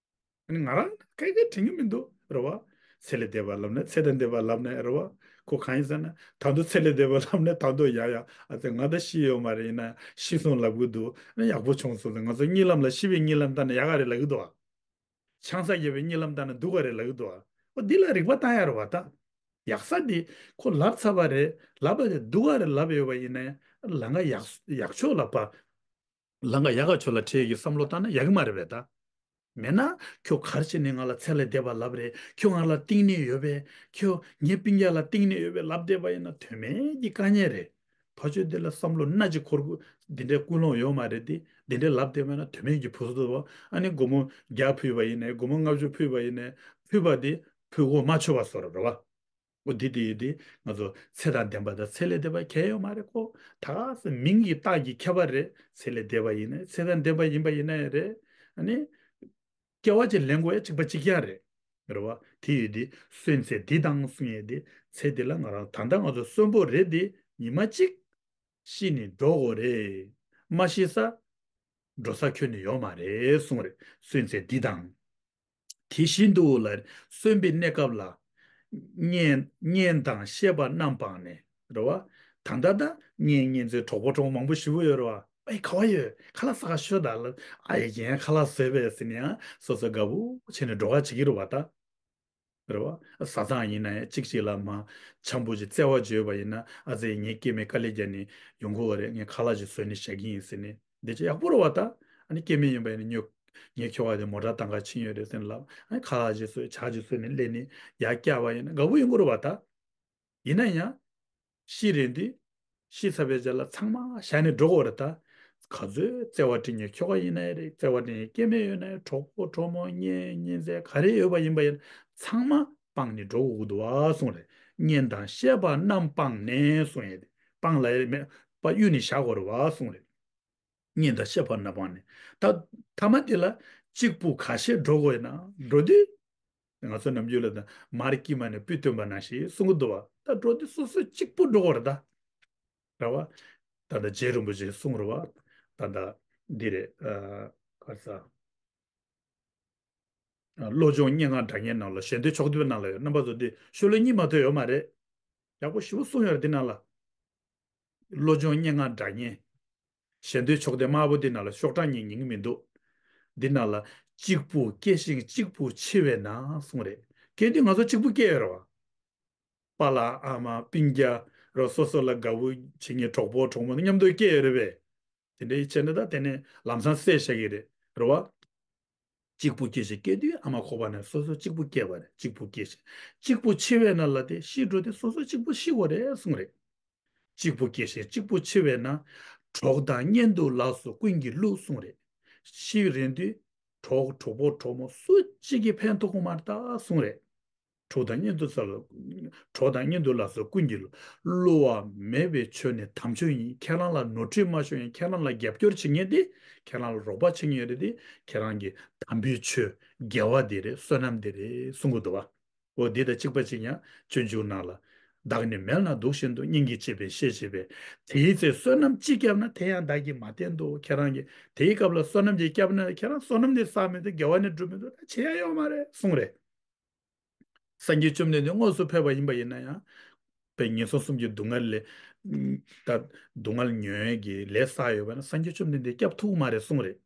ཨ་ནི་ང་རང་སྐད་སྐད་དྲན་གྱི་མི་འདུག་རེད་བ། ཚེ་ལས་འདས་པ་ལབ་ནས། ཚེ་དང་ལྡན་པ་ལབ་ནས་རེད་བ། ཁོ་གང་ཡིན་ཟེར་ན། ད་དུང་ཚེ་ལས་འདས་པ་ལབ་ནས་ད་དུང་ཡ་ཡ། ཨ་ཙི། ང་ད་ཤི་ཡོད་མ་རེད། ཡིན་ན་ཤི་སོང་ལབ་གི་འདུག་ཨ་ནི་ཡག་པོ་བྱུང་སོང་ཟེར། ང་ཚོ་གཉིད་ལམ་ལ་ཤི་བའི་གཉིད་ལམ་བཏང་ན་ཡག་ག་རེད་ལབ་གི་འདུག་བ། ཆང་ས་བརྒྱབ་པའི་གཉིད་ལམ་བཏང་ན་སྡུག་ག་རེད་ལབ་གི་འདུག་བ། ཨོ་འདི་ལ་རིག་པ་བཏང་ཡ་རེད་བ་ད། ཡག་ས་འདི་ཁོ་ལབ་ཚར་བ་རེད། ལབ་པ་དེ་སྡུག་ག་རེད་ལབ་ཡོད་པ་ཡིན་ན། ལམ་ཁ་ཡག་ཡག་ཕྱོགས་ལ་ཕར། ལམ་ཁ་ཡག་ག་ཕྱོགས་ལ་ཁྲིད་ཀྱི་བསམ་བློ་བཏང་ན་ཡག་གི་མ་རེད་པས་ད། མེད་ན་ཁྱོད་ག་རེ་བྱས་ནས་ང་ལ་ཚེ་ལས་འདས་པ་ལབ་རེད། ཁྱོད་ང་ལ་གཏིང་ནས་ཡོད་པས། ཁྱོད་ངའི་སྤུན་ཀྱག་ལ་གཏིང་ནས་ཡོད་པས་ལབ་བསྡད་པ་ཡིན་ན་དོན་མེད་ཀྱི་དཀའ་ངལ་རེད། ཕ་ཆོས་འདི་ལ་བསམ་བློ་སྣ་གཅིག་འཁོར་དགོས། འདི་འདྲའི་ཀུན་སློང་ཡོད་མ་རེད་དེ། འདི་འདྲའི་ལབ་བསྡད་པ་ཡིན་ན་དོན་མེད་ཀྱི་ཕུ་སུ་དུ་བ། ཨ་ནི་སྒོར་མོ་བརྒྱ་ཕུལ་བ་ཡིན་ནའི། སྒོར་མོ་ལྔ་བཅུ་ཕུལ་བ་ཡིན་ནའི། ཕུལ་བ་དེ་ཕུལ་གོ་མ་ཆོད་པ་བཟོ་འདྲ་རེད་བ། འོ་འདི་དེ་ཡིན་དེ། ང་ཚོ་ཚེ་དང་ལྡན་པ་དང་ཚེ་ལས་འདས་པ་གལ་ཡོད་མ་རེད་ཁོ། ད་ག་སེ་མིང་གི་རྟགས་ཀྱི་ཁྱད་པར་རེད། ཚེ་ལས་འདས་པ་ཡིན་ན། ཚེ་དང་ལྡན་པ་ཡིན་པ་ཡིན་ན་ཡང་རེད། ཨ་ནི་སྐྱེ་བ་གཅིག་ལེན་དགོས་ཡ་གཅིག་པ་གཅིག་རྐྱང་རེད། རེད་བ། དེ་ཡིན་དེ། གསོན་ཚེ་འདི་དང་གསུང་ཡས་དེ། ཚེ་འདི་ལ་ང་རང་ད་ལྟ་ང་ཚོ་གསོན་པོ་རེད་དེ། ཉི་མ་གཅིག་ཤི་ནས་འགྲོ་དགོས་རེད། མ་ཤི་ས་འགྲོ་ས་ཁྱོན་ནས་ཡོད་མ་རེད་གསུངས་རེད། གསོན་ཚེ་འདི་དང་། དེ་བཞིན་དུ་ལ། གསོན་པའི་གནས་སྐབས་ལ། གཉེན་གཉེན་དང་བཤེས་པ་རྣམ་སྤངས་ནས། རེད་བ། ད་ལྟ་ད་གཉེན་གཉེན་ཚན་གྲོགས་པོ་གྲོགས་མང་པོ་ཞེ་པོ་ཡོད་རེད་བ། ཨེ་ག་བ་ཡོད། ཁ་ལག་ཟ་ག་ཤོག་ད་ལ། ཨ་ཡེ་ཡན་ཁ་ལག་བཟོས་པས་ཟེར་ནས་ཡང་སོ་སོ་དགའ་པོ་བྱས་ནས་འགྲོ་ག་བྱེད་ཀྱི་རེད་བ་ད། རེད་བ། བཟའ་ཚང་ཡིན་ན་ཡང་གཅིག་གཅིག་ལ་མ་འཆམ་པོ་ཞིག་བརྩེ་བ་བརྗོད་པ་ཡིན་ན། ཨ་ཙི་ངའི་སྐྱེ་དམན་དཀའ་ལས་བརྒྱབ་ནས་ཡོང་གི་ཡོད་རེད། ངས་ཁ་ལག་ཅིག་བཟོས་ནས་བཞག་གི་ཡིན་ཟེར་ནས། འདི་ཅི་ཡག་པོ་རེད་བ་ད། ཨ་ནི་སྐྱེ་དམན་ཡིན་པ་ཡིན་ན་ཉོ། ངའི་ཁྱོ་ག་དེ་མོ་ཊ་བཏང་ག་ཕྱིན་ཡོད་རེད་ཟེར་ནས་ལབ། ཨ་ནི་ཁ་ལག་ཅིག་བཟོས། ཇ་ཅིག་བཟོས་ནས་སླེབས་ནས་ཡར་བཀྱག་པ་ཡིན་ན་དགའ་པོ་ཡོང་གི་རེད་བ་ད། ཡིན་ན་ཡང་། ཤི་རན་དུས། ཤི་ཚར་བའི་རྗེས་ལ་ཚང་མ་བཞག་ནས་འགྲོ་དགོས་རེད་ད། ག་ཚོད་བརྩེ་བ་སྤྲད་མཁན་ཁྱོ་ག་ཡིན་ན་ཡང་རེད། བརྩེ་བ་སྤྲད་མཁན་སྐྱེ་དམན་ཡོད་ན་ཡང་། གྲོགས་པོ་གྲོགས་མོ་གཉེན་གཉེན་ཚན་ག་རེ་ཡོད་པ་ཡིན་པ་ཡིན་ན་ཚང་མ་སྤངས་ནས་འགྲོ་དགོས་ཀྱི་འདུག་བ་གསུངས་རེད། གཉེན་དང་བཤེས་པ་རྣམས་སྤངས་ནས་གསུངས་ཡོད་དེ། སྤངས་ལ་ཡ་མེད་པ་གཡུག་ནས་བཞག་དགོས་རེད་བ་གསུངས་རེད། གཉེན་དང་བཤེས་པ་རྣམས་སྤངས་ནས། ད་ཐ་མ་དེ་ལ་གཅིག་པུ་ག་ཤེད་འགྲོ་དགོས་ན། འགྲོ་དུས་ང་ཚོ་ནམ་རྒྱུན་ལ་ད་མར་དཀྱིལ་མ་ནས་སྤུ་བཏོན་པ་ནང་བཞིན་གསུང་གི་འདུག་བ། ད་འགྲོ་དུས་སོ་སོ་གཅིག་པུ་འགྲོ་དགོས་རེད་ད། རེད་བ། ད་ལྟ་རྗེ་རིན་པོ་ཆེས་གསུངས་རེད་བ། ད་ལྟ་འདི་རེད། ཨ། ག་རེ་ཟ། བློ་སྦྱོང་སྙན་ངག་སྒྲ་སྙན་ནང་ལ། ཞལ་འདོན་ཕྱོགས་བསྡུས་པའི་ནང་ལ་ཡོད། རྣམ་པ་ཚོ་འདི་ཤོ་ལོ་གཉིས་མ་ཐོན་ཡོད་མ་རེད། ཡག་པོ་ཞེ་པོ་གསུངས་ཡོད་རེད་འདི་ནང་ལ། བློ་སྦྱོང་སྙན་ངག་སྒྲ་སྙན། ཞལ་འདོན་ཕྱོགས་སྡེ་དམར་པོ་འདི་ནང་ལ་ཤོག་གྲངས་གཉིས་ཉན་གི་མི་འདུག་འདི་ནང་ལ་གཅིག་པུ་སྐྱེ་ཞིང་གཅིག་པུ་འཆི་བས་ན་གསུངས་རེད། སྐྱེ་དུས་ང་ཚོ་གཅིག་པུ་སྐྱེ་ཡོད་རེད་བ། པཱ་ལགས་ཨ་མ་སྤུན་ཀྱག་རོ་སོ་སོ་ལ་དགའ་བོ་བྱེད་མཁན་གྲོགས་པོ་གྲོགས་མོ་མཉམ་དུ་སྐྱེ་ཡོད་རེད་པས། དེ་འདྲའི་བྱས་ན་ད་དེ་ནས་ལམ་སང་བསད་བཞག་གི་རེད། རེད་བ། གཅིག་པུ་སྐྱེ་ཞིང་། སྐྱེ་དུས་ཨ་མ་ཁོག་པ་ནས་སོ་སོ་གཅིག་པུ་སྐྱེས་པ་རེད། གཅིག་པུ་སྐྱེ་ཞིང་། གཅིག་པུ་འཆི་བས་ན་ལབ་དེ་ཤི་འགྲོ་དུས་སོ་སོ་གཅིག་པུ་ཤི་དགོས་རེད་གསུངས་རེད། གཅིག་པུ་སྐྱེ་ཞིང་གཅིག་པུ་འཆི་བས་ན། གྲོགས་དང་གཉེན་དུ་ལགས་སོ་ཀུན་གྱི་གླུ་གསུངས་རེད། ཤི་རན་དུས་གྲོགས་གྲོགས་པོ་གྲོགས་མོ་སུ་གཅིག་གིས་ཕན་ཐོགས་ཀྱི་མ་རེད་ད་གསུངས་རེད། གྲོགས་དང་གཉེན་དུ་ལགས་སོ། གྲོགས་དང་གཉེན་དུ་ལགས་སོ་ཀུན་གྱི་གླུ། བསླུ་བ་མེད་པའི་ཆོས་ནི་དམ་ཆོས་ཡིན། ཁྱེད་རང་ལ་ནོར་འཁྲུལ་མ་ཤོར་ཡིན། ཁྱེད་རང་ལ་རྒྱབ་སྐྱོར་བྱེད་མཁན་དེ། ཁྱེད་རང་ལ་རོགས་པ་བྱེད་མཁན་རེད་དེ། ཁྱེད་རང་གི་དམ་པའི་ཆོས་དགེ་བ་དེ་རེད། བསོད་ནམས་དེ་རེད་གསུང་གི་འདུག་བ། འོ་འདི་དང་གཅིག་པ་གཅིག་ཡང་སྤྱོད་འཇུག་ནང་ལ། བདག་ནི་མལ་ན་འདུག་བཞིན་དུ། སྙིང་གིས་བྱས་པས་ཤེས་བྱས་པས། དེའི་ཚེ་བསོད་ནམས་ཅི་བསྐྱབས་ན། དེ་ཡང་བདག་གིས་མ་བསྟེན་ཏོ། ཁྱེད་རང་གིས་དེའི་སྐབས་ལ་བསོད་ནམས་ཅིག་བསྐྱབས་ན་ཁྱེད་རང་བསོད་ནམས་དེ་བསགས་མེད་དུ་དགེ་བ་ནི་སྒྲུབ་མི་འདུག་ད་བྱེད་ཡ་ཡོད་མ་རེད་གསུངས་རེད། སངས་རྒྱས་བཅོམ་ལྡན་འདས་དངོས་སུ་ཕེབས་པ་ཡིན་པ་ཡིན་ན་ཡང་། དཔེ་ངན་སོང་གསུམ་གྱི་སྡུག་བསྔལ་ལས། ད་སྡུག་བསྔལ་མྱོང་ཡས་ཀྱི་ལས་བསགས་ཡོད་པ་ན་སངས་རྒྱས་བཅོམ་ལྡན་འདས་སྐྱབས་ཐུབ་མ་རེད་གསུངས་རེད།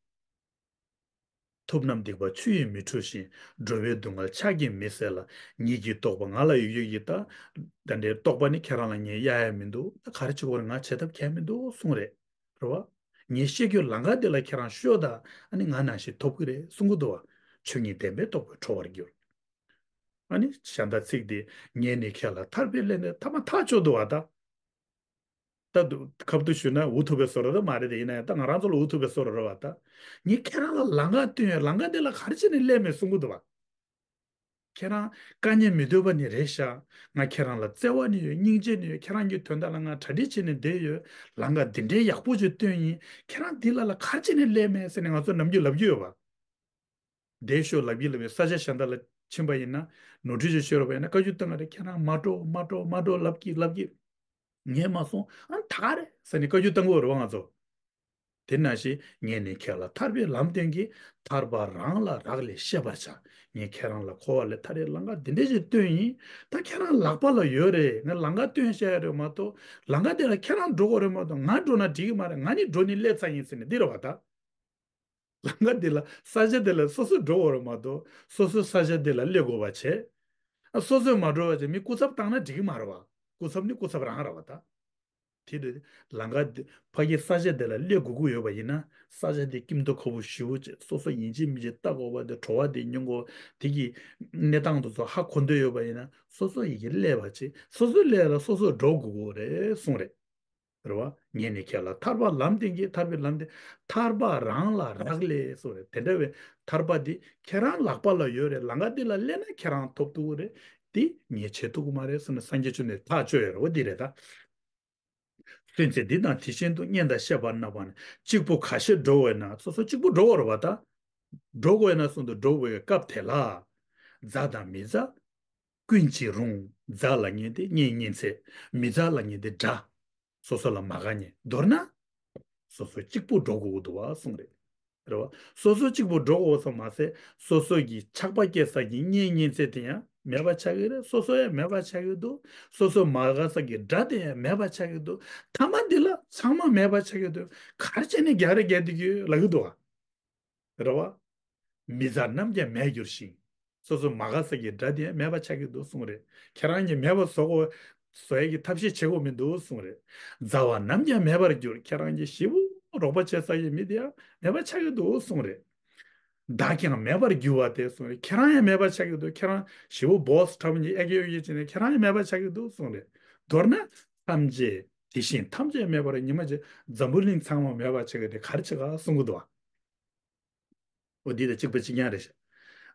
ཐུབ་རྣམས་སྡིག་པ་ཆུ་ཡིས་མི་འཁྲུ་ཞིང་། འགྲོ་བའི་སྡུག་བསྔལ་ཕྱག་གིས་མི་སེལ་ལ། ཉིད་ཀྱི་རྟོགས་པ་ང་ལ་ཡོད་ཡོད་ཀྱིས། ད་ད་འདྲའི་རྟོགས་པ་ནི་ཁྱེད་རང་ལ་ངས་གཡར་ཡ་མི་འདུག་ད་ག་རེ་བྱེད་དགོས་རེད། ང་བྱེད་ཐབས་གང་ཡང་མི་འདུག་གསུངས་རེད། རེད་བ། ངས་བཤད་རྒྱུའི་ལམ་ཁ་དེ་ལ་ཁྱེད་རང་ཤོག་དང་། ཨ་ནི་ང་ནང་བཞིན་ཐོབ་ཀྱི་རེད་གསུང་གི་འདུག་བ། ཆོས་ཉིད་བདེན་པས་རྟོགས་པས་གྲོལ་བར་འགྱུར། ཨ་ནི་གཞན་དག་ཚིག་འདི། ངས་ནི་ཁྱེད་ལ་ཐར་པའི་སླད་ནས། ཐ་མ་ཐག་ཆོད་འདུག་བ་ད། ད་དུ་ཁབ་ཏུ་ཞུས་ན་འུ་ཐུག་པའི་བཟོ་འདྲ་ད་མ་རེད་དེ། ཡིན་ན་ཡང་ད་ང་རང་ཚོ་ལ་འུ་ཐུག་པའི་བཟོ་འདྲ་རེད་བ་ད། ངས་ཁྱེད་རང་ལ་ལམ་ཁ་སྟོན་ཡོད། ལམ་ཁ་འདི་ལ་ག་རེ་བྱས་ནས་སླེབས་མེད་གསུང་གི་འདུག་བ། ཁྱེད་རང་དཀའ་ངལ་མི་འདོད་པ་ནི་རེད་ཤག་ང་ཁྱེད་རང་ལ་བརྩེ་བ་ནི་ཡོད། སྙིང་རྗེ་ནི་ཡོད། ཁྱེད་རང་གི་དོན་དག་ལ་ང་གྲ་སྒྲིག་བྱས་ནས་བསྡད་ཡོད། ལམ་ཁ་འདི་འདྲའི་ཡག་པོ་ཅིག་སྟོན་ཡིན། ཁྱེད་རང་འདི་ལ་ལ་ག་རེ་བྱས་ནས་སླེབས་མེད་ཟེར་ནས་ང་ཚོ་ནམ་རྒྱུན་ལབ་རྒྱུ་ཡོད་བ། བདེ་ཤོས་ལབ་ཀྱི་ལབ་ཀྱི་ས་ཆ་གཞན་དག་ལ་ཕྱིན་པ་ཡིན་ན། ནོར་འཁྲུལ་ཅིག་ཤོར་བ་ཡིན་ན་བཀའ་བཀྱོན་བཏང་གི་རེད། ཁྱེད་རང་མ་འགྲོ་མ་འགྲོ་མ་འགྲོ་ལབ་ཀྱི་ལབ་ཀྱི། ངས་མ་སོང་ཨ་ད་ག་རེད་ཟེར་ནས་བཀའ་བཀྱོན་བཏང་གི་ཡོད་རེད་བ་ང་ཚོ། དེ་ནང་བཞིན་ངས་ནི་ཁྱེད་ལ་ཐར་པའི་ལམ་སྟོན་གྱི། ཐར་པ་རང་ལ་རག་ལས་ཤེས་པར་བྱ། ངས་ཁྱེད་རང་ལ་འཁོར་བ་ལས་ཐར་པའི་ལམ་ཁ་འདི་འདྲ་ཞིག་སྟོན་ཡིན། ད་ཁྱེད་རང་ལག་པ་ལ་ཡོད་རེད། ངས་ལམ་ཁ་སྟོན་བཤད་ཡ་རེད་མ་གཏོགས་ལམ་ཁ་དེ་ལ་ཁྱེད་རང་འགྲོ་དགོས་རེད་མ་གཏོགས་ང་འགྲོ་ན་འགྲིག་གི་མ་རེད། ང་ནི་འགྲོ་ནི་སླེབས་ཚར་ཡིན་ཟེར་ནས་འདི་རེད་བ་ད། ལམ་ཁ་འདི་ལ་ས་ཆ་འདི་ལ་སོ་སོ་འགྲོ་དགོས་རེད་མ་གཏོགས་སོ་སོའི་ས་ཆ་འདི་ལ་སླེབས་དགོས་པ་བྱས། ཨ་སོ་སོས་མ་འགྲོ་བ་བྱས་མི་སྐུ་ཚབ་བཏང་ན་འགྲིག་གི་མ་རེད་བ། སྐུ་ཚབ་ནི་སྐུ་ཚབ་རང་རེད་བ་ད། དེ་རེད། ལམ་ཁ་འདི་ཕ་གི་ས་ཆ་འདི་ལ་སླེབས་དགོས་ཀྱི་ཡོད་པ་ཡིན་ན་ས་ཆ་འདི་སྐྱིད་མདོག་ཁ་པོ་ཞེ་པོ་བྱས་སོ་སོ་ཡིན་གཅིག་མིན་གཅིག་ལྟ་དགོས་པ་དེ། བྲོ་བ་དེ་མྱོང་དགོས་པ་དེ་གི་གནས་སྟངས་དེ་ཚོ་ཧ་གོ་འདོད་ཡོད་པ་ཡིན་ན་སོ་སོ་ཡི་གེ་སླེབས་པ་བྱས། སོ་སོ་སླེབས་ལ་སོ་སོ་འགྲོ་དགོས་ཀྱི་རེད་གསུངས་རེད། རེད་བ། ངས་ནི་ཁྱེད་ལ་ཐར་པ་ལམ་སྟོན་གྱི། ཐར་པའི་ལམ་སྟོན། ཐར་པ་རང་ལ་རག་ལས་སོ་རེད། དེ་འདྲ་བའི་ཐར་པ་འདི་ཁྱེད་རང་ལག་པ་ལ་ཡོད་རེད། ལམ་ཁ་འདི་ལ་སླེབས་ན་ཁྱེད་རང་ཐོབ་ཐུབ་ཀྱི་རེད། འདི་ངས་བྱེད་ཐུབ་ཀྱི་མ་རེད་ཟེར་ནས་སངས་རྒྱས་བཅོམ་ལྡན་འདས་ཐག་གཅོད་ཡོད་རེད་བ། འདི་རེད་ད། སུན་ཚེ་འདི་དང་དེ་བཞིན་དུ། གཉེན་དང་བཤེས་པ་རྣམས་སྤངས་ནས། གཅིག་པུ་ག་ཤེད་འགྲོ་བས་ན། སོ་སོ་གཅིག་པུ་འགྲོ་བ་རེད་བ་ད། འགྲོ་དགོས་ན་གསུངས་འདུག་འགྲོ་བའི་སྐབས་དེ་ལ། མཛའ་དང་མི་མཛའ་ཀུན་གྱིས་རུང་། མཛའ་ལབ་མཁན་དེ་གཉེན་ཉེ་ཚན། མི་མཛའ་ལབ་མཁན་དེ་དགྲ། སོ་སོ་ལ་མ་དགའ་མཁན། མདོར་ན། སོ་སོ་གཅིག་པུ་འགྲོ་དགོས་ཀྱི་འདུག་བ་གསུངས་རེད། རེད་བ། སོ་སོ་གཅིག་པུ་འགྲོ་དགོས་སོ་མ་ཟད་སོ་སོ་གི་ཆགས་པ་སྐྱེ་ས་གི་གཉེན་ཉེ་ཚན་དེ་ཡང་མེད་པ་ཆགས་ཀྱི་རེད། སོ་སོ་ཡང་མེད་པ་ཆགས་ཀྱི་འདུག་སོ་སོ་མ་དགའ་ས་གི་དགྲ་དེ་ཡང་མེད་པ་ཆགས་ཀྱི་འདུག་ཐ་མ་འདི་ལ་ཚང་མ་མེད་པ་ཆགས་ཀྱི་འདུག་ག་རེ་བྱས་ནས་རྒྱག་རེ་རྒྱག་བསྡད་ཀྱི་ཡོད་ལབ་ཀྱི་འདུག་བ། རེད་བ། མི་མཛའ་རྣམས་ཀྱང་མེད་འགྱུར་ཞིང་། སོ་སོ་མ་དགའ་ས་གི་དགྲ་དེ་མེད་པ་ཆགས་ཀྱི་འདུག་གསུངས་རེད། ཁྱེད་རང་གཉིས་མེད་པ་བཟོ་དགོས། བཟོ་ཡས་ཀྱི་ཐབས་ཤེས་བྱེད་དགོས་མི་འདུག་གསུངས་རེད། མཛའ་བ་རྣམས་ཀྱང་མེད་པར་འགྱུར། ཁྱེད་རང་གཉིས་ཞེ་པོ་རོགས་པ་བྱེད་ས་ཡི་མི་དེ་ཡང་མེད་པ་ཆགས་ཀྱི་འདུག་གསུངས་རེད། བདག་ཀྱང་མེད་པར་འགྱུར་བ་དེ་གསུངས་རེད། ཁྱེད་རང་ཡང་མེད་པ་ཆགས་ཀྱི་འདུག་ཁྱེད་རང་ཞེ་པོ་བོ་སི་འཁྲབ་མཁན་ཨེ་ཀེ་ཨོ་ཀེ་བྱས་ནས་ཁྱེད་རང་ཡང་མེད་པ་ཆགས་ཀྱི་འདུག་གསུངས་རེད། མདོར་ན་ཐམས་ཅད་དེ་བཞིན་ཐམས་ཅད་མེད་པར། ཉི་མ་གཅིག་འཛམ་བུ་གླིང་ཚང་མ་མེད་པ་ཆགས་ཀྱི་དེ་ག་རེ་བྱེད་ག་གསུང་གི་འདུག་བ། འོ་འདི་དང་གཅིག་པ་གཅིག་རྐྱང་རེད་ཤག་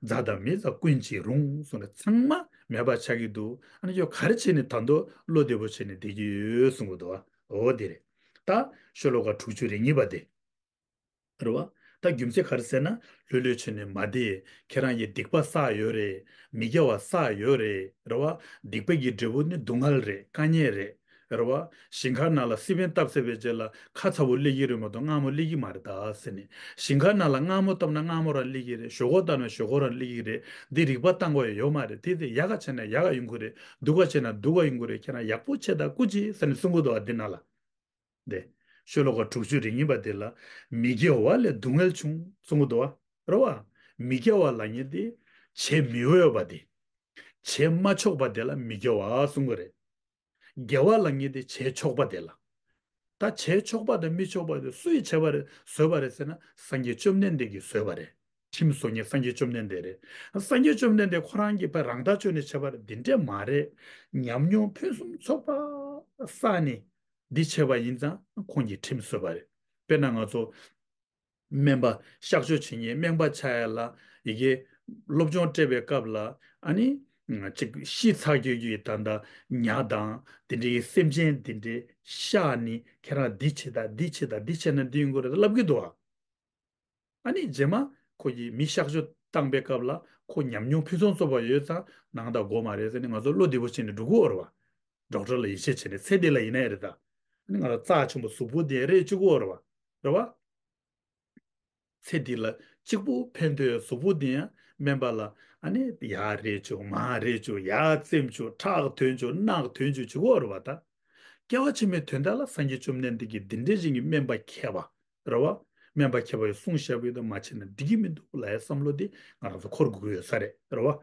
མཛའ་དང་མི་མཛའ་ཀུན་གྱིས་རུང་གསུངས་ནས་ཚང་མ་ མེད་པ་ཆགས་ཀྱི་འདུག་ཨ་ནི་ཁྱོད་ག་རེ་བྱས་ནས་ད་དུང་བློ་བདེ་པོ་བྱས་ནས་བསྡད་ཀྱི་ཡོད་གསུང་གི་འདུག་བ། འོ་དེ་རེད། ད་ཤོ་ལོ་ཀ་དྲུག་ཅུ་རེ་གཉིས་པ་དེ། རེད་བ། ད་རྒྱུ་མཚན་ག་རེ་ཟེར་ན། ལྷོད་ལྷོད་བྱས་ནས་མ་བསྡད། ཁྱེད་རང་གིས་སྡིག་པ་བསགས་ཡོད་རེད། མི་དགེ་བ་བསགས་ཡོད་རེད། རེད་བ། སྡིག་པ་གི་འབྲས་བུ་ནི་སྡུག་བསྔལ་རེད། དཀའ་ངལ་རེད། རེད་བ། ཞིང་ཁ་ནང་ལ་སི་པན་བཏབ་ཚར་བའི་རྗེས་ལ་ཁ་ཚ་པོ་སླེབས་ཀྱི་རེད་མ་གཏོགས་མངར་མོ་སླེབས་ཀྱི་མ་རེད་ད་ཟེར་ནས། ཞིང་ཁ་ནང་ལ་མངར་མོ་བཏབ་ན་མངར་མོ་རང་སླེབས་ཀྱི་རེད། ཞོག་ཁོག་བཏབ་ན་ཞོག་ཁོག་རང་སླེབས་ཀྱི་རེད། འདི་རིག་པ་བཏང་དགོས་ཡ་ཡོད་མ་རེད། དེ་དེ་ཡག་ག་བྱས་ན་ཡག་ག་ཡོང་གི་རེད། སྡུག་ག་བྱས་ན་སྡུག་ག་ཡོང་གི་རེད། ཁྱེད་རང་ཡག་པོ་བྱེད་དང་སྐུ་མཁྱེན་ཟེར་ནས་གསུང་གི་འདུག་བ། འདི་ནང་ལ། འདི། ཤོ་ལོ་ཀ་དྲུག་ཅུ་རེ་གཉིས་པ་འདི་ལ། མི་དགེ་བ་ལས་སྡུག་བསྔལ་བྱུང་གསུང་གི་འདུག་བ། རེད་བ། མི་དགེ་བ་ལབ་མཁན་དེ། བྱེད་མི་འོས་པ་དེ། བྱེད་མ་ཆོག་པ་དེ་ལ་མི་དགེ་བ་གསུང་གི་རེད། དགེ་བ་ལབ་མཁན་དེ་བྱེད་ཆོག་པ་དེ་ལ། ད་བྱེད་ཆོག་པ་དང་མི་ཆོག་པ་དེ་སུས་བྱས་པ་རེད། བཟོས་པ་རེད་ཟེར་ན། སངས་རྒྱས་བཅོམ་ལྡན་འདས་ཀྱིས་བཟོས་པ་རེད། ཁྲིམས་བཟོ་མཁན་སངས་རྒྱས་བཅོམ་ལྡན་འདས་རེད། སངས་རྒྱས་བཅོམ་ལྡན་འདས་ཁོ་རང་གིས་ཕར་རང་ཐག་ཆོད་ནས་བྱས་པ་རེད། འདི་འདྲས་མ་རེད། ཉམས་མྱོང་ཕུན་སུམ་ཚོགས་པ་བསགས་ནས་འདི་བྱས་པ་ཡིན་ཙང་ཁོང་གིས་ཁྲིམས་བཟོས་པ་རེད། དཔེར་ན་ང་ཚོ་སྨན་པ་གཤག་བཅོས་བྱེད་མཁན་སྨན་པ་ཆགས་ཡ་ལ་ཡི་གེ་སློབ་སྦྱོང་སྤྲད་པའི་སྐབས་ལ། ཨ་ནི་ཅིག་ཤི་ཚར་གྱི་ཡོད་ཀྱི་ད་ལྟ་ཉ་དང་དེ་འདྲའི་སེམས་ཅན་དེ་འདྲའི་གཤག་ནས་ཁྱེད་རང་འདི་བྱེད་དང་འདི་བྱེད་དང་འདི་བྱས་ན་འདི་ཡོང་གི་རེད་ལབ་ཀྱི་འདུག་ཨ། ཨ་ནི་རྗེས་མ་ཁོ་ཡིས་མི་གཤག་བཅོས་བཏང་པའི་སྐབས་ལ་ཁོ་ཉམས་མྱོང་ཕུན་སུམ་ཚོགས་པ་ཡོད་ཙང་ནང་དང་དགོས་མ་རེད་ཟེར་ནས་ང་ཚོ་བློ་བདེ་པོ་བྱས་ནས་འགྲོ་གི་ཡོད་རེད་བ། ཌོག་ཊར་ལ་ཡིད་ཆེས་བྱས་ནས་ཚེ་འདི་ལ་ཡིན་ན་ཡང་རེད་ད། ཨ་ནི་ང་ལ་རྩ་ཆེན་པོ་གཟུགས་པོ་འདི་རེད་བཅུག་གི་ཡོད་རེད་བ། རེད་བ། ཚེ་འདི་ལ་གཅིག་པུ་ཕན་ཐོགས་གཟུགས་པོ་འདི་ཡང་སྨན་པ་ལ་ཨ་ནི་ཡར་རེད་བཅུག་མར་རེད་བཅུག་ཡར་བཙེམ་བཅུག་ཁྲག་ཐོན་བཅུག་རྣག་ཐོན་བཅུག་བྱེད་ཀྱི་ཡོད་རེད་བ་ད། སྐྱེ་བ་ཕྱི་མའི་དོན་དག་ལ་སངས་རྒྱས་བཅོམ་ལྡན་འདས་ཀྱིས་འདི་འདྲའི་ཞིག་གི་སྨན་པ་མཁས་པ། རེད་བ། སྨན་པ་མཁས་པ་ཡིས་གསུངས་བཞག་པའི་དུ་མ་བྱས་ན་འགྲིག་གི་མི་འདུག་ལབ་ཡ་བསམ་བློ་དེ་ང་རང་ཚོ་འཁོར་དགོས་ཀྱི་ཡོད་ས་རེད། རེད་བ།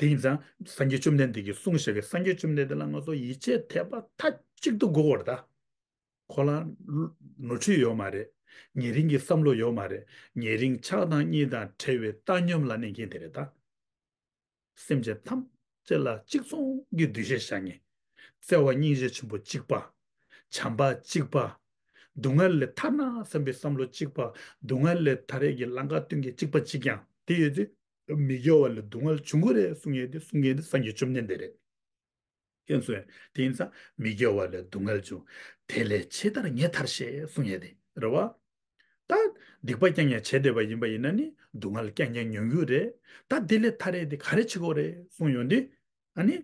དེ་ཡིན་ཙང་སངས་རྒྱས་བཅོམ་ལྡན་འདས་ཀྱིས་གསུངས་བཞག་པའི་སངས་རྒྱས་བཅོམ་ལྡན་འདས་ལ་ང་ཚོ་ཡིད་ཆེས་དད་པ་མཐའ་གཅིག་ཏུ་དགོས་ཀྱི་ཡོད་རེད་ད། ཁོ་ལ་ནོར་འཁྲུལ་ཡོད་མ་རེད། ཉེ་རིང་གི་བསམ་བློ་ཡོད་མ་རེད། ཉེ་རིང་ཆགས་སྡང་གཉིས་དང་བྲལ་བའི་བཏང་སྙོམས་ལ་གནས་མཁན་དེ་རེད་ད། སེམས་ཅན་ཐམས་ཅད་ལ་གཅིག་མཚུངས་ཀྱི་འདུ་ཤེས་བཞག་མཁན། བརྩེ་བ་སྙིང་རྗེ་ཆེན་པོ་གཅིག་པ། བྱམས་པ་གཅིག་པ། སྡུག་བསྔལ་ལས་ཐར་ན་བསམ་པའི་བསམ་བློ་གཅིག་པ། སྡུག་བསྔལ་ལས་ཐར་ཡས་ཀྱི་ལམ་ཁ་སྟོན་མཁན་གཅིག་པ་གཅིག་རྐྱང་དེ་ཡོད་ཚེ། མི་དགེ་བ་ལས་སྡུག་བསྔལ་འབྱུང་གི་རེད་གསུང་ཡས་དེ་གསུང་མཁན་དེ་སངས་རྒྱས་བཅོམ་ལྡན་འདས་རེད། མཁྱེན་སོང་ངས། དེ་ཡིན་ཙང་མི་དགེ་བ་ལས་སྡུག་བསྔལ་འབྱུང་། དེ་ལས་ཇི་ལྟར་ངེས་ཐར་ཞེས་གསུང་ཡས་དེ་རེད་བ། ད་སྡིག་པ་རྐྱང་རྐྱང་བྱས་བསྡད་པ་ཡིན་པ་ཡིན་ན་ནི་སྡུག་བསྔལ་རྐྱང་རྐྱང་མྱོང་རྒྱུ་རེད། ད་དེ་ལས་ཐར་ཡས་དེ་ག་རེ་བྱེད་དགོས་རེད་གསུངས་ཡོང་དུས། ཨ་ནི།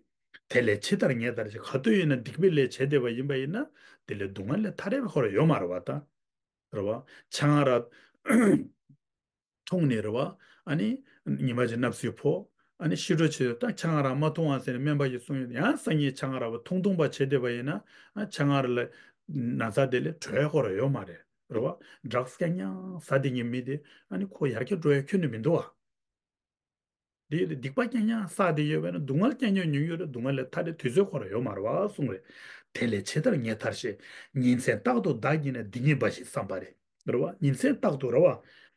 དེ་ལས་ཇི་ལྟར་ངེས་ཐར་ཞེས། ག་དུས་ཡིན་ན་སྡིག་པའི་ལས་བྱས་བསྡད་པ་ཡིན་པ་ཡིན་ན་དེ་ལས་སྡུག་བསྔལ་ལས་ཐར་ཡས་ཁོ་རང་ཡོད་མ་རེད་བ་ད། རེད་བ། ཆང་རག་འཐུང་ནས་རེད་བ། ཨ་ནི། ཉི་མ་གཅིག་ནབ་སི་ཕོག་ཨ་ནི་ཤི་འགྲོ་བྱེད་ད་ཆང་རག་མ་འཐུང་བ་ཟེར་ནས་སྨན་པ་གིས་གསུངས་ཡོད། ཡང་སང་ཉིན་ཆང་རག་བ་འཐུང་འཐུང་པ་བྱས་བསྡད་པ་ཡིན་ན། ཨ་ཆང་རག་ལ་ན་ཚ་དེ་ལས་གྲོལ་ཁོ་རང་ཡོད་མ་རེད། རེད་བ། ཌྲག་སི་རྐྱང་རྐྱང་ཟ་བསྡད་མཁན་མི་དེ་ཨ་ནི་ཁོ་ཡར་རྒྱས་འགྲོ་ཡ་ཁྱོན་ནས་མི་འདུག་བ། དེ་ཡོད་དེ་སྡིག་པ་རྐྱང་རྐྱང་བསགས་བསྡད་ཡོད་པས་ན་སྡུག་བསྔལ་རྐྱང་རྐྱང་མྱོང་ཡོད་རེད། སྡུག་བསྔལ་ལས་ཐར་ཡས་དུས་ཚོད་ཁོ་རང་ཡོད་མ་རེད་བ་གསུངས་རེད། དེ་ལས་ཇི་ལྟར་ངེས་ཐར་ཞེས། ཉིན་མཚན་རྟག་ཏུ་བདག་གིས་ནི་འདི་ཉིད་འབའ་ཞིག་བསམ་པ་རེད། རེད་བ། ཉིན་མཚན་རྟག་ཏུ་རེད་བ།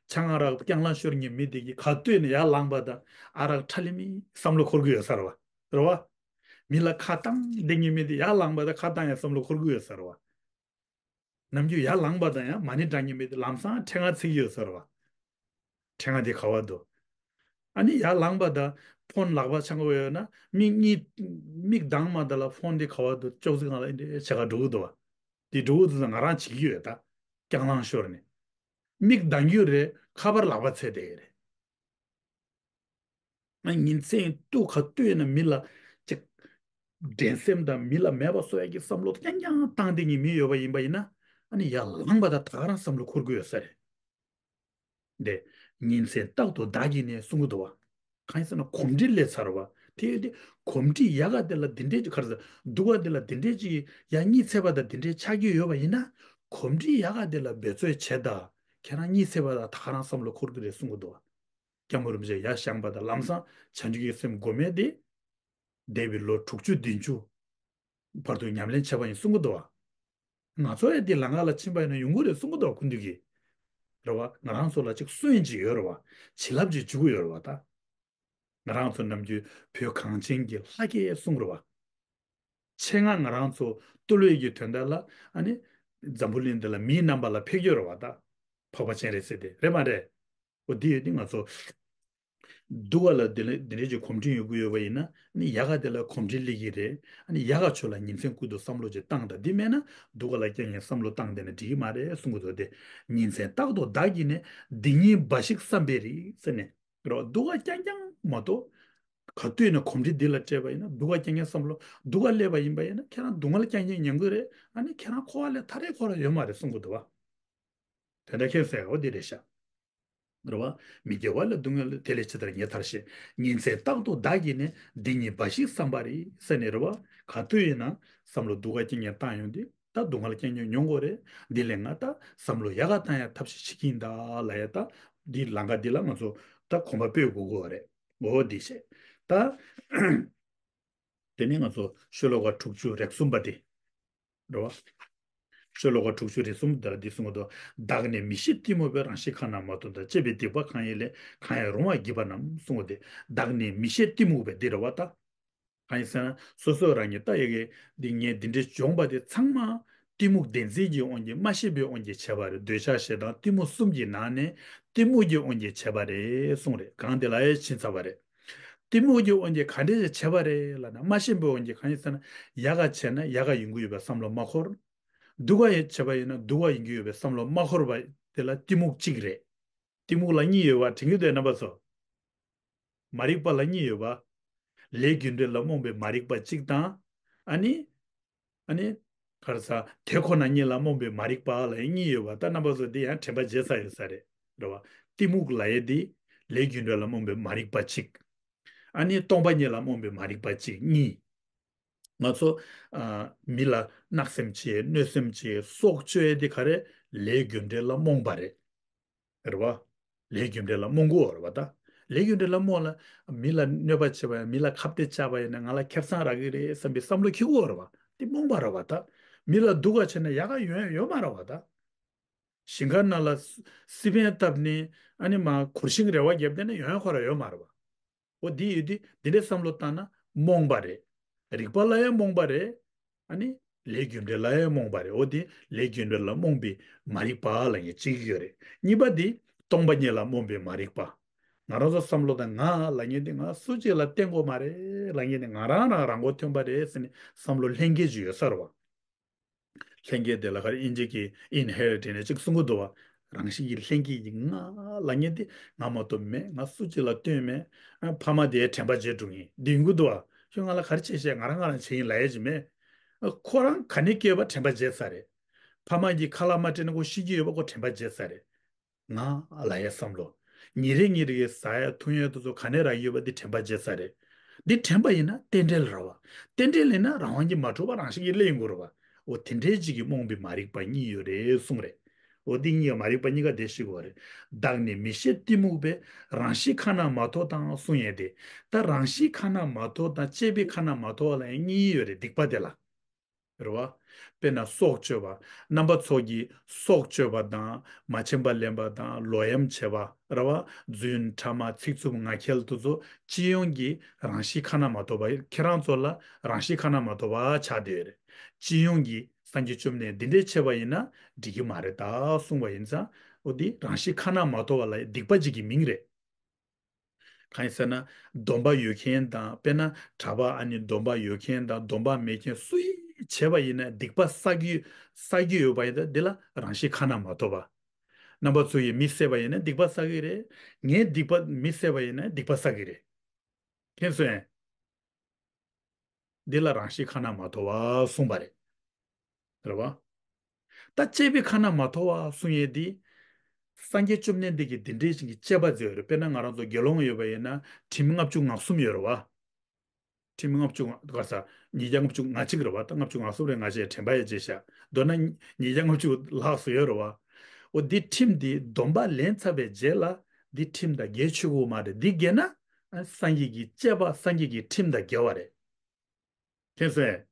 ཆང་རག་རྐྱང་ལང་ཤོར་མཁན་མི་དེ་གིས་ག་དུས་ནས་ཡར་ལངས་པ་དང་ཨ་རག་ཁྲ་ལི་མི་བསམ་བློ་འཁོར་གྱི་ཡོད་ས་རེད་བ། རེད་བ། མི་ལ་ཁ་བཏང་བསྡད་མཁན་མི་དེ་ཡར་ལངས་པ་དང་ཁ་བཏང་ཡ་བསམ་བློ་འཁོར་གྱི་ཡོད་ས་རེད་བ། ནམ་རྒྱུན་ཡར་ལངས་པ་དང་ཡང་མ་ཎི་བགྲང་མཁན་མི་དེ་ལམ་སང་ཕྲེང་བ་འཚིག་ཡོད་ས་རེད་བ། ཕྲེང་བ་དེ་ག་བར་འདུག་ཨ་ནི་ཡར་ལངས་པ་དང་ཕོན་ལག་པ་འཆང་གི་ཡོད་ན་མིག་གཉིས། མིག་གདངས་མ་ད་ལ་ཕོན་དེ་ག་བར་འདུག་ཅོག་ཙེ་སྒང་ལ་ཨེ་འདྲ་བྱེད་ག་འགྲོ་གི་འདུག་བ། དེ་འགྲོ་གི་འདུག་ཙང་ང་རང་བྱེད་ཀྱི་ཡོད་ད། རྐྱང་ལངས་ཤོར་ནས། མིག་གདངས་རྒྱུ་རེད། ཁ་པར་ལག་པ་འཚོལ་བསྡད་ཡོད་རེད། ང་ཉིན་མཚན་དུས་ག་དུས་ཡིན་ན་མི་ལ་ཅིག་འགྲན་སེམས་དང་མི་ལ་མེད་པ་བཟོ་ཡ་གི་བསམ་བློ་རྐྱང་རྐྱང་བཏང་བསྡད་མཁན་མི་ཡོད་པ་ཡིན་པ་ཡིན་ན། ཨ་ནི་ཡར་ལངས་པ་དང་ད་ག་རང་བསམ་བློ་འཁོར་གྱི་ཡོད་ས་རེད། འདི་ཉིན་མཚན་རྟག་ཏུ་བདག་གིས་ནི་གསུང་གི་འདུག་བ། གང་ཡིན་ཟེར་ན་གོམས་འདྲིས་སླེབས་ཚར་བ། དེ་ཡོད་དེ་གོམས་འདྲིས་ཡག་ག་དེ་ལ་འདི་འདྲའི་ག་རེ་ཟེར་སྡུག་ག་དེ་ལ་འདི་འདྲའི་ཅིག་ཡ་གཉིད་སད་པ་དང་འདི་འདྲའི་ཆགས་ཀྱི་ཡོད་པ་ཡིན་ན། གོམས་འདྲིས་ཡག་ག་དེ་ལ་འབད་རྩོལ་བྱེད་དང་ཁྱེད་རང་གཉིད་སད་པ་དང་ད་ག་རང་བསམ་བློ་འཁོར་གྱི་རེད་གསུང་གི་འདུག་བ། སྐྱབས་མགོན་རིན་པོ་ཆེ་ཡར་བཞེངས་པ་དང་ལམ་སང་བྱང་ཆུབ་ཀྱི་སེམས་སྒོམ་མེད་དེ། འདས་པའི་ལོ་དྲུག་ཅུ་བདུན་ཅུ་བར་དུ་ཉམས་ལེན་བྱས་པ་ཡིན་གསུང་གི་འདུག་བ། ང་ཚོ་ཡང་དེ་ལམ་ཁ་ལ་ཕྱིན་པ་ཡིན་ན་ཡོང་གི་རེད་གསུང་གི་འདུག་བ་སྐུ་མདུན་གྱིས། རེད་བ། ང་རང་ཚོ་ལ་ཅིག་སུན་ཅིག་ཡོད་རེད་བ། བྱིན་རླབས་ཅིག་འཇུག་གི་ཡོད་རེད་བ་ད། ང་རང་ཚོ་ནམ་རྒྱུན་བོད་གངས་ཅན་གྱི་ལྷ་སྐལ་གསུང་རེད་བ། ཆེད་མངགས་ང་རང་ཚོ་བསྟོད་གླུ་ཡི་གི་དོན་དག་ལ་ཨ་ནི། འཛམ་བུ་གླིང་འདི་ལ་མིའི་རྣམ་པ་ལ་ཕེབས་ཀྱི་ཡོད་རེད་བ་ད། འཕགས་པ་སྤྱན་རས་གཟིགས་དེ་རེད་མ་རེད། འོ་འདི་ཡོད་དེ་ང་ཚོ། སྡུག་ག་ལ་དེ་ལ་དེ་འདྲའི་ཅིག་གོམས་འདྲིས་ཡོང་གི་ཡོད་པ་ཡིན་ན། ཨ་ནི་ཡག་ག་དེ་ལ་གོམས་འདྲིས་སླེབས་ཀྱི་རེད། ཨ་ནི་ཡག་ག་ཕྱོགས་ལ་ཉིན་མཚན་ཀུན་ཏུ་བསམ་བློ་ཅིག་བཏང་དང་། འདི་མེད་ན་སྡུག་ག་ལ་རྐྱང་རྐྱང་བསམ་བློ་བཏང་བསྡད་ན་འགྲིག་གི་མ་རེད་གསུང་གི་འདུག་སྟེ། ཉིན་མཚན་རྟག་ཏུ་བདག་གིས་ནི། སྡིག་ཉེས་འབའ་ཞིག་བསམ་པའི་རིགས་ཟེར་ནས། རོ། སྡུག་ག་རྐྱང་རྐྱང་མ་གཏོགས། ག་དུས་ཡིན་ན་གོམས་འདྲིས་འདི་ལ་སྤྲད་པ་ཡིན་ན། སྡུག་ག་རྐྱང་རྐྱང་བསམ་བློ། སྡུག་ག་སླེབས་པ་ཡིན་པ་ཡིན་ན། ཁྱེད་རང་སྡུག་བསྔལ་རྐྱང་རྐྱང་མྱོང་གི་རེད། ཨ་ནི་ཁྱེད་རང་འཁོར་བ་ལས་ཐར་ཡས་ཁོ་རང་ཡོད་མ་རེད་གསུང་གི་འདུག་བ། དེ་འདྲ་ཁྱེད་ཟེར་འོ་འདི་རེད་ཤག་རེད་བ། མི་དགེ་བ་ལས་སྡུག་བསྔལ་དེ་ལས་ཇི་ལྟར་ཉེ་ཐར་ཞེས། ཉིན་མཚན་རྟག་ཏུ་བདག་གིས་ནི། སྡིག་ཉེས་འབའ་ཞིག་བསམ་པའི་རིགས་ཟེར་ནས་རེད་བ། ག་དུས་ཡིན་ན་བསམ་བློ་སྡུག་ག་རྐྱང་རྐྱང་བཏང་ཡོང་དུས། ད་སྡུག་བསྔལ་རྐྱང་རྐྱང་མྱོང་དགོས་རེད། འདི་ལས་ང་ད་བསམ་བློ་ཡག་ག་བཏང་ཡ་ཐབས་ཤེས་བྱེད་ཀྱི་ཡིན་ད་ལབ་ཡ། ད་འདི་ལམ་ཁ་འདི་ལ་ང་ཚོ་ད་གོམ་པ་སྤོས་དགོས་དགོས་རེད། འོ་འདི་བྱས། ད་དེ་ནས་ང་ཚོ་ཤོ་ལོ་ཀ་དྲུག་ཅུ་རེ་གསུམ་པ་དེ་རེད་བ། ཤོ་ལོ་ཀ་དྲུག་ཅུ་རེ་གསུམ་དེ་ལ་འདི་གསུང་གི་འདུག་བདག་ནི་མི་ཤེས་གཏི་མུག་པས། རང་བཞིན་ཁ་ན་མ་ཐོ་དང་། བཅས་པའི་སྡིག་པ་གང་ཡིན་ལས། གང་ཡང་རུང་བར་བགྱིས་པ་རྣམས་གསུང་གི་འདུག་བདག་ནི་མི་ཤེས་གཏི་མུག་པས། འདི་རེད་བ་ད། གང་ཡིན་ཟེར་ན། སོ་སོ་རང་ཉིད་ད་ཡ་གི་འདི་ངས་འདི་འདྲའི་སྦྱོང་བ་དེ་ཚང་མ་གཏི་མུག་བདེན་འཛིན་གྱི་དབང་གིས། མ་ཤེས་པའི་དབང་གིས་བྱས་པ་རེད། འདོད་ཆགས་ཞེ་སྡང་གཏི་མུག་གསུམ་གྱི་ནང་ནས་གཏི་མུག་གི་དབང་གིས་བྱས་པ་རེད་གསུངས་རེད། གང་དེ་ལ་ཡང་ཕྱིན་ཚར་བ་རེད། གཏི་མུག་གི་དབང་གིས་ག་འདྲས་བྱས་པ་རེད་ལབ་ན། མ་ཤེས་པའི་དབང་གིས། གང་ཡིན་ཟེར་ན། ཡག་ག་བྱས་ན་ཡག་ག་ཡོང་གི་ཡོད་པའི་བསམ་བློ་མ་འཁོར། སྡུག་ག་ཡ་བྱས་པ་ཡིན་ན་སྡུག་ག་ཡོང་གི་ཡོད་པའི་བསམ་བློ་མ་འཁོར་བ་དེ་ལ་གཏི་མུག་གཅིག་རེད། གཏི་མུག་ལ་གཉིས་ཡོད་པ་དྲན་གྱི་འདུག་རྣམ་པ་ཚོ། མ་རིག་པ་ལ་གཉིས་ཡོད་པ། ལས་རྒྱུ་འབྲས་ལ་རྨོངས་པའི་མ་རིག་པ་གཅིག་དང་། ཨ་ནི། ཨ་ནི། ག་རེ་ཟ། དེ་ཁོ་ན་ཉིད་ལ་རྨོངས་པའི་མ་རིག་པ་ལ་གཉིས་ཡོད་པ། ད་རྣམ་པ་ཚོ་འདི་ཡང་དྲན་པ་བརྗེད་ཚར་ཡོད་ས་རེད། རེད་བ། གཏི་མུག་ལབ་ཡས་འདི་ལས་རྒྱུ་འབྲས་ལ་རྨོངས་པའི་མ་རིག་པ་གཅིག་ཨ་ནི་སྟོང་པ་ཉིད་ལ་རྨོངས་པའི་མ་རིག་པ་གཅིག་གཉིས། ང་ཚོ། ཨ། མི་ལ་བརྣག་སེམས་བྱེད། གནོད་སེམས་བྱེད། སྲོག་གཅོད་ཡས་འདི་ག་རེ། ལས་རྒྱུ་འབྲས་ལ་རྨོངས་པ་རེད། རེད་བ། ལས་རྒྱུ་འབྲས་ལ་རྨོངས་གོ་རེད་བ་ད། ལས་རྒྱུ་འབྲས་ལ་རྨོངས་ལ། མི་ལ་གནོད་པ་བྱེད་པ་ཡང་། མི་ལ་ཁ་གཏད་བཅག་པ་ཡིན་ན་ང་ལ་ཁེ་བཟང་རག་གི་རེད་བསམ་པའི་བསམ་བློ་འཁྱེར་གོ་རེད་བ། དེ་རྨོངས་པ་རེད་བ་ད། མི་ལ་སྡུག་ག་བྱས་ན་ཡག་ག་ཡོང་ཡ་ཡོད་མ་རེད་བ་ད། ཞིང་ཁ་ནང་ལ་སི་སི་པན་བཏབ་ནས། ཨ་ནི་མ་གུར་ཤིང་རེ་བ་བརྒྱབ་བསྡད་ན་ཡོང་ཡ་ཁོ་རང་ཡོད་མ་རེད་བ། འོ་འདི་ཡོད་དུས་འདི་འདྲའི་བསམ་བློ་བཏང་ན་རྨོངས་པ་རེད། རིག་པ་ལ་ཡང་རྨོངས་པ་རེད། ཨ་ནི་ལས་རྒྱུ་འབྲས་ལ་ཡང་རྨོངས་པ་རེད། འོ་དེ་ལས་རྒྱུ་འབྲས་ལ་རྨོངས་པའི་མ་རིག་པ་ལབ་མཁན་གཅིག་ཡོད་རེད། གཉིས་པ་དེ་སྟོང་པ་ཉིད་ལ་རྨོངས་པའི་མ་རིག་པ། ང་རང་ཚོ་བསམ་བློ་དང་། ང་ལབ་མཁན་དེ་ང་སུ་གཅིག་ལ་བརྟེན་དགོས་མ་རེད་ལབ་མཁན་དེ། ང་རང་རང་རང་མགོ་ཐོན་པ་རེད་ཟེར་ནས་བསམ་བློ་ལྷན་སྐྱེས་ཅིག་ཡོད་ས་རེད་བ། ལྷན་སྐྱེས་དེ་ལ་ག་རེ་ཨིན་ཇི་གི་ཨིན་ཧེ་རི་ཊི་ནས་ཅིག་གསུང་གི་འདུག་བ། རང་བཞིན་གྱི་ལྷན་སྐྱེས་ཀྱི་ང་ལབ་མཁན་དེ་ང་མ་གཏོགས་མེད། ང་སུ་གཅིག་ལ་ལྟོས་མེད། ཨ། ཕ་མ་དེའི་དྲན་པ་བརྗེད་འགྲོ་མཁན་འདི་ཡོང་གི་འདུག་བ། ཁྱོད་ང་ལ་ག་རེ་བྱས་བྱས། ང་རང་ང་རང་བྱས་ཡིན་ལབ་ཡ་ཅིག་མེད། ཨ། ཁོ་རང་ག་ནས་སྐྱེས་པ་དྲན་པ་བརྗེད་ཚར་རེད། ཕ་མ་གིས་ཁ་ལག་མ་སྤྲད་ན་ཁོ་ཤི་གི་ཡོད་པ་ཁོ་དྲན་པ་བརྗེད་ཚར་རེད། ང་ལབ་ཡ་བསམ་བློ། ཉིན་རེ་ཉིན་རེ་གི་ཟ་ཡ་འཐུང་ཡ་དེ་ཚོ་ག་ནས་རག་གི་ཡོད་པ་འདི་དྲན་པ་བརྗེད་ཚར་རེད། འདི་དྲན་པ་ཡིན་ན་རྟེན་འབྲེལ་རེད་བ། རྟེན་འབྲེལ་ཡིན་ན་རང་དབང་གིས་མ་གྲུབ་པ་རང་བཞིན་གྱིས་སླེབས་ཡོང་གི་རེད་བ། འོ་དེ་འདྲའི་ཅིག་གི་རྨོངས་པའི་མ་རིག་པ་གཉིས་ཡོད་རེད་གསུངས་རེད། འོ་འདི་གཉིས་ཀ་མ་རིག་པ་གཉིས་ཀ་དེ་ཤེས་དགོས་རེད། བདག་ནི་མི་ཤེས་གཏི་མུག་པས། རང་བཞིན་ཁ་ན་མ་ཐོ་དང་གསུང་ཡས་དེ། ད་རང་བཞིན་ཁ་ན་མ་ཐོ་དང་བཅས་པའི་ཁ་ན་མ་ཐོ་བ་ལ་ཡང་གཉིས་ཡོད་རེད་སྡིག་པ་དེ་ལ། རེད་བ། དཔེར་ན་སྲོག་གཅོད་པ། རྣམ་པ་ཚོ་གིས་སྲོག་གཅོད་པ་དང་། མ་བྱིན་པ་ལེན་པ་དང་། ལོག་གཡེམ་བྱེད་པ། རེད་བ། རྫུན་ཕྲ་མ་ཚིག་རྩུབ་ངག་འཁྱལ་དེ་ཚོ་སྤྱི་ཡོངས་ཀྱི་རང་བཞིན་ཁ་ན་མ་ཐོ་བ། ཁྱེད་རང་ཚོ་ལ་རང་བཞིན་ཁ་ན་མ་ཐོ་བ་ཆགས་བསྡད་ཡོད་རེད། སྤྱི་ཡོངས་ཀྱི་སངས་རྒྱས་བཅོམ་ལྡན་འདི་འདྲས་བྱས་པ་ཡིན་ན་འགྲིག་གི་མ་རེད་ད་གསུངས་པ་ཡིན་ཙང་། འོ་འདི་རང་བཞིན་ཁ་ན་མ་ཐོ་བ་ལ་སྡིག་པ་ཅིག་གི་མིང་རེད། གང་ཡིན་ཟེར་ན། སྡོམ་པ་ཡོད་མཁན་དང་། དཔེར་ན་གྲྭ་པ། ཨ་ནི་སྡོམ་པ་ཡོད་མཁན་དང་སྡོམ་པ་མེད་མཁན་སུ་ཡིས་བྱས་པ་ཡིན་ན་སྡིག་པ་བསགས་ཀྱི་བསགས་ཀྱི་ཡོད་པ་ཡིན་ན། འདི་ལ་རང་བཞིན་ཁ་ན་མ་ཐོ་བ། རྣམ་པ་ཚོ་ཡིས་མི་བསད་པ་ཡིན་ན་སྡིག་པ་བསགས་ཀྱི་རེད། ངས་སྡིག་པ་མི་བསད་པ་ཡིན་ན་སྡིག་པ་བསགས་ཀྱི་རེད། མཁྱེན་སོང་ངས། འདི་ལ་རང་བཞིན་ཁ་ན་མ་ཐོ་བ་གསུངས་པ་རེད། རེད་བ། ད་བཅས་པའི་ཁ་ན་མ་ཐོ་བ་གསུང་ཡས་འདི། སངས་རྒྱས་བཅོམ་ལྡན་འདས་ཀྱིས་འདི་འདྲའི་ཞིག་གི་དཔྱད་པ་མཛད་ཡོད་རེད། དཔེར་ན་ང་རང་ཚོ་དགེ་སློང་ཡོད་པ་ཡིན་ན་ཁྲིམས་ལྔ་བཅུ་ང་གསུམ་ཡོད་རེད་བ། ཁྲིམས་ལྔ་བཅུ་ང་། ག་ས། ཉིས་བརྒྱ་ལྔ་བཅུ་ང་གཅིག་རེད་བ། ད་ལྔ་བཅུ་ང་གསུམ་རེད། ང་ཅག་དྲན་པ་ཡས་བྱས་ཤག་མདོར་ན་ཉིས་བརྒྱ་ལྔ་བཅུ་ལྷག་ཙམ་ཡོད་རེད་བ། འོ་འདི་ཁྲིམས་འདི་སྡོམ་པ་ལེན་ཚར་བའི་རྗེས་ལ་འདི་ཁྲིམས་དང་འགལ་ཆོག་གི་མ་རེད། འདི་འགལ་ན་སངས་རྒྱས་ཀྱི་བཅས་པ་སངས་རྒྱས་ཀྱི་ཁྲིམས་དང་འགལ་བ་རེད། མཁྱེན་སོང་ངས།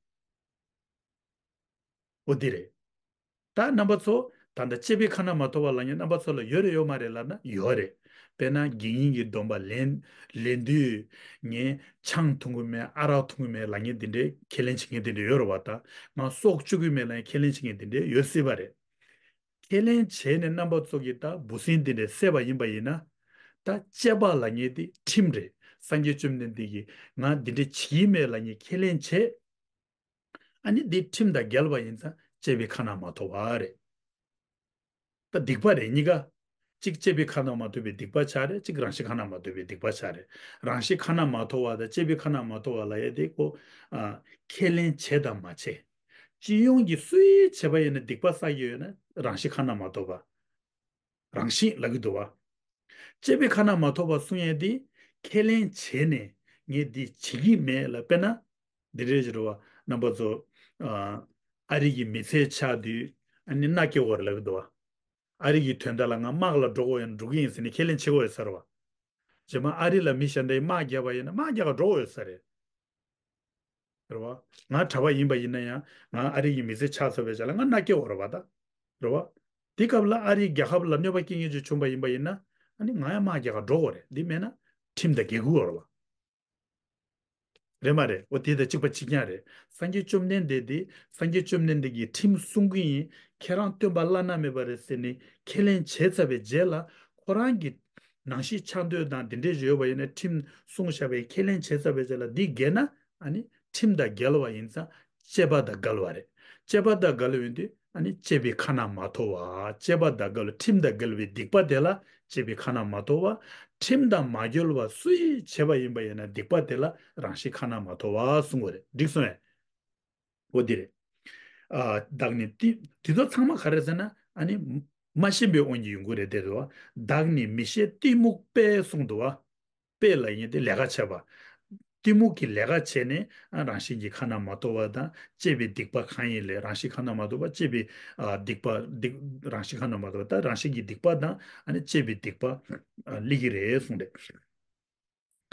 འོ་འདི་རེད། ད་རྣམ་པ་ཚོ་ད་ལྟ་བཅས་པའི་ཁ་ན་མ་ཐོ་བ་ལབ་མཁན་རྣམ་པ་ཚོ་ལ་ཡོད་རེད་ཡོད་མ་རེད་ལབ་ན་ཡོད་རེད། དཔེར་ན་དགེ་བསྙེན་གྱི་སྡོམ་པ་ལེན་ལེན་དུས་ངས་ཆང་འཐུང་གི་མེད། ཨ་རག་འཐུང་གི་མེད་ལབ་མཁན་འདི་འདྲའི་ཁས་ལེན་བྱེད་མཁན་འདི་འདྲ་ཡོད་རེད་བ། ད་ང་སྲོག་གཅོད་ཀྱི་མེད་ལབ་མཁན་ཁས་ལེན་བྱེད་མཁན་འདི་འདྲ་ཡོད་སྲིད་པ་རེད། ཁས་ལེན་བྱས་ནས་རྣམ་པ་ཚོ་གིས་ད་འབུ་སྲིན་འདི་འདྲ་བསད་པ་ཡིན་པ་ཡིན་ན། ད་སྤྱད་པ་ལབ་མཁན་དེ་ཁྲིམས་རེད། སངས་རྒྱས་བཅོམ་ལྡན་འདས་ཀྱིས་ང་འདི་འདྲ་བྱེད་ཀྱི་མེད་ལབ་མཁན་ཁས་ལེན་བྱས། ཨ་ནི་འདི་ཁྲིམས་དང་འགལ་བ་ཡིན་ཙང་སྤྱད་པའི་ཁ་ན་མ་ཐོ་བ་རེད། ད་སྡིག་པ་རེད་གཉིས་ཀ། གཅིག་སྤྱད་པའི་ཁ་ན་མ་ཐོ་བའི་སྡིག་པ་ཆགས་རེད། གཅིག་རང་བཞིན་ཁ་ན་མ་ཐོ་བའི་སྡིག་པ་ཆགས་རེད། རང་བཞིན་ཁ་ན་མ་ཐོ་བ་དང་སྤྱད་པའི་ཁ་ན་མ་ཐོ་བ་ལབ་ཡས་དེ་ཁོ། ཨ། ཁས་ལེན་བྱས་དང་མ་བྱས། སྤྱི་ཡོངས་ཀྱི་སུའི་བྱས་པ་ཡིན་ན་སྡིག་པ་བསགས་ཀྱི་ཡོད་ན་རང་བཞིན་ཁ་ན་མ་ཐོ་བ། རང་བཞིན་ལབ་ཀྱི་འདུག་བ། སྤྱད་པའི་ཁ་ན་མ་ཐོ་བ་གསུང་ཡས་དེ་ཁས་ལེན་བྱས་ནས་ངས་འདི་བྱེད་ཀྱི་མེད་ལབ། དཔེར་ན། འདི་འདྲས་ཞིག་རེད་བ། རྣམ་པ་ཚོ། ཨ། ཨ་རི་གི་མི་ཚེ་ཆགས་དུས་ཨ་ནི་མནའ་སྐྱེལ་དགོས་རེད་ལབ་ཀྱི་འདུག་བ། ཨ་རི་གི་དོན་དག་ལ་ང་དམག་ལ་འགྲོ་དགོས་ཡོད་ན་འགྲོ་གི་ཡིན་ཟེར་ནས་ཁས་ལེན་བྱེད་དགོས་ཡོད་ས་རེད་བ། རྗེས་མ་ཨ་རི་ལ་མི་གཞན་དག་གིས་དམག་བརྒྱབ་པ་ཡིན་ན་དམག་རྒྱག་ག་འགྲོ་དགོས་ཡོད་ས་རེད། རེད་བ། ང་གྲྭ་པ་ཡིན་པ་ཡིན་ན་ཡང་ང་ཨ་རི་གི་མི་ཚེ་ཆགས་ཚར་བའི་ཆ་ལ་ང་མནའ་སྐྱེལ་དགོས་རེད་བ་ད། རེད་བ། དེ་སྐབས་ལ་ཨ་རིའི་རྒྱལ་ཁབ་ལ་གནོད་པ་སྐྱེལ་མཁན་ཅིག་བྱུང་པ་ཡིན་པ་ཡིན་ན་ཨ་ནི་ང་ཡང་དམག་རྒྱག་ག་འགྲོ་དགོས་རེད། འདི་མེད་ན་ཁྲིམས་དང་འགལ་དགོས་རེད་བ། རེད་མ་རེད། འོ་དེ་དང་གཅིག་པ་གཅིག་རྐྱང་རེད། སངས་རྒྱས་བཅོམ་ལྡན་འདས་དེ་སངས་རྒྱས་བཅོམ་ལྡན་འདས་ཀྱིས་ཁྲིམས་གསུང་གི་ཡིན། ཁྱེད་རང་སྟོན་པ་བླ་ན་མེད་པ་རེད་ཟེར་ནས་ཁས་ལེན་བྱས་ཚར་བའི་རྗེས་ལ་ཁོ་རང་གི་ནང་བཞིན་ཆགས་འདོད་དང་དེ་འདྲས་ཡོད་པ་ཡིན་ན་ཁྲིམས་གསུངས་བཞག་པའི་ཁས་ལེན་བྱས་ཚར་བའི་རྗེས་ལ་འདི་འགལ་ན་ཨ་ནི་ཁྲིམས་དང་འགལ་བ་ཡིན་ཙང་སྤྱད་པ་དང་འགལ་བ་རེད། སྤྱད་པ་དང་འགལ་བ་ཡིན་དུས་ཨ་ནི་སྤྱད་པའི་ཁ་ན་མ་ཐོ་བ། སྤྱད་པ་དང་འགལ་བ་ཁྲིམས་དང་འགལ་བའི་སྡིག་པ་དེ་ལ་སྤྱད་པའི་ཁ་ན་མ་ཐོ་བ། ཁྲིམས་དང་མ་འགལ་བ་སུ་ཡིས་བྱས་པ་ཡིན་པ་ཡིན་ན་སྡིག་པ་དེ་ལ་རང་བཞིན་ཁ་ན་མ་ཐོ་བ་གསུང་གི་རེད། འགྲིག་སོང་ངས། འོ་འདི་རེད། ཨ། བདག་ནི་དེ་དེ་ཚོ་ཚང་མ་ག་རེ་ཟེར་ན་ཨ་ནི་མ་ཤེས་པའི་དབང་གིས་ཡོང་གི་རེད་དེ་རེད་བ། བདག་ནི་མི་ཤེས་གཏི་མུག་པས་གསུངས་འདུག་བ། པས་ལབ་ཡིན་དེ་ལས་ཀ་བྱས་པ། གཏི་མུག་གི་ལས་ཀ་བྱས་ནས་ཨ་རང་བཞིན་གྱི་ཁ་ན་མ་ཐོ་བ་དང་སྤྱད་པའི་སྡིག་པ་གང་ཡིན་ལས་རང་བཞིན་ཁ་ན་མ་ཐོ་བ་སྤྱད་པའི་ཨ་སྡིག་པ་སྡིག་རང་བཞིན་ཁ་ན་མ་ཐོ་བ་ད་རང་བཞིན་གྱི་སྡིག་པ་དང་ཨ་ནི་སྤྱད་པའི་སྡིག་པ་ཨ་སླེབས་ཀྱི་རེད་གསུངས་རེད།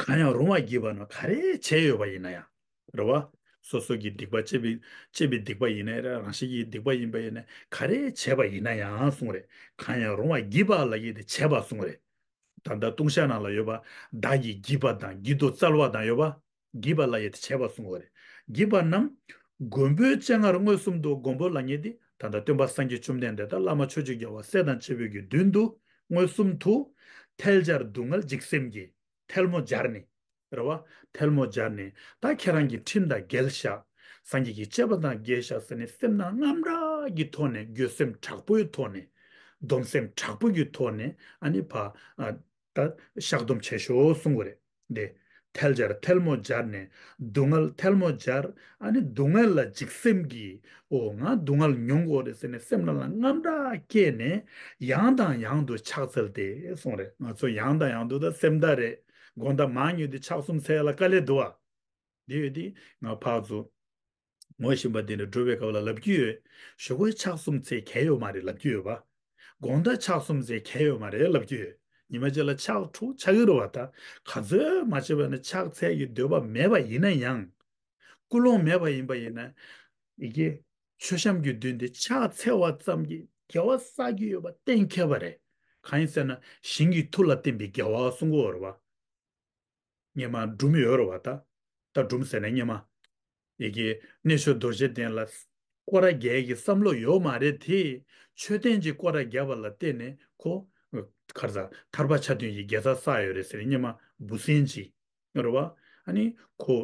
གང་ཡང་རུང་བར་བགྱིས་པ་ན་ག་རེ་བྱས་ཡོད་པ་ཡིན་ན་ཡང་། རེད་བ། སོ་སོ་གི་སྡིག་པ་སྤྱད་པའི་སྤྱད་པའི་སྡིག་པ་ཡིན་ནའི་རེད། རང་བཞིན་གྱི་སྡིག་པ་ཡིན་པ་ཡིན་ནའི་ག་རེ་བྱས་པ་ཡིན་ན་ཡང་གསུངས་རེད། གང་ཡང་རུང་བར་བགྱིས་པ་ལབ་ཡས་དེ་བྱས་པ་གསུངས་རེད། ད་ལྟ་ལྟུང་བཤགས་ནང་ལ་ཡོད་པ་བདག་གིས་བགྱིས་པ་དང་བགྱིད་དུ་སྩལ་བ་དང་ཡོད་པ། བགྱིས་པ་ལབ་ཡས་དེ་བྱས་པ་གསུངས་པ་རེད། བགྱིས་པ་རྣམས་མགོན་པོའི་སྤྱན་སྔར་མངོན་སུམ་དུ། མགོན་པོ་ལབ་མཁན་དེ་ད་ལྟ་སྟོན་པ་སངས་རྒྱས་བཅོམ་ལྡན་འདས་དང་བླ་མ་ཆོས་ཀྱི་རྒྱལ་བ་སྲས་དང་བཅས་པའི་གི་མདུན་དུ་མངོན་སུམ་དུ་ཐལ་སྦྱར་སྡུག་བསྔལ་འཇིགས་སེམས་ཀྱིས་ཐལ་མོ་སྦྱར་ནས། རེད་བ། ཐལ་མོ་སྦྱར་ནས་ད་ཁྱེད་རང་གི་ཁྲིམས་དང་འགལ་ཤག་སངས་རྒྱས་ཀྱི་བཅས་པ་དང་འགལ་ཤག་ཟེར་ནས་སེམས་ནང་དངངས་སྐྲག་གི་ཐོག་ནས་འགྱོད་སེམས་དྲག་པོའི་ཐོག་ནས་སྡོམ་སེམས་དྲག་པོ་གི་ཐོག་ནས་ཨ་ནི་ཕ། ཨ། ད་བཤགས་སྡོམ་བྱེད་ཤོག་གསུང་གི་རེད། འདི། ཐལ་སྦྱར་ཐལ་མོ་སྦྱར་ནས་སྡུག་བསྔལ་ཐལ་མོ་སྦྱར། ཨ་ནི་སྡུག་བསྔལ་ལ་འཇིགས་སེམས་ཀྱིས་འོ་ང་སྡུག་བསྔལ་མྱོང་དགོས་རེད་ཟེར་ནས་སེམས་ནང་ལ་དངངས་སྐྲག་སྐྱེས་ནས་ཡང་དང་ཡང་དུ་ཕྱག་འཚལ་ཏེ་གསུངས་རེད། ང་ཚོ་ཡང་དང་ཡང་དུ་ད་སེམས་ཐག་རེད། དགོང་དག་མང་ཉུང་དེ་ཕྱག་གསུམ་འཚལ་ཡ་ལ་དཀའ་ལས་འདུག་བ། དེ་ཡོད་དེ་ང་ཕར་ཚུར་ངོ་ཤེས་པ་དེ་འདྲ་འགྲོ་བའི་སྐབས་ལ་ལབ་ཀྱི་ཡོད། ཞོགས་ཀས་ཕྱག་གསུམ་འཚལ་གལ་ཡོད་མ་རེད་ལབ་ཀྱི་ཡོད་པ། དགོང་དག་ཕྱག་གསུམ་འཚལ་གལ་ཡོད་མ་རེད་ལབ་ཀྱི་ཡོད། ཉི་མ་གཅིག་ལ་ཕྱག་དྲུག་འཚལ་གྱི་རེད་བ། ད་ག་ཚོད་མ་བྱས་པ་ནས་ཕྱག་འཚལ་གྱི་འདོད་པ་མེད་པ་ཡིན་ན་ཡང་། ཀུན་སློང་མེད་པ་ཡིན་པ་ཡིན་ན། ཡི་གེ་མཆོད་བཤམས་ཀྱི་མདུན་དེ་ཕྱག་འཚལ་བ་ཙམ་གྱིས་དགེ་བ་བསགས་ཀྱི་ཡོད་པ་གཏན་འཁེལ་བ་རེད། གང་ཡིན་ཟེར་ན་ཞིང་གི་མཐུ་ལ་བརྟེན་པའི་དགེ་བ་གསུང་གི་ཡོད་རེད་བ། སྔོན་མ་སྒྲུང་ཡོད་རེད་བ་ད། ད་སྒྲུང་ཟེར་ན་སྔོན་མ། ཡི་གེ་གནས་མཆོག་རྡོ་རྗེ་གདན་ལ་སྐོར་ར་རྒྱག་གི་བསམ་བློ་ཡོད་མ་རེད་དེ། མཆོད་རྟེན་གྱི་སྐོར་ར་རྒྱག་པ་ལ་བརྟེན་ནས་ཁོ། ག་རེ་ཟ་ཐར་པ་ཆ་མཐུན་གྱི་དགེ་རྩ་བསགས་ཡོད་རེད་ཟེར་ནས་སྔོན་མ་འབུ་སྲིན་གྱི། རེད་བ། ཨ་ནི་ཁོ།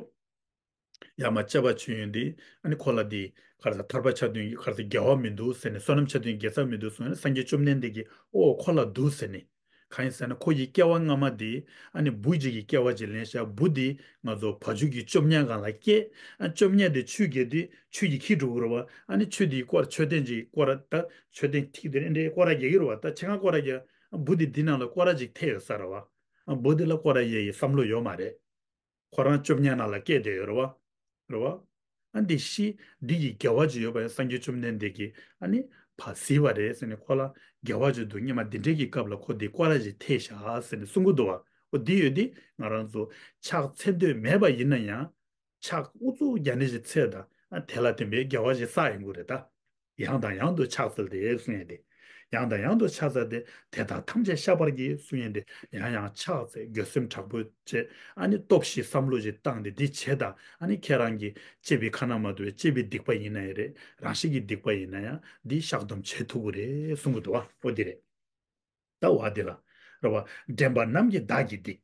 ཡ་མ་བཅའ་བ་བྱུང་ཡོང་དུས་ཨ་ནི་ཁོ་ལ་དེ་ག་རེ་ཟ་ཐར་པ་ཆ་མཐུན་གྱི་ག་རེ་ཟ་དགེ་བ་མི་འདུག་ཟེར་ནས་བསོད་ནམས་ཆ་མཐུན་གྱི་དགེ་རྩ་མི་འདུག་གསུངས་ནས་སངས་རྒྱས་བཅོམ་ལྡན་འདས་ཀྱིས་ཨོ་ཁོ་ལ་འདུག་ཟེར་ནས། གང་ཡིན་ཟེར་ན་ཁོ་ཡི་སྐྱེ་བ་སྔ་མ་དེ་ཨ་ནི་འབུ་ཅིག་གི་སྐྱེ་བ་ཅིག་ལེན་ཤག་འབུ་དེ་ང་ཚོ་བ་ཕྱུགས་ཀྱི་བཅོམ་ཉམས་སྒང་ལ་སྐྱེས། ཨ་བཅོམ་ཉམས་དེ་ཆུ་རྒྱས་དུས་ཆུ་ཡིས་འཁྱེར་འགྲོ་གི་རེད་བ། ཨ་ནི་ཆུ་དེའི་སྐོར་མཆོད་རྟེན་གྱི་སྐོར་ར་ད་མཆོད་རྟེན་ཐིག་དེ་འདྲའི་སྐོར་ར་རྒྱག་གི་རེད་བ། ད་ཆེ་ཁ་སྐོར་ར་རྒྱག་འབུ་དེ་འདི་ནང་ལ་སྐོར་ར་ཅིག་ཐེབས་ཡོད་ས་རེད་བ། ཨ་འབུ་དེ་ལ་སྐོར་ར་རྒྱག་ཡི་བསམ་བློ་ཡོད་མ་རེད། ཁོ་རང་བཅོམ་ཉམས་ནང་ལ་སྐྱེས་བསྡད་ཡོད་རེད་བ། རེད་བ། ཨ་འདི་ཤི་འདི་ཡི་དགེ་བ་ཅིག་ཡོད་པ་ཡང་སངས་རྒྱས་བཅོམ་ལྡན་འདས་ཀྱིས་ཨ་ནི་ཕར་གཟིགས་པ་རེད་ཟེར་ནས་ཁོ་ལ་དགེ་བ་ཅིག་འདུག་སྔོན་མ་འདི་འདྲའི་གི་སྐབས་ལ་ཁོ་འདི་སྐོར་ར་ཅིག་ཐེབས་ཤག་ཟེར་ནས་གསུང་གི་འདུག་བ། འོ་འདི་ཡོད་དེ་ང་རང་ཚོ་ཕྱག་འཚལ་འདོད་མེད་པ་ཡིན་ན་ཡང་ཕྱག་ཨུ་ཚུགས་རྒྱ་ནི་ཞིག་འཚལ་དང་ཨ་དེ་ལ་བརྟེན་པའི་དགེ་བ་ཞིག་བསགས་ཡོང་གི་རེད་ད། ཡང་དང་ཡང་དུ་ཕྱག་འཚལ་ཏེ་གསུང་ཡས་ཏེ། ཡང་དང་ཡང་དུ་ཕྱག་འཚལ་ཏེ་དེ་དག་ཐམས་ཅད་བཤགས་པར་བགྱི་གསུང་ཡས་ཏེ་ཡང་ཡང་ཕྱག་འཚལ་འགྱོད་སེམས་དྲག་པོས་བྱས་ཨ་ནི་སྟོབས་ཤིག་བསམ་བློ་ཞིག་བཏང་སྟེ་འདི་བྱས་དང་ཨ་ནི་ཁྱེད་རང་གི་སྤྱད་པའི་ཁ་ན་མ་ཐོ་བའི་སྤྱད་པའི་སྡིག་པ་ཡིན་ན་ཡང་རེད། རང་བཞིན་གྱི་སྡིག་པ་ཡིན་ན་ཡང་འདི་བཤགས་སྡོམ་བྱེད་ཐུབ་ཀྱི་རེད་གསུང་གི་འདུག་བ། འོ་འདི་རེད། ད་བ་འདི་ལ། རེད་བ། འདྲེན་པ་རྣམས་ཀྱིས་བདག་གི་སྡིག་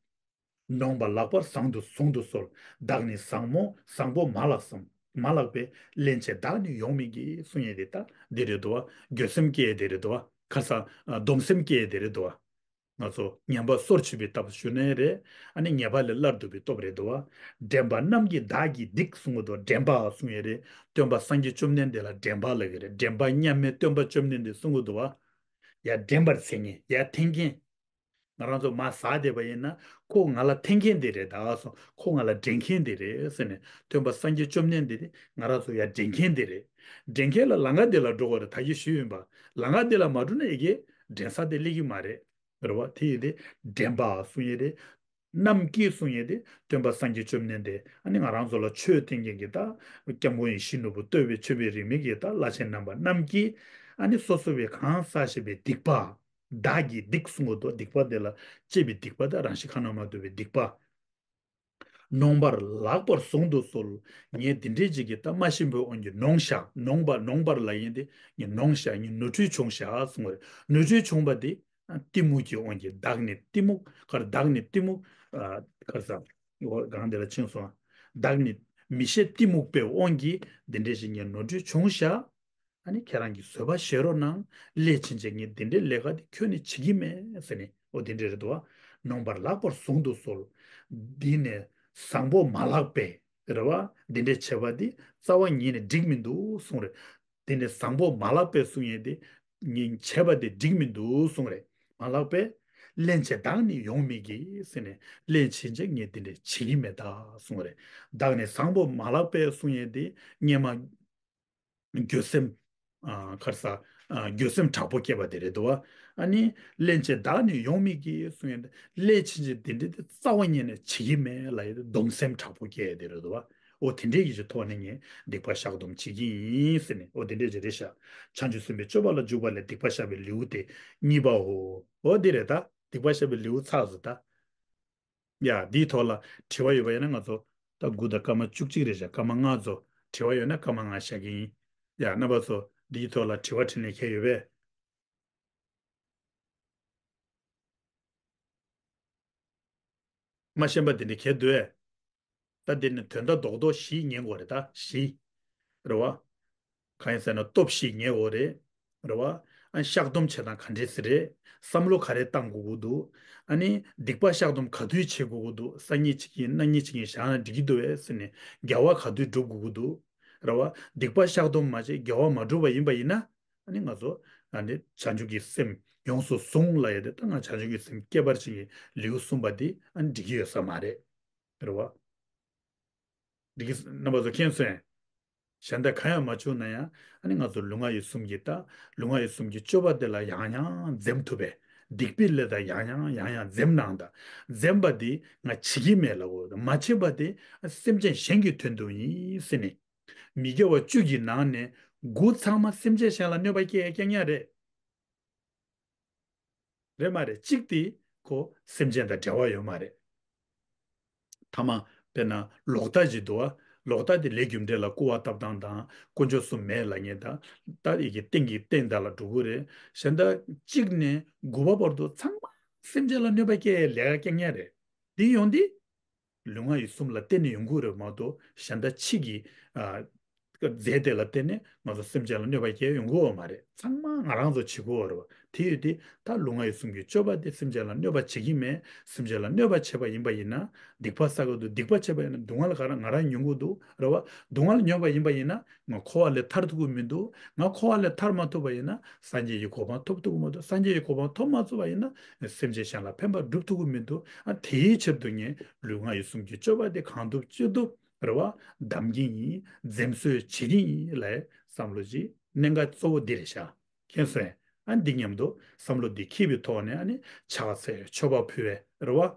ནོངས་པ་ལགས་པར་བཟང་དུ་ཟུང་དུ་གསོལ། བདག་ནི་བཟང་མོ་བཟང་པོ་མ་ལགས་སམ། མ་ལགས་པས། སླན་ཆད་བདག་ནི་ཡོང་མི་བགྱིད། གསུང་ཡས་དེ་ད་འདི་རེད་འདུག་བ། འགྱོད་སེམས་སྐྱེ་ཡས་དེ་རེད་འདུག་བ། ཁ་སང་སྡོམ་སེམས་སྐྱེ་ཡས་དེ་རེད་འདུག་བ། ང་ཚོ་ངན་པ་སོར་ཆུད་པའི་སྟབས་ཞུ་ནའི་རེད། ཨ་ནི་ཉེས་པ་ལས་སླར་སྡུག་པའི་སྟོབས་རེད་འདུག་བ། འདྲེན་པ་རྣམས་ཀྱིས་བདག་གི་སྡིག་གསུང་གི་འདུག་འདྲེན་པ་གསུང་ཡས་རེད། སྟོན་པ་སངས་རྒྱས་བཅོམ་ལྡན་འདས་ལ་འདྲེན་པ་ལབ་ཀྱི་རེད། འདྲེན་པ་མཉམ་མེད་སྟོན་པ་བཅོམ་ལྡན་འདས་གསུང་གི་འདུག་བ། ཡ་འདྲེན་པར་འཚལ་མཁན། ཡ་འཐེན་མཁན། ང་རང་ཚོ་མར་ཟག་བསྡད་པ་ཡིན་ན་ཁོ་ང་ལ་འཐེན་མཁན་དེ་རེད། ད་སོང་ཁོ་ང་ལ་འདྲེན་མཁན་དེ་རེད་ཟེར་ནས་སྟོན་པ་སངས་རྒྱས་བཅོམ་ལྡན་འདས་དེ་ང་རང་ཚོ་ཡ་འདྲེན་མཁན་དེ་རེད། འདྲེན་མཁན་ལ་ལམ་ཁ་དེ་ལ་འགྲོ་དགོས་རེད། ད་གིན་ཞུས་ཡིན་པ། ལམ་ཁ་དེ་ལ་མ་འགྲོ་ན་ཡ་གི་འདྲེན་ས་དེ་སླེབས་ཀྱི་མ་རེད། རེད་བ། དེ་ཡིན་དེ་འདྲེན་པ་གསུང་ཡས་དེ། རྣམས་ཀྱིས་གསུང་ཡས་དེ་སྟོན་པ་སངས་རྒྱས་བཅོམ་ལྡན་འདས། ཨ་ནི་ང་རང་ཚོ་ལ་ཆོས་བསྟན་མཁན་གྱི་ད་སྐྱབས་མགོན་ཡིད་བཞིན་ནོར་བུ། བསྟོད་པའི་མཆོད་པའི་རིས་མེད་ཀྱི་ད་བླ་ཆེན་རྣམ་པ་རྣམས་ཀྱིས། ཨ་ནི་སོ་སོ་བའི་གང་བསགས་བཞག་པའི་སྡིག་པ། བདག་གི་སྡིག་གསུང་གི་འདུག་སྡིག་པ་དེ་ལ་སྤྱད་པའི་སྡིག་པ་དང་རང་བཞིན་ཁ་ན་མ་ཐོ་བའི་སྡིག་པ། ནོངས་པར་ལགས་པར་ཟུང་དུ་གསོལ། ངས་འདི་འདྲའི་ཅིག་གི་ད་མ་ཤེས་པའི་དབང་གིས་ནོངས་བཞག་ནོངས་པ། ནོངས་པར་ལབ་ཡས་དེ་ངས་ནོངས་བཞག་ངས་ནོར་འཁྲུལ་བྱུང་བཞག་གསུང་བ་རེད། ནོར་འཁྲུལ་བྱུང་བ་དེ་གཏི་མུག་གི་དབང་གིས། བདག་ནི་གཏི་མུག་གར། བདག་ནི་གཏི་མུག་ཨ་གར་ཟ། གང་དེ་ལ་ཕྱིན་སོང་། བདག་ནི་མི་ཤེས་གཏི་མུག་པའི་དབང་གིས་འདི་འདྲའི་ཞིག་ངས་ནོར་འཁྲུལ་བྱུང་བཞག་ཨ་ནི་ཁྱེད་རང་གིས་བཟོད་པ་བཞེས་རོགས་གནང་། སླད་ཕྱིན་ཆད་ངས་འདི་འདྲའི་ལས་ཀ་དེ་ཁྱོན་ནས་བྱེད་ཀྱི་མེད་ཟེར་ནས། འོ་དེ་འདྲ་རེད་དོ། ནོངས་པར་ལགས་པར་ཟུང་དུ་གསོལ། འདི་ནི་བཟང་པོ་མ་ལགས་པས། རེད་བ། འདི་འདྲའི་བྱས་པ་འདི་རྩ་བ་ཉིད་ནས་འགྲིག་མི་འདུག་གསུངས་རེད། འདི་ནི་བཟང་པོ་མ་ལགས་པས་གསུང་ཡས་དེ། ངས་བྱས་པ་དེ་འགྲིག་མི་འདུག་གསུངས་རེད། མ་ལགས་པས། སླན་ཆད་བདག་ནི་ཡོང་མི་བགྱིད་ཟེར་ནས། སླད་ཕྱིན་ཆད་ངས་འདི་འདྲ་བྱེད་ཀྱི་མེད་ད་གསུངས་རེད། བདག་ནི་བཟང་པོ་མ་ལགས་པས་གསུང་ཡས་དེ་སྔོན་མ། འགྱོད་སེམས། ཨ་གར་ས། ཨ་འགྱོད་སེམས་དྲག་པོ་སྐྱེས་པ་དེ་རེད་དོ། ཨ་ནི་སླན་ཆད་བདག་ནི་ཡོང་མི་བགྱིད་གསུང་ཡས་དེ། སླད་ཕྱིན་ཆད་འདི་འདྲ་དེ་རྩ་བ་ཉིད་ནས་བྱེད་ཀྱི་མེད་ལབ་ཡས་དེ་སྡོམ་སེམས་དྲག་པོ་སྐྱེས་ཡས་དེ་རེད་དོ། འོ་དེ་འདྲའི་གི་ཅིག་ཐོག་ནས་ངས་སྡིག་པ་བཤགས་སྡོམ་བྱེད་ཀྱི་ཡིན་ཟེར་ནས། འོ་དེ་འདྲའི་ཅིག་རེད་ཤག་བྱང་ཆུབ་སེམས་དཔའི་སྤྱོད་པ་ལ་འཇུག་པ་ལས་སྡིག་པ་བཤགས་པའི་ལེའུ་སྟེ་གཉིས་པའོ། འོ་འདི་རེད་ད། སྡིག་པ་བཤགས་པའི་ལེའུ་ཚར་སོང་ད། ཡ་འདིའི་ཐོག་ལ་དྲི་བ་ཡོད་པ་ཡིན་ན་ང་ཚོ་ད་དགུ་དང་སྐར་མ་བཅུ་གཅིག་རེད་ཤག་སྐར་མ་ལྔ་ཚོ། དྲི་བ་ཡོད་ན་སྐར་མ་ལྔ་བཞག་གི་ཡིན། ཡ་རྣམ་པ་ཚོ་འདིའི་ཐོག་ལ་དྲི་བ་དྲིས་ལན་གང་ཡོད་པས། མ་ཤེས་པ་འདི་འདྲ་གས་འདུག་ཨེ། ད་འདི་ནི་དོན་དག་རྡོག་རྡོག་བཞི་ཉན་དགོས་རེད་ད། བཞི། རེད་བ། གང་ཡིན་ཟེར་ན་སྟོབས་བཞི་ཉན་དགོས་རེད། རེད་བ། ཨ་བཤགས་སྡོམ་བྱེད་སྟངས་ག་འདྲས་སེ་རེད། བསམ་བློ་ག་རེ་བཏང་དགོས་ཀྱི་འདུག་ཨ་ནི་སྡིག་པ་བཤགས་སྡོམ་ག་དུས་བྱེད་དགོས་ཀྱི་འདུག་སང་ཉིན་བྱེད་ཀྱི་ཡིན། གནངས་ཉིན་བྱེད་ཀྱི་ཡིན། བཞག་ན་འགྲིག་གི་འདུག་ཨེ་ཟེར་ནས་དགེ་བ་ག་དུས་སྒྲུབ་དགོས་ཀྱི་འདུག་རེད་བ། སྡིག་པ་བཤགས་སྡོམ་མ་བྱས་དགེ་བ་མ་སྒྲུབ་པ་ཡིན་པ་ཡིན་ན། ཨ་ནི་ང་ཚོ་ཨ་ནི་བྱང་ཆུབ་ཀྱི་སེམས་ཡོངས་སུ་བཟུང་ལབ་ཡས་དེ། ད་ང་བྱང་ཆུབ་ཀྱི་སེམས་བསྐྱེད་པར་བྱེད་ཀྱི་ལེའུ་གསུམ་པ་འདི་ཨ་ནི་འགྲིག་གི་ཡོད་ས་མ་རེད། རེད་བ། འགྲིག་གི་རྣམ་པ་ཚོ་མཁྱེན་སོང་ངས། གཞན་དག་གང་ཡང་མ་བྱུང་ན་ཡང་ཨ་ནི་ང་ཚོ་ལུས་ངག་ཡིད་གསུམ་གྱི་ད་ལུས་ངག་ཡིད་གསུམ་གྱི་སྤྱོད་པ་དེ་ལ་ཡང་ཡང་འཛེམ་ཐུབ་པས། སྡིག་པའི་ལས་དང་ཡང་ཡང་ཡང་ཡང་འཛེམ་གནང་དང་། འཛེམ་པ་དེ་ང་བྱེད་ཀྱི་མེད་ལབ་དགོས། མ་བྱེད་པ་དེ་སེམས་ཅན་གཞན་གྱི་དོན་དུ་ཡིན་ཟེར་ནས། མི་དགེ་བ་བཅུ་གི་ནང་ནས་དགུ་ཚང་མ་སེམས་ཅན་གཞན་ལ་གནོད་པ་སྐྱེལ་རྐྱང་རྐྱང་རེད། རེད་མ་རེད། གཅིག་དེ་ཁོ་སེམས་ཅན་དང་འབྲེལ་བ་ཡོད་མ་རེད། ཐ་མ་དཔེར་ན་ལོག་ལྟ་ཅིག་འདུག་བ། ལོག་ལྟ་དེ་ལས་རྒྱུ་འབྲས་ལ་སྐུར་བ་བཏབ་སྟངས་དང་། དཀོན་མཆོག་གསུམ་མེད་ལབ་མཁན་དང་། ད་ཡི་གེ་སྟེང་གི་སྟེང་དག་ལ་འགྲོ་གི་རེད། གཞན་དག་གཅིག་ནས་དགུ་པ་བར་དུ་ཚང་མ་སེམས་ཅན་ལ་གནོད་པ་སྐྱེལ་ལས་ཀ་རྐྱང་རྐྱང་རེད། འདི་ཡོང་དུས། ལུས་ངག་ཡིད་གསུམ་ལ་བརྟེན་ནས་ཡོང་གི་རེད་མ་གཏོགས། གཞན་དག་ཕྱི་གི་ཨ་རྫས་དེ་ལ་བརྟེན་ནས་ང་ཚོ་སེམས་ཅན་ལ་གནོད་པ་སྐྱེལ་ཡོང་གི་ཡོད་མ་རེད། ཚང་མ་ང་རང་ཚོ་བྱེད་དགོས་རེད་བ། དེ་ཡོད་དུས་ད་ལུས་ངག་ཡིད་གསུམ་གྱི་སྤྱོད་པ་དེ་སེམས་ཅན་ལ་གནོད་པ་བྱེད་ཀྱི་མེད། སེམས་ཅན་ལ་གནོད་པ་བྱས་པ་ཡིན་པ་ཡིན་ན། སྡིག་པ་བསགས་ཀྱི་འདུག་སྡིག་པ་བྱས་པ་ཡིན་ན་སྡུག་བསྔལ་ག་རེ་ང་རང་མྱོང་གི་འདུག་རེད་བ། སྡུག་བསྔལ་མྱོང་བ་ཡིན་པ་ཡིན་ན་ང་འཁོར་བ་ལས་ཐར་ཐུབ་ཀྱི་མི་འདུག་ང་འཁོར་བ་ལས་ཐར་མ་ཐུབ་པ་ཡིན་ན་སངས་རྒྱས་ཀྱི་གོ་འཕང་ཐོབ་ཐུབ་ཀྱི་མི་འདུག་སངས་རྒྱས་ཀྱི་གོ་འཕང་ཐོབ་མ་ཐུབ་པ་ཡིན་ན་སེམས་ཅན་གཞན་ལ་ཕན་པ་སྒྲུབ་ཐུབ་ཀྱི་མི་འདུག་ཨ་དེའི་ཕྱིར་དུ་ངས་ལུས་ངག་ཡིད་གསུམ་གྱི་སྤྱོད་པ་དེ་གང་ཐུབ་ཅི་ཐུབ་རེད་བ། གདམ་གྱི་ཡིན། འཛེམ་ཟོན་བྱེད་ཀྱི་ཡིན་ལབ་བསམ་བློ་ཅིག་གནད་འགག་གཙོ་བོ་འདི་རེད་ཤག་མཁྱེན་སོང་ངས། ཨ་འདི་མཉམ་དུ་བསམ་བློ་འདི་འཁྱེར་བའི་ཐོག་ནས་ཨ་ནི་ཕྱག་འཚལ་མཆོད་པ་ཕུལ་བའི་རེད་བ།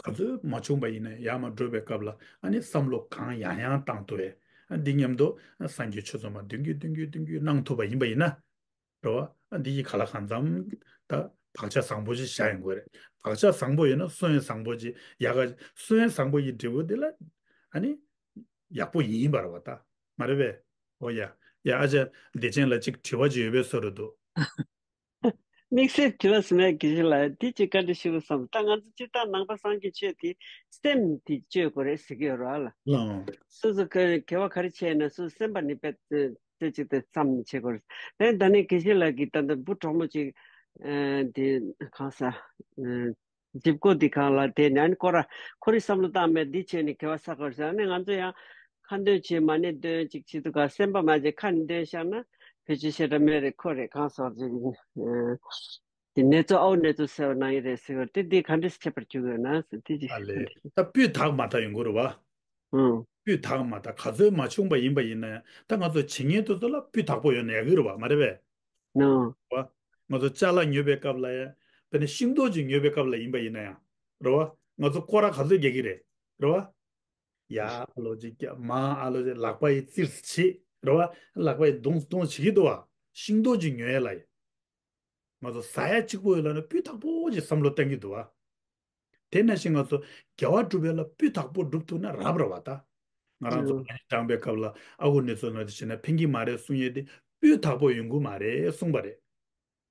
ག་ཚོད་མ་བྱུང་པ་ཡིན་ན་ཡར་མར་འགྲོ་བའི་སྐབས་ལ་ཨ་ནི་བསམ་བློ་གང་ཡང་ཡང་བཏང་ཐུབ་པས། ཨ་འདི་མཉམ་དུ་སངས་རྒྱས་ཆོས་ཚོགས་མ་བདུན་བརྒྱུད་བདུན་བརྒྱུད་བདུན་བརྒྱུད་གནང་ཐུབ་པ་ཡིན་པ་ཡིན་ན། རེད་བ། ཨ་འདི་ཡི་ག་ལ་གང་འཚམ་ད་བག་ཆགས་བཟང་པོ་ཞིག་བཞག་ཡོང་དགོས་རེད། བག་ཆགས་བཟང་པོ་ཡོད་ན་སོན་བཟང་པོ་ཅིག་ཡག་ག་སོན་བཟང་པོ་ཡི་འབྲས་བུ་འདི་ལ་ཨ་ནི་ཡག་པོ་ཡིན་པ་རེད་བ་ད། མ་རེད་པས། འོ་ཡ། ཡ་ཨ་ཅག་བདེ་ཆེན་ལ་ཅིག་དྲི་བ་ཅིག་ཡོད་པའི་བཟོ་འདྲ་འདུག་དམིགས་བསལ་དྲི་བ་ཟེར་ན་དགེ་བཤེས་ལགས་འདི་ཅིག་བཀའ་འདྲི་ཞུ་དགོས་བསམ། ད་ང་ཚོ་སྤྱིར་བཏང་ནང་པ་སངས་རྒྱས་ཆོས་དེ་སེམས་དེ་བཅོས་དགོས་རེད་ཟེར་གྱི་ཡོད་རེད་ལ། ལའང་། སོ་སོ་ག་དགེ་བ་ག་རེ་བྱས་ན་སོ་སོ་སེམས་པ་ནི་དཔེ་རྩེ་གཅིག་ཏུ་བསམ་ནས་བྱེད་དགོས་རེད། ད་ནི་དགེ་བཤེས་ལགས་ཀྱིས་ད་ལྟ་བུ་གྲོགས་མོ་ཅིག་ཨ་དེ་གང་ཟེར། ཨ་འཇིབ་སྐོར་འདི་གང་ལ་དེ་ནས་ཨ་ནི་སྐོར་ར་ཁོ་རའི་བསམ་བློ་བཏང་མེད་འདི་བྱས་ནས་དགེ་བ་བསགས་དགོས་རེད་ཟེར། ཨ་ནི་ང་ཚོ་ཡང་ཁ་འདོན་བྱེད་མ་ཎི་འདོན་ཅིག་བྱེད་དུས་ག་སེམས་པ་མ་བྱེད་ཁ་ནས་འདོན་བཞག་ན་བེད་སྤྱོད་བཤད་གྲྭ་མེད་རེད། ཁོ་རེད་གང་ཟེར་ཅིག་ཨ་དེ་ནེ་ཙོ་ཨའོ་ནེ་ཙོ་ཟེར་བ་ནང་ཡིན་རེད་ཟེར་བ་དེ་འདི་ག་འདྲས་ཁྱད་པར་འཇུག་ཡོད་ན་ཟེར་དེ་ཅིག་ཨ་ལས། ད་སྤུས་དག་མ་དག་ཡོང་གི་རེད་བ། ཨང་། སྤུས་དག་མ་དག་ག་ཚོད་མ་བྱུང་པ་ཡིན་པ་ཡིན་ན་ཡང་ད་ང་ཚོ་བྱེད་མཁན་དེ་ཚོ་ལ་སྤུས་དག་པོ་ཡོད་ན་ཡག་གི་རེད་བ། མ་རེད་པས། ནོ། བ། ང་ཚོ་ཅ་ལག་ཉོས་པའི་སྐབས་ལ་ཡང་དཔེར་ན་ཤིང་ཏོག་ཅིག་ཉོས་པའི་སྐབས་ལ་ཡིན་པ་ཡིན་ན་ཡང་རེད་བ། ང་ཚོ་སྐོར་ར་ག་ཚོད་རྒྱག་གི་རེད། རེད་བ། ཡ་ཨ་ལོ་ཅིག་རྒྱག་མ་ཨ་ལོ་ཅིག་ལག་པ་ཡི་རྩིར་བྱེད་རེད་བ། ལག་པ་ཡི་རྡུང་རྡུང་བྱེད་ཀྱི་འདུག་བ། ཤིང་ཏོག་ཅིག་ཉོ་ཡ་ལ་ཡ། ང་ཚོ་ཟ་ཡ་གཅིག་པོ་ཡོད་ལ་ནི་སྤུས་དག་པོ་ཅིག་བསམ་བློ་གཏོང་གི་འདུག་བ། དེ་ནང་བཞིན་ང་ཚོ་དགེ་བ་སྒྲུབ་ཡ་ལ་སྤུས་དག་པོ་སྒྲུབ་ཐུབ་ན་རབ་རེད་བ་ད། ང་རང་ཚོ་ཨང་། མ་ཎི་བགྲངས་པའི་སྐབས་ལ་ཨ་ཁུ་ནེ་ཙོ་ལགས་དེ་བྱས་ན་ཕན་གྱི་མ་རེད་གསུང་ཡས་དེ་སྤུས་དག་པོ་ཡོང་གི་མ་རེད་གསུངས་པ་རེད།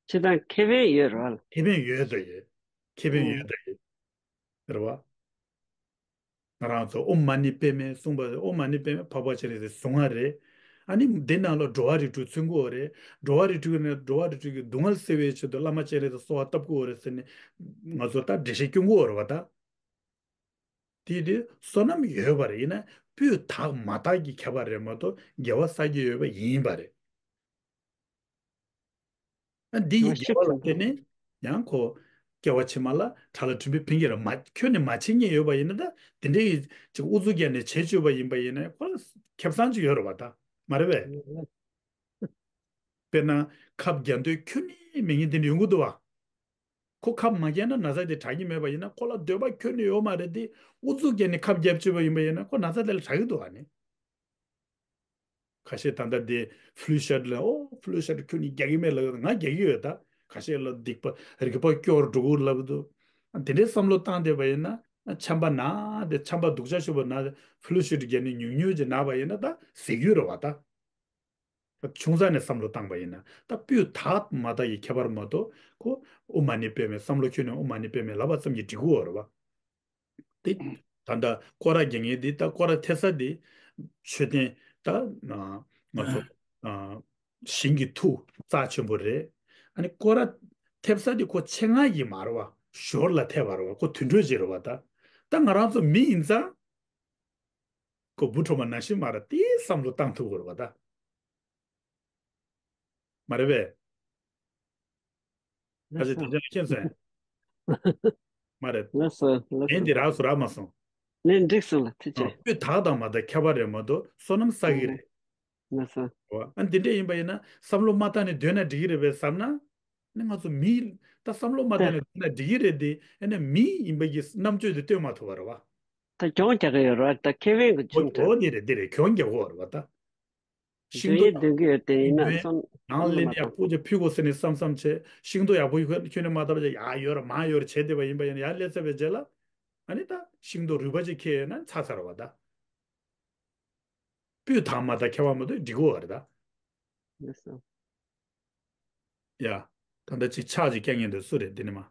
སྤྱིར་བཏང་ཁེ་ཕན་ཡོད་རེད་བ། ཁེ་ཕན་ཡོད་དོ་ཡོད། ཁེ་ཕན་ཡོད་ཨང་། དོ་ཡོད། རེད་བ། ང་རང་ཚོ་ཨོཾ་མ་ཎི་པདྨེ་གསུངས་པ་རེད། ཨོཾ་མ་ཎི་པདྨེ་འཕགས་པ་སྤྱན་རས་གཟིགས་གཟུངས་སྔགས་རེད། ཨ་ནི་འདི་ནང་ལ་འགྲོ་བ་རིགས་དྲུག་མཚོན་གྱི་ཡོད་རེད། འགྲོ་བ་རིགས་དྲུག་ནས་འགྲོ་བ་རིགས་དྲུག་གི་སྡུག་བསྔལ་སེལ་བའི་ཆེད་དུ་བླ་མ་སྤྱན་རས་གཟིགས་གསོལ་བ་བཏབ་ཀྱི་ཡོད་རེད་ཟེར་ནས་ང་ཚོ་ད་འགྲེལ་བཤད་སྐྱོན་གྱི་ཡོད་རེད་བ་ད། དེ་དེ་བསོད་ནམས་ཡོད་པ་རེད། ཡིན་ན་སྤུས་དག་མ་དག་གི་ཁྱད་པར་རེད་མ་གཏོགས་དགེ་བ་བསགས་ཀྱི་ཡོད་པ་ཡིན་པ་རེད། ཨ་འདི་ཡི་ང་དགེ་བ་ལ་བརྟེན་ནས་ཡང་ཁོ་སྐྱེ་བ་ཕྱི་མ་ལ་དགྲ་ལ་འདྲེན་པའི་ཕན་གྱི་རེད་མ། ཁྱོན་ནས་མ་བྱེད་མཁན་ཡོད་པ་ཡིན་ན་ད་དེ་འདྲའི་ཅིག་ཨུ་ཚུགས་བརྒྱབ་ནས་བྱེད་བཅུག་པ་ཡིན་པ་ཡིན་ན་ཁོ་ལ་ཁེ་བཟང་ཅིག་ཡོད་རེད་བ་ད། མ་རེད་པས། དཔེར་ན་ཁབ་རྒྱག་འདོད་ཁྱོན་ནས་མེད་མཁན་དེ་འདྲ་ཡོང་གི་འདུག་བ། ཁོ་ཁབ་མ་རྒྱག་ན་ན་ཚ་དེ་དྲག་གི་མེད་པ་ཡིན་ན་ཁོ་ལ་འདོད་པ་ཁྱོན་ནས་ཡོད་མ་རེད་དེ་ཨུ་ཚུགས་བརྒྱབ་ནས་ཁབ་རྒྱབ་བཅུག་པ་ཡིན་པ་ཡིན་ན་ཁོ་ན་ཚ་དེ་ལ་དྲག་གི་འདུག་བ་ནི། ཁ་ཤས་ད་ལྟ་དེ་ཕུ་ལུ་ཤོཊ་ལ་ཨོ་ཕུ་ལུ་ཤོཊ་ཁྱོད་ནི་རྒྱག་གི་མེད་ལབ་ཡོད། ང་རྒྱག་གི་ཡོད་ད། ཁ་ཤས་ལ་སྡིག་པ་རིག་པ་སྐྱོ་རུ་འགྲོ་གི་ལབ་འདུག་དེ་འདྲའི་བསམ་བློ་བཏང་བསྡད་པ་ཡིན་ན་ཆམ་པ་ན་དེ་ཆམ་པ་སྡུག་ཅག་ཤོར་བ་ན་ཕུ་ལུ་ཤོཊ་རྒྱག་ནས་ཉུང་ཉུང་ཅིག་ན་བ་ཡིན་ན་ད་ཟེར་གྱི་ཡོད་རེད་བ་ད། ཆུང་ཙག་ནས་བསམ་བློ་བཏང་པ་ཡིན་ན་ད་སྤུས་དག་མ་དག་གི་ཁྱད་པར་མ་གཏོགས་ཁོ་ཨོཾ་མ་ཎི་པདྨེ་བསམ་བློ་ཁྱོན་ནས་ཨོཾ་མ་ཎི་པདྨེ་ལབ་པ་ཙམ་གྱིས་འགྲིག་གི་ཡོད་རེད་བ། དེ་ད་ལྟ་སྐོར་ར་རྒྱག་མཁན་འདི་ད་སྐོར་ར་ཐེབས་ས་འདི་མཆོད་རྟེན་ད་ང་ཚོ་ཞིང་གི་ཐུགས་རྩ་ཆེན་པོ་རེད། ཨ་ནི་སྐོར་ར་ཐེབས་ས་འདི་ཁོ་ཆེད་མངགས་ཀྱི་མ་རེད་བ། ཞོར་ལ་ཐེབས་པ་རེད་བ། ཁོ་དུད་འགྲོ་ཅིག་རེད་བ། ད་ད་ང་རང་ཚོ་མི་ཡིན་ཙང་ཁོ་བུ་ཁྲོ་མ་ནང་བཞིན་མ་རེད་དེ་བསམ་བློ་བཏང་ཐུབ་དགོས་རེད་བ་ད། མ་རེད་པས། ཁ་ལགས་ཅིག་སོ། དེ་ཅང་མཁྱེན་སོང་། མ་རེད། ལགས་སོ་ལགས་ངས་སོ། འདི་རག་སོ་རག་མ་སོང་། ལན་འགྲིག་སོང་ལ་ཐུགས་རྗེ་ཆེ། སྤུས་དག་དང་མ་དག་ཁྱད་པར་རེད་མ་གཏོགས་བསོད་ནམས་བསགས་ཀྱི་རེད། ལགས་སོ། རེད་བ། ཨ་འདི་འདྲས་ཡིན་པ་ཡིན་ན་བསམ་བློ་མ་བཏང་ནས་སྡོད་ན་འགྲིག་གི་རེད་པས་བསམ་ན། ནི་ང་ཚོ་མི་ད་བསམ་བློ་མ་བཏང་ནས་སྡོད་ན་འགྲིག་གི་རེད་དེ་ཨ་ནི་མི་ཡིན་པ་གི་རྣམ་དཔྱོད་དེ་སྟོན་མ་ཐུབ་པ་རེད་བ། ད་གྱོང་རྒྱག་གི་ཡོད་རེད་བ། ད་ཁེ་ཕན་གྱི་ཨོ་ཆུང་དྲགས། ཨོ་འདི་རེད་འདི་རེད་གྱོང་རྒྱག་གི་ཡོད་རེད་བ་ད། ཤིང་ཏོག་ཡག་པོ་ཡོད་དེ་ཡིན་ན་སོང་། ནང་ལ་ནི་ཡག་པོ་ཅིག་ཕུལ་དགོས་ཟེར་ནས་བསམ་བསམ་བྱས། ཤིང་ཏོག་ཡག་པོ་ཁྱོན་ནས་མ་བཏབ་བྱས་ཡར་ཡོད་ར་མར་ཡོད་ར་བྱས་བསྡད་པ་ཡིན་པ་ཡིན་ན་ཡར་སླེབས་ཚར་བའི་རྗེས་ལ་ཨ་ནི་ད་ཤིང་ཏོག་རུལ་པ་ཅིག་ཁེལ་ཡོད་ན་ཚར་ཚར་བ་ད། སྤུས་དག་མ་དག་ཁྱད་པར་མ་གཏོགས་འགྲིག་གི་ཡོད་རེད་ད། ཡ། ད་ལྟ་ཅིག་ཕྱག་ཅིག་བརྐྱང་མཁན་དེ་སུ་རེད་འདི་ནི་མ།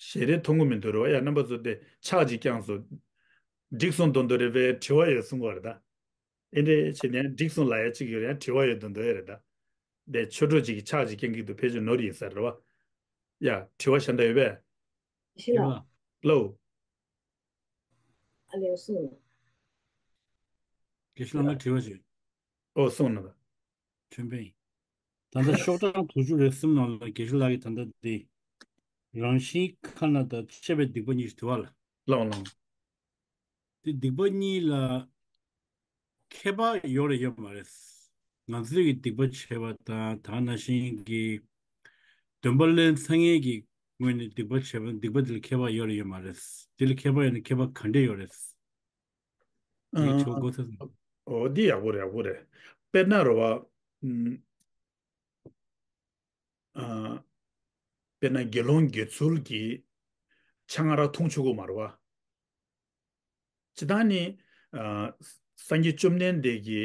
ཞལ་རས་མཐོང་གི་མི་འདུག་རེད་བ། ཡ་རྣམ་པ་ཚོ་དེ་ཕྱག་ཅིག་བརྐྱངས་སོང་། འགྲིག་སོང་མདོག་མདོག་རེད་པས་དྲི་བ་ཡོད་གསུང་གི་ཡོད་རེད་ད། ཨེ་འདྲས་བྱས་ནས་འགྲིག་སོང་ལབ་ཡ་གཅིག་ཡོད་རེད་ཡང་དྲི་བ་ཡོད་མདོག་མདོག་ཡོད་རེད་ད། དེ་ཆོས་གྲོགས་གཅིག་གིས་ཕྱག་ཅིག་བརྐྱང་གི་འདུག་ཕལ་ཆེར་ནོར་ཡིན་ས་རེད་བ། ཡ་དྲི་བ་གཞན་དག་ཡོད་པས། ཤི་ལ། ལོ། ཨ་ལེ་སོང་། དགེ་བཤེས་ལགས་ང་དྲི་བ་ཞིག་ཨོ་སོང་ན་ད། ཁྱོད་པས། ད་ལྟ་ཤོག་གྲངས་དྲུག་ཅུ་རེ་གསུམ་ནང་ལ་དགེ་བཤེས་ལགས་ཀྱིས་ད་ལྟ་འདི། རང་བཞིན་ཁ་ན་དང་བཅས་པའི་སྡིག་པ་གཉིས་ཞེས་དུ་བ་ལ། ལོང་ལོང་། དེ་སྡིག་པ་གཉིས་ལ་ཁྱད་པར་ཡོད་རེད་ཡོད་མ་རེད། ང་ཚོས་ཀྱི་སྡིག་པ་བྱས་པ་དང་ད་ནང་བཞིན་གྱི་སྡོམ་པ་ལེན་ཚར་མཁན་གྱི་ངོས་ནས་སྡིག་པ་བྱས་པ་སྡིག་པ་དེ་ལ་ཁྱད་པར་ཡོད་རེད་ཡོད་མ་རེད། དེ་ལ་ཁྱད་པར་ཡོད་ན་ཁྱད་པར་ག་འདྲས་ཡོད་རེད། དེའི་དྲི་བ་གོ་ཚར་སོང་། ཨོ་འདི་ཡག་པོ་རེད་ཡག་པོ་རེད། དཔེར་ན་རེད་བ། ཨ། དཔེར་ན་དགེ་སློང་དགེ་ཚུལ་གྱི་ཆང་རག་འཐུང་ཆོག་གི་མ་རེད་བ། སྤྱིར་བཏང་ནི། ཨ། སངས་རྒྱས་བཅོམ་ལྡན་འདས་ཀྱི་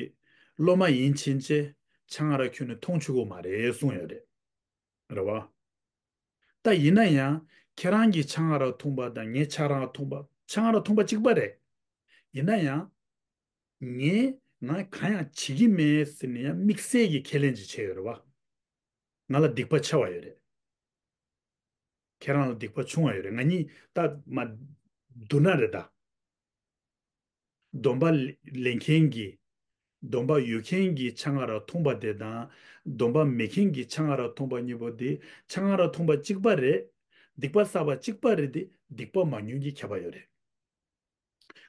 སློབ་མ་ཡིན་ཕྱིན་ཆད་ ཆང་རག་ཁྱོན་ནས་འཐུང་ཆོག་གི་མ་རེད་གསུངས་ཡོད་རེད། རེད་བ། ད་ཡིན་ན་ཡང་ཁྱེད་རང་གིས་ཆང་རག་འཐུང་པ་དང་ངས་ཆང་རག་འཐུང་པ་ཆང་རག་འཐུང་པ་གཅིག་པ་རེད། ཡིན་ན་ཡང་ངས་ང་གང་ཡང་བྱེད་ཀྱི་མེད་ཟེར་ནས་ཡང་དམིགས་བསལ་གྱི་ཁས་ལེན་ཅིག་བྱས་ཡོད་རེད་བ། ང་ལ་སྡིག་པ་ཆེ་བ་ཡོད་རེད། ཁྱེད་རང་ལ་སྡིག་པ་ཆུང་བ་ཡོད་རེད། ང་གཉིས་ད་མ་བསྡུར་ན་རེད་ད། སྡོམ་པ་ལེན་མཁན་གྱི། སྡོམ་པ་ཡོད་མཁན་གྱི་ཆང་རག་འཐུང་པ་དེ་དང་། སྡོམ་པ་མེད་མཁན་གྱི་ཆང་རག་འཐུང་པ་གཉིས་པོ་དེ་ཆང་རག་འཐུང་པ་གཅིག་པ་རེད། སྡིག་པ་བསགས་པ་གཅིག་པ་རེད་དེ་སྡིག་པ་མང་ཉུང་གི་ཁྱད་པར་ཡོད་རེད།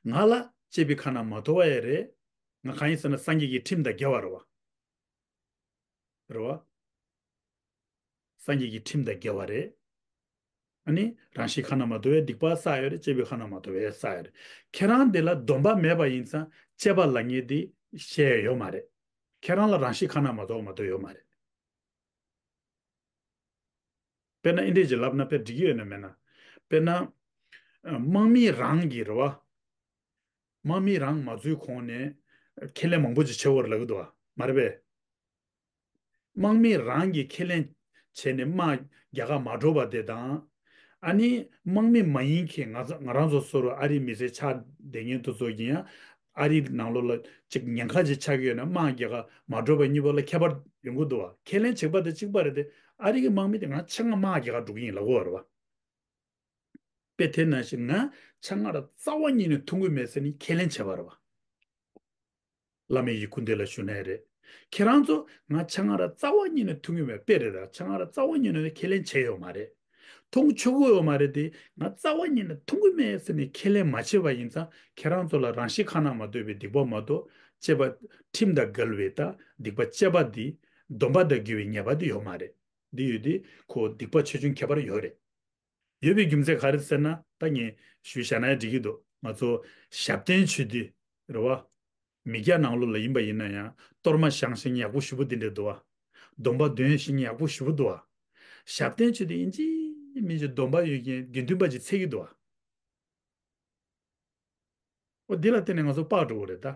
ང་ལ་བཅས་པའི་ཁ་ན་མ་ཐོ་བ་ཡ་རེད། ང་གང་ཡིན་ཟེར་ན་སངས་རྒྱས་ཀྱི་ཁྲིམས་དང་འགལ་བ་རེད་བ། རེད་བ། སངས་རྒྱས་ཀྱི་ཁྲིམས་དང་འགལ་བ་རེད། ཨ་ནི་རང་བཞིན་ཁ་ན་མ་ཐོ་བའི་སྡིག་པ་བསགས་ཡོད་རེད། བཅས་པའི་ཁ་ན་མ་ཐོ་བའི་བསགས་ཡོད་རེད། ཁྱེད་རང་དེ་ལ་སྡོམ་པ་མེད་པ་ཡིན་ཙང་བཅས་པ་ལབ་མཁན་དེ་བཤད་ཡ་ཡོད་མ་རེད། ཁྱེད་རང་ལ་རང་བཞིན་ཁ་ན་མ་ཐོ་བ་མ་གཏོགས་ཡོད་མ་རེད། དཔེར་ན་ཨིན་འདྲས་ཅིག་ལབ་ན་དཔེ་འགྲིག་གི་ཡོད་ན་མེད་ན། དཔེར་ན། ཨ། དམག་མི་རང་གི་རེད་བ། དམག་མི་རང་མ་འཛུལ་གོང་ནས་ཁས་ལེན་མང་པོ་ཅིག་བྱེད་དགོས་རེད་ལབ་གི་འདུག་བ། མ་རེད་པས། དམག་མི་རང་གིས་ཁས་ལེན་བྱས་ནས་དམག་རྒྱག་གར་མ་འགྲོ་བ་དེ་དང་། ཨ་ནི་དམག་མི་མ་ཡིན་མཁན་ང་ཚོ་ང་རང་ཚོ་སོ་སོར་ཨ་རིའི་མི་སེར་ཆགས་བསྡད་མཁན་དེ་ཚོ་གིས་ཡང་ཨ་རིའི་ནང་ལོགས་ལ་ཅིག་ཉེན་ཁ་ཅིག་ཆགས་ཀྱི་ཡོད་ན་དམག་རྒྱག་གར་མ་འགྲོ་བ་གཉིས་པོ་ལ་ཁྱད་པར་ཡོང་གི་འདུག་བ། ཁས་ལེན་བྱེད་པ་དེ་གཅིག་པ་རེད་དེ། ཨ་རི་གི་དམག་མི་དེ་ང་ཆ་ང་དམག་རྒྱག་གར་འགྲོ་གི་ཡིན་ལབ་ཀྱི་ཡོད་རེད་བ། དཔེ་དེ་ནང་བཞིན་ང་ཆང་རག་རྩ་བ་ཉིད་ནས་འཐུང་གི་མེད་ཟེར་ནས་ཁས་ལེན་བྱས་པ་རེད་བ། བླ་མ་ཡི་སྐུ་མདུན་ལ་ཞུ་ནའི་རེད། ཁྱེད་རང་ཚོ་ང་ཆང་རག་རྩ་བ་ཉིད་ནས་འཐུང་གི་མེད། དཔེ་རེད་ད། ཆང་རག་རྩ་བ་ཉིད་ནས་ཁས་ལེན་བྱས་ཡོད་མ་རེད། འཐུང་ཆོག་གི་ཡོད་མ་རེད་དེ། ང་རྩ་བ་ཉིད་ནས་འཐུང་གི་མེད་ཟེར་ནས་ཁས་ལེན་མ་བྱས་པ་ཡིན་ཙང་ཁྱེད་རང་ཚོ་ལ་རང་བཞིན་ཁ་ན་མ་ཐོ་བའི་སྡིག་པ་མ་གཏོགས་བཅས་པ་ཁྲིམས་དང་འགལ་བའི་ད་སྡིག་པ་བཅས་པ་འདི་སྡོམ་པ་དང་འགལ་བའི་ཉེས་པ་འདི་ཡོད་མ་རེད། འདི་ཡོད་དེ་ཁོ་སྡིག་པ་ཆེ་ཆུང་ཁྱད་པར་ཡོད་རེད། ཡོད་པའི་རྒྱུ་མཚན་ག་རེ་ཟེར་ན། ད་ངས་ཞུས་བཞག་ན་ཡང་འགྲིག་གི་འདུག་ང་ཚོ་ཞབས་བརྟན་ཆོས་སྡེ་རེད་བ། མི་སྐྱ་ནང་ལོགས་ལ་ཡིན་པ་ཡིན་ན་ཡང་གཏོར་མ་བཞེངས་ཤིང་ཡག་པོ་ཞེ་པོ་འདི་འདྲ་འདུག་བ། སྡོམ་པ་འདོན་ཤིང་ཡག་པོ་ཞེ་པོ་འདུག་བ། ཞབས་བརྟན་ཆོས་སྡེ་ཡིན་གཅིག་མིན་གཅིག་སྡོམ་པ་ཡོད་མཁན་དགེ་འདུན་པ་ཅིག་འཚོལ་གྱི་འདུག་བ། འོ་འདི་ལ་བརྟེན་ནས་ང་ཚོ་སྤགས་འགྲོ་གི་རེད་ད།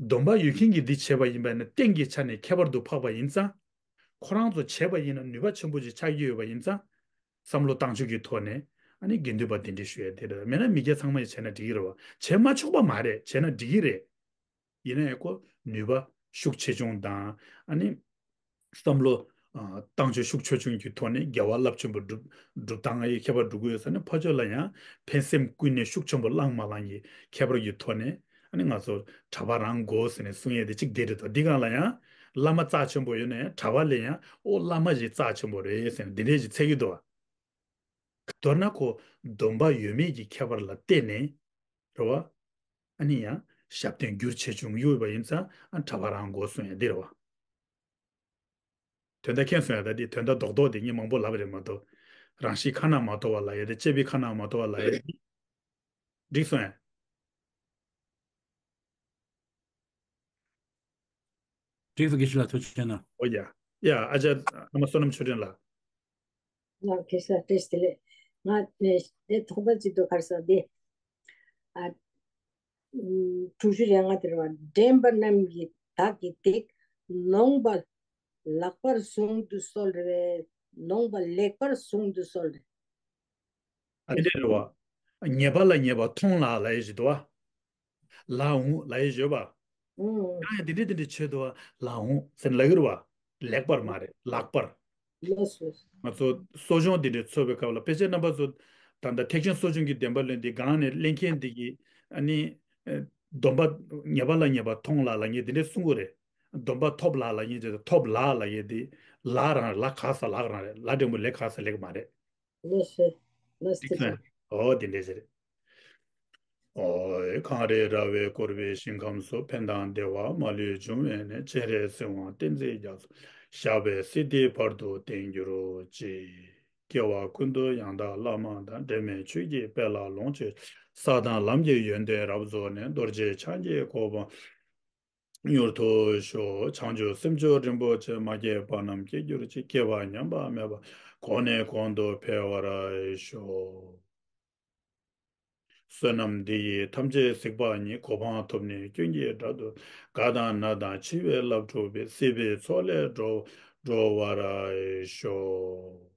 སྡོམ་པ་ཡོད་མཁན་གྱིས་འདི་བྱས་པ་ཡིན་པ་ནི་གཏན་གྱི་ཆ་ནས་ཁྱད་པར་དུ་འཕགས་པ་ཡིན་ཙང་། ཁོ་རང་ཚོ་བྱས་པ་ཡིན་ན་ནུས་པ་ཆེན་པོ་ཅིག་ཆགས་ཀྱི་ཡོད་པ་ཡིན་ཙང་། བསམ་བློ་བཏང་ཕྱོགས་ཀྱི་ཐོག་ནས་ཨ་ནི་དགེ་འདུན་པ་གདན་འདྲེན་ཞུ་ཡ་དེ་རེད། མེད་ན་མི་སྐྱ་ཚང་མས་བྱས་ན་འགྲིག་གི་རེད་བ། བྱས་མ་ཆོག་པ་མ་རེད། བྱས་ན་འགྲིག་གི་རེད། ཡིན་ན་ཡང་ཁོ་ནུས་པ་ཤུགས་ཆེ་ཆུང་དང་ཨ་ནི་བསམ་བློ་ཨ་བཏང་ཕྱོགས་ཤུགས་ཆེ་ཆུང་གི་ཐོག་ནས་དགེ་བ་རླབས་ཆེན་པོ་སྒྲུབ་སྒྲུབ་སྟངས་ཡི་ཁྱད་པར་འགྲོ་གི་ཡོད་ས་ནི་ཕར་ཕྱོགས་ལ་ཡང་ཕན་སེམས་ཀུན་ནས་ཤུགས་ཆེན་པོ་བླངས་མ་བླངས་ཀྱི་ཁྱད་པར་གྱི་ཐོག་ནས་ཨ་ནི་ང་ཚོ་གྲྭ་པ་རང་དགོས་ཟེར་ནས་གསུང་ཡས་དེ་གཅིག་དེ་རེད་དོ། འདི་སྒང་ལ་ཡང་བླ་མ་རྩ་ཆེན་པོ་ཡོད་ན་ཡང་གྲྭ་པ་ལས་ཡང་ཨོ་བླ་མ་ཞིག་རྩ་ཆེན་པོ་རེད་ཟེར་ནས་འདི་འདྲས་ཞིག་འཚོལ་གྱི་འདུག་བ། མདོར་ན་ཁོ་སྡོམ་པ་ཡོད་མེད་ཀྱི་ཁྱད་པར་ལ་བརྟེན་ནས་རེད་བ། ཨ་ནི་ཡང་ཞབས་བརྟན་འགྱུར་ཆེ་ཆུང་ཡོད་པ་ཡིན་ཙང་ཨ་གྲྭ་པ་རང་དགོས་གསུང་ཡ་འདི་རེད་བ། དོན་དག་མཁྱེན་སོང་ཡ། ད་འདི་དོན་དག་རྡོག་རྡོག་དེ་ངས་མང་པོ་ལབ་པ་རེད་མ་གཏོགས། རང་བཞིན་ཁ་ན་མ་ཐོ་བ་ལབ་ཡ་དེ་བཅས་པའི་ཁ་ན་མ་ཐོ་བ་ལབ་ཡ་དེ་འགྲིག་སོང་ཡ། འགྲིག་སོང་། དགེ་བཤེས་ལགས་ཐུགས་རྗེ་གནང་། ཨོ་ཡ། ཡ་ཨ་ཅག་ཨ་མ་བསོད་ནམས་ཆོས་སྒྲོན་ལགས། ང་ཁ་སང་བཀྲ་ཤིས་བདེ་ལེགས། ང་ནས་དེ་ཐོག་པ་ཅིག་ཏུ་ཁར་ས་དེ། ཨ། ཨུམ། དྲུག་ཅུ་རེ་ལྔ་དེ་རེད་བ། འདྲེན་པ་རྣམས་ཀྱིས་བདག་གི་སྡིག །ནོངས་པ་ལེགས་པར་བཟུང་དུ་གསོལ་རེ། ནོངས་པ་ལེགས་པར་བཟུང་དུ་གསོལ་རེ། ཨ་དེ་འདྲ་རེད་བ། ཉེས་པ་ལ་ཉེས་པ་མཐོང་ལ་ལབ་ཡས་ཞིག་འདུག་བ། ལ་འོང་ལབ་ཡས་ཡོད་པ། ཨུམ། ཡང་ཡང་དེ་འདྲས་དེ་འདྲས་བྱེད་དུ་བ་ལ་འོང་ཟེར་ལབ་ཡོད་རེད་བ། ལེགས་པར་མ་རེད། ལགས་པར། ལགས་སོ། ང་ཚོ་གསོ་སྦྱོང་དེ་འདྲས་འཚོགས་པའི་སྐབས་ལ་དཔེ་ཆའི་རྣམ་པ་ཚོ་ད་ལྟ་ཐེག་ཆེན་གསོ་སྦྱོང་གི་བདེན་པ་ལོན་ཏེ་སྒང་ནས་གླེང་མཁན་དེ་གིས་ཨ་ནི་ཨེ་སྡོམ་པ་ཉེས་པ་ལ་ཉེས་པ་མཐོང་ལ་ལབ་མཁན་དེ་འདྲས་གསུང་གི་རེད། སྡོམ་པ་ཐོབ་ལ་ལབ་མཁན་དེ་ཐོབ་ལ་ལབ་མཁན་དེ་ལ་རང་རེད། ལ་ག་ས་ལགས་རང་རེད། ལ་འགྲེང་བུ་ལེ་ག་ས་ལེགས་མ་རེད། ལགས་སོ། ལགས་སོ། འོ་དེ་འདྲས་ཟེར། ཨོ། གངས་རི་ར་བས་བསྐོར་བའི་ཞིང་ཁམས་སུ། ཕན་དང་བདེ་བ་མ་ལུས་འབྱུང་བའི་གནས། སྤྱན་རས་གཟིགས་དབང་བསྟན་འཛིན་རྒྱ་མཚོ། ཞབས་པད་སྲིད་མཐའི་བར་དུ་བརྟན་གྱུར་ཅིག །སྐྱེ་བ་ཀུན་ཏུ་ཡང་དག་བླ་མ་དང་། འབྲལ་མེད་ཆོས་ཀྱི་དཔལ་ལ་ལོངས་སྤྱོད་ཅིང་། ས་དང་ལམ་གྱི་ཡོན་ཏན་རབ་རྫོགས་ནས། རྡོ་རྗེ་འཆང་གི་གོ་འཕང་མྱུར་དུ་ཤོག །བྱང་ཆུབ་སེམས་མཆོག་རིན་པོ་ཆེ། མ་སྐྱེས་པ་རྣམས་སྐྱེ་གྱུར་ཅིག །སྐྱེས་པ་ཉམས་པ་མེད་པར། གོང་ནས་གོང་དུ་འཕེལ་བར་ཤོག་བསོད་ནམས་འདི་ཡིས་ཐམས་ཅད་གཟིགས་པ་ཉིད། གོ་འཕང་ཐོབ་ནས་སྐྱོན་གྱི་དགྲ་བདུད་དག་དང་ནག་དང་འཆི་བའི་རླབས་འཁྲུགས་པའི། སྲིད་པའི་མཚོ་ལས་སྒྲོལ་སྒྲོལ་བར་ཤོག།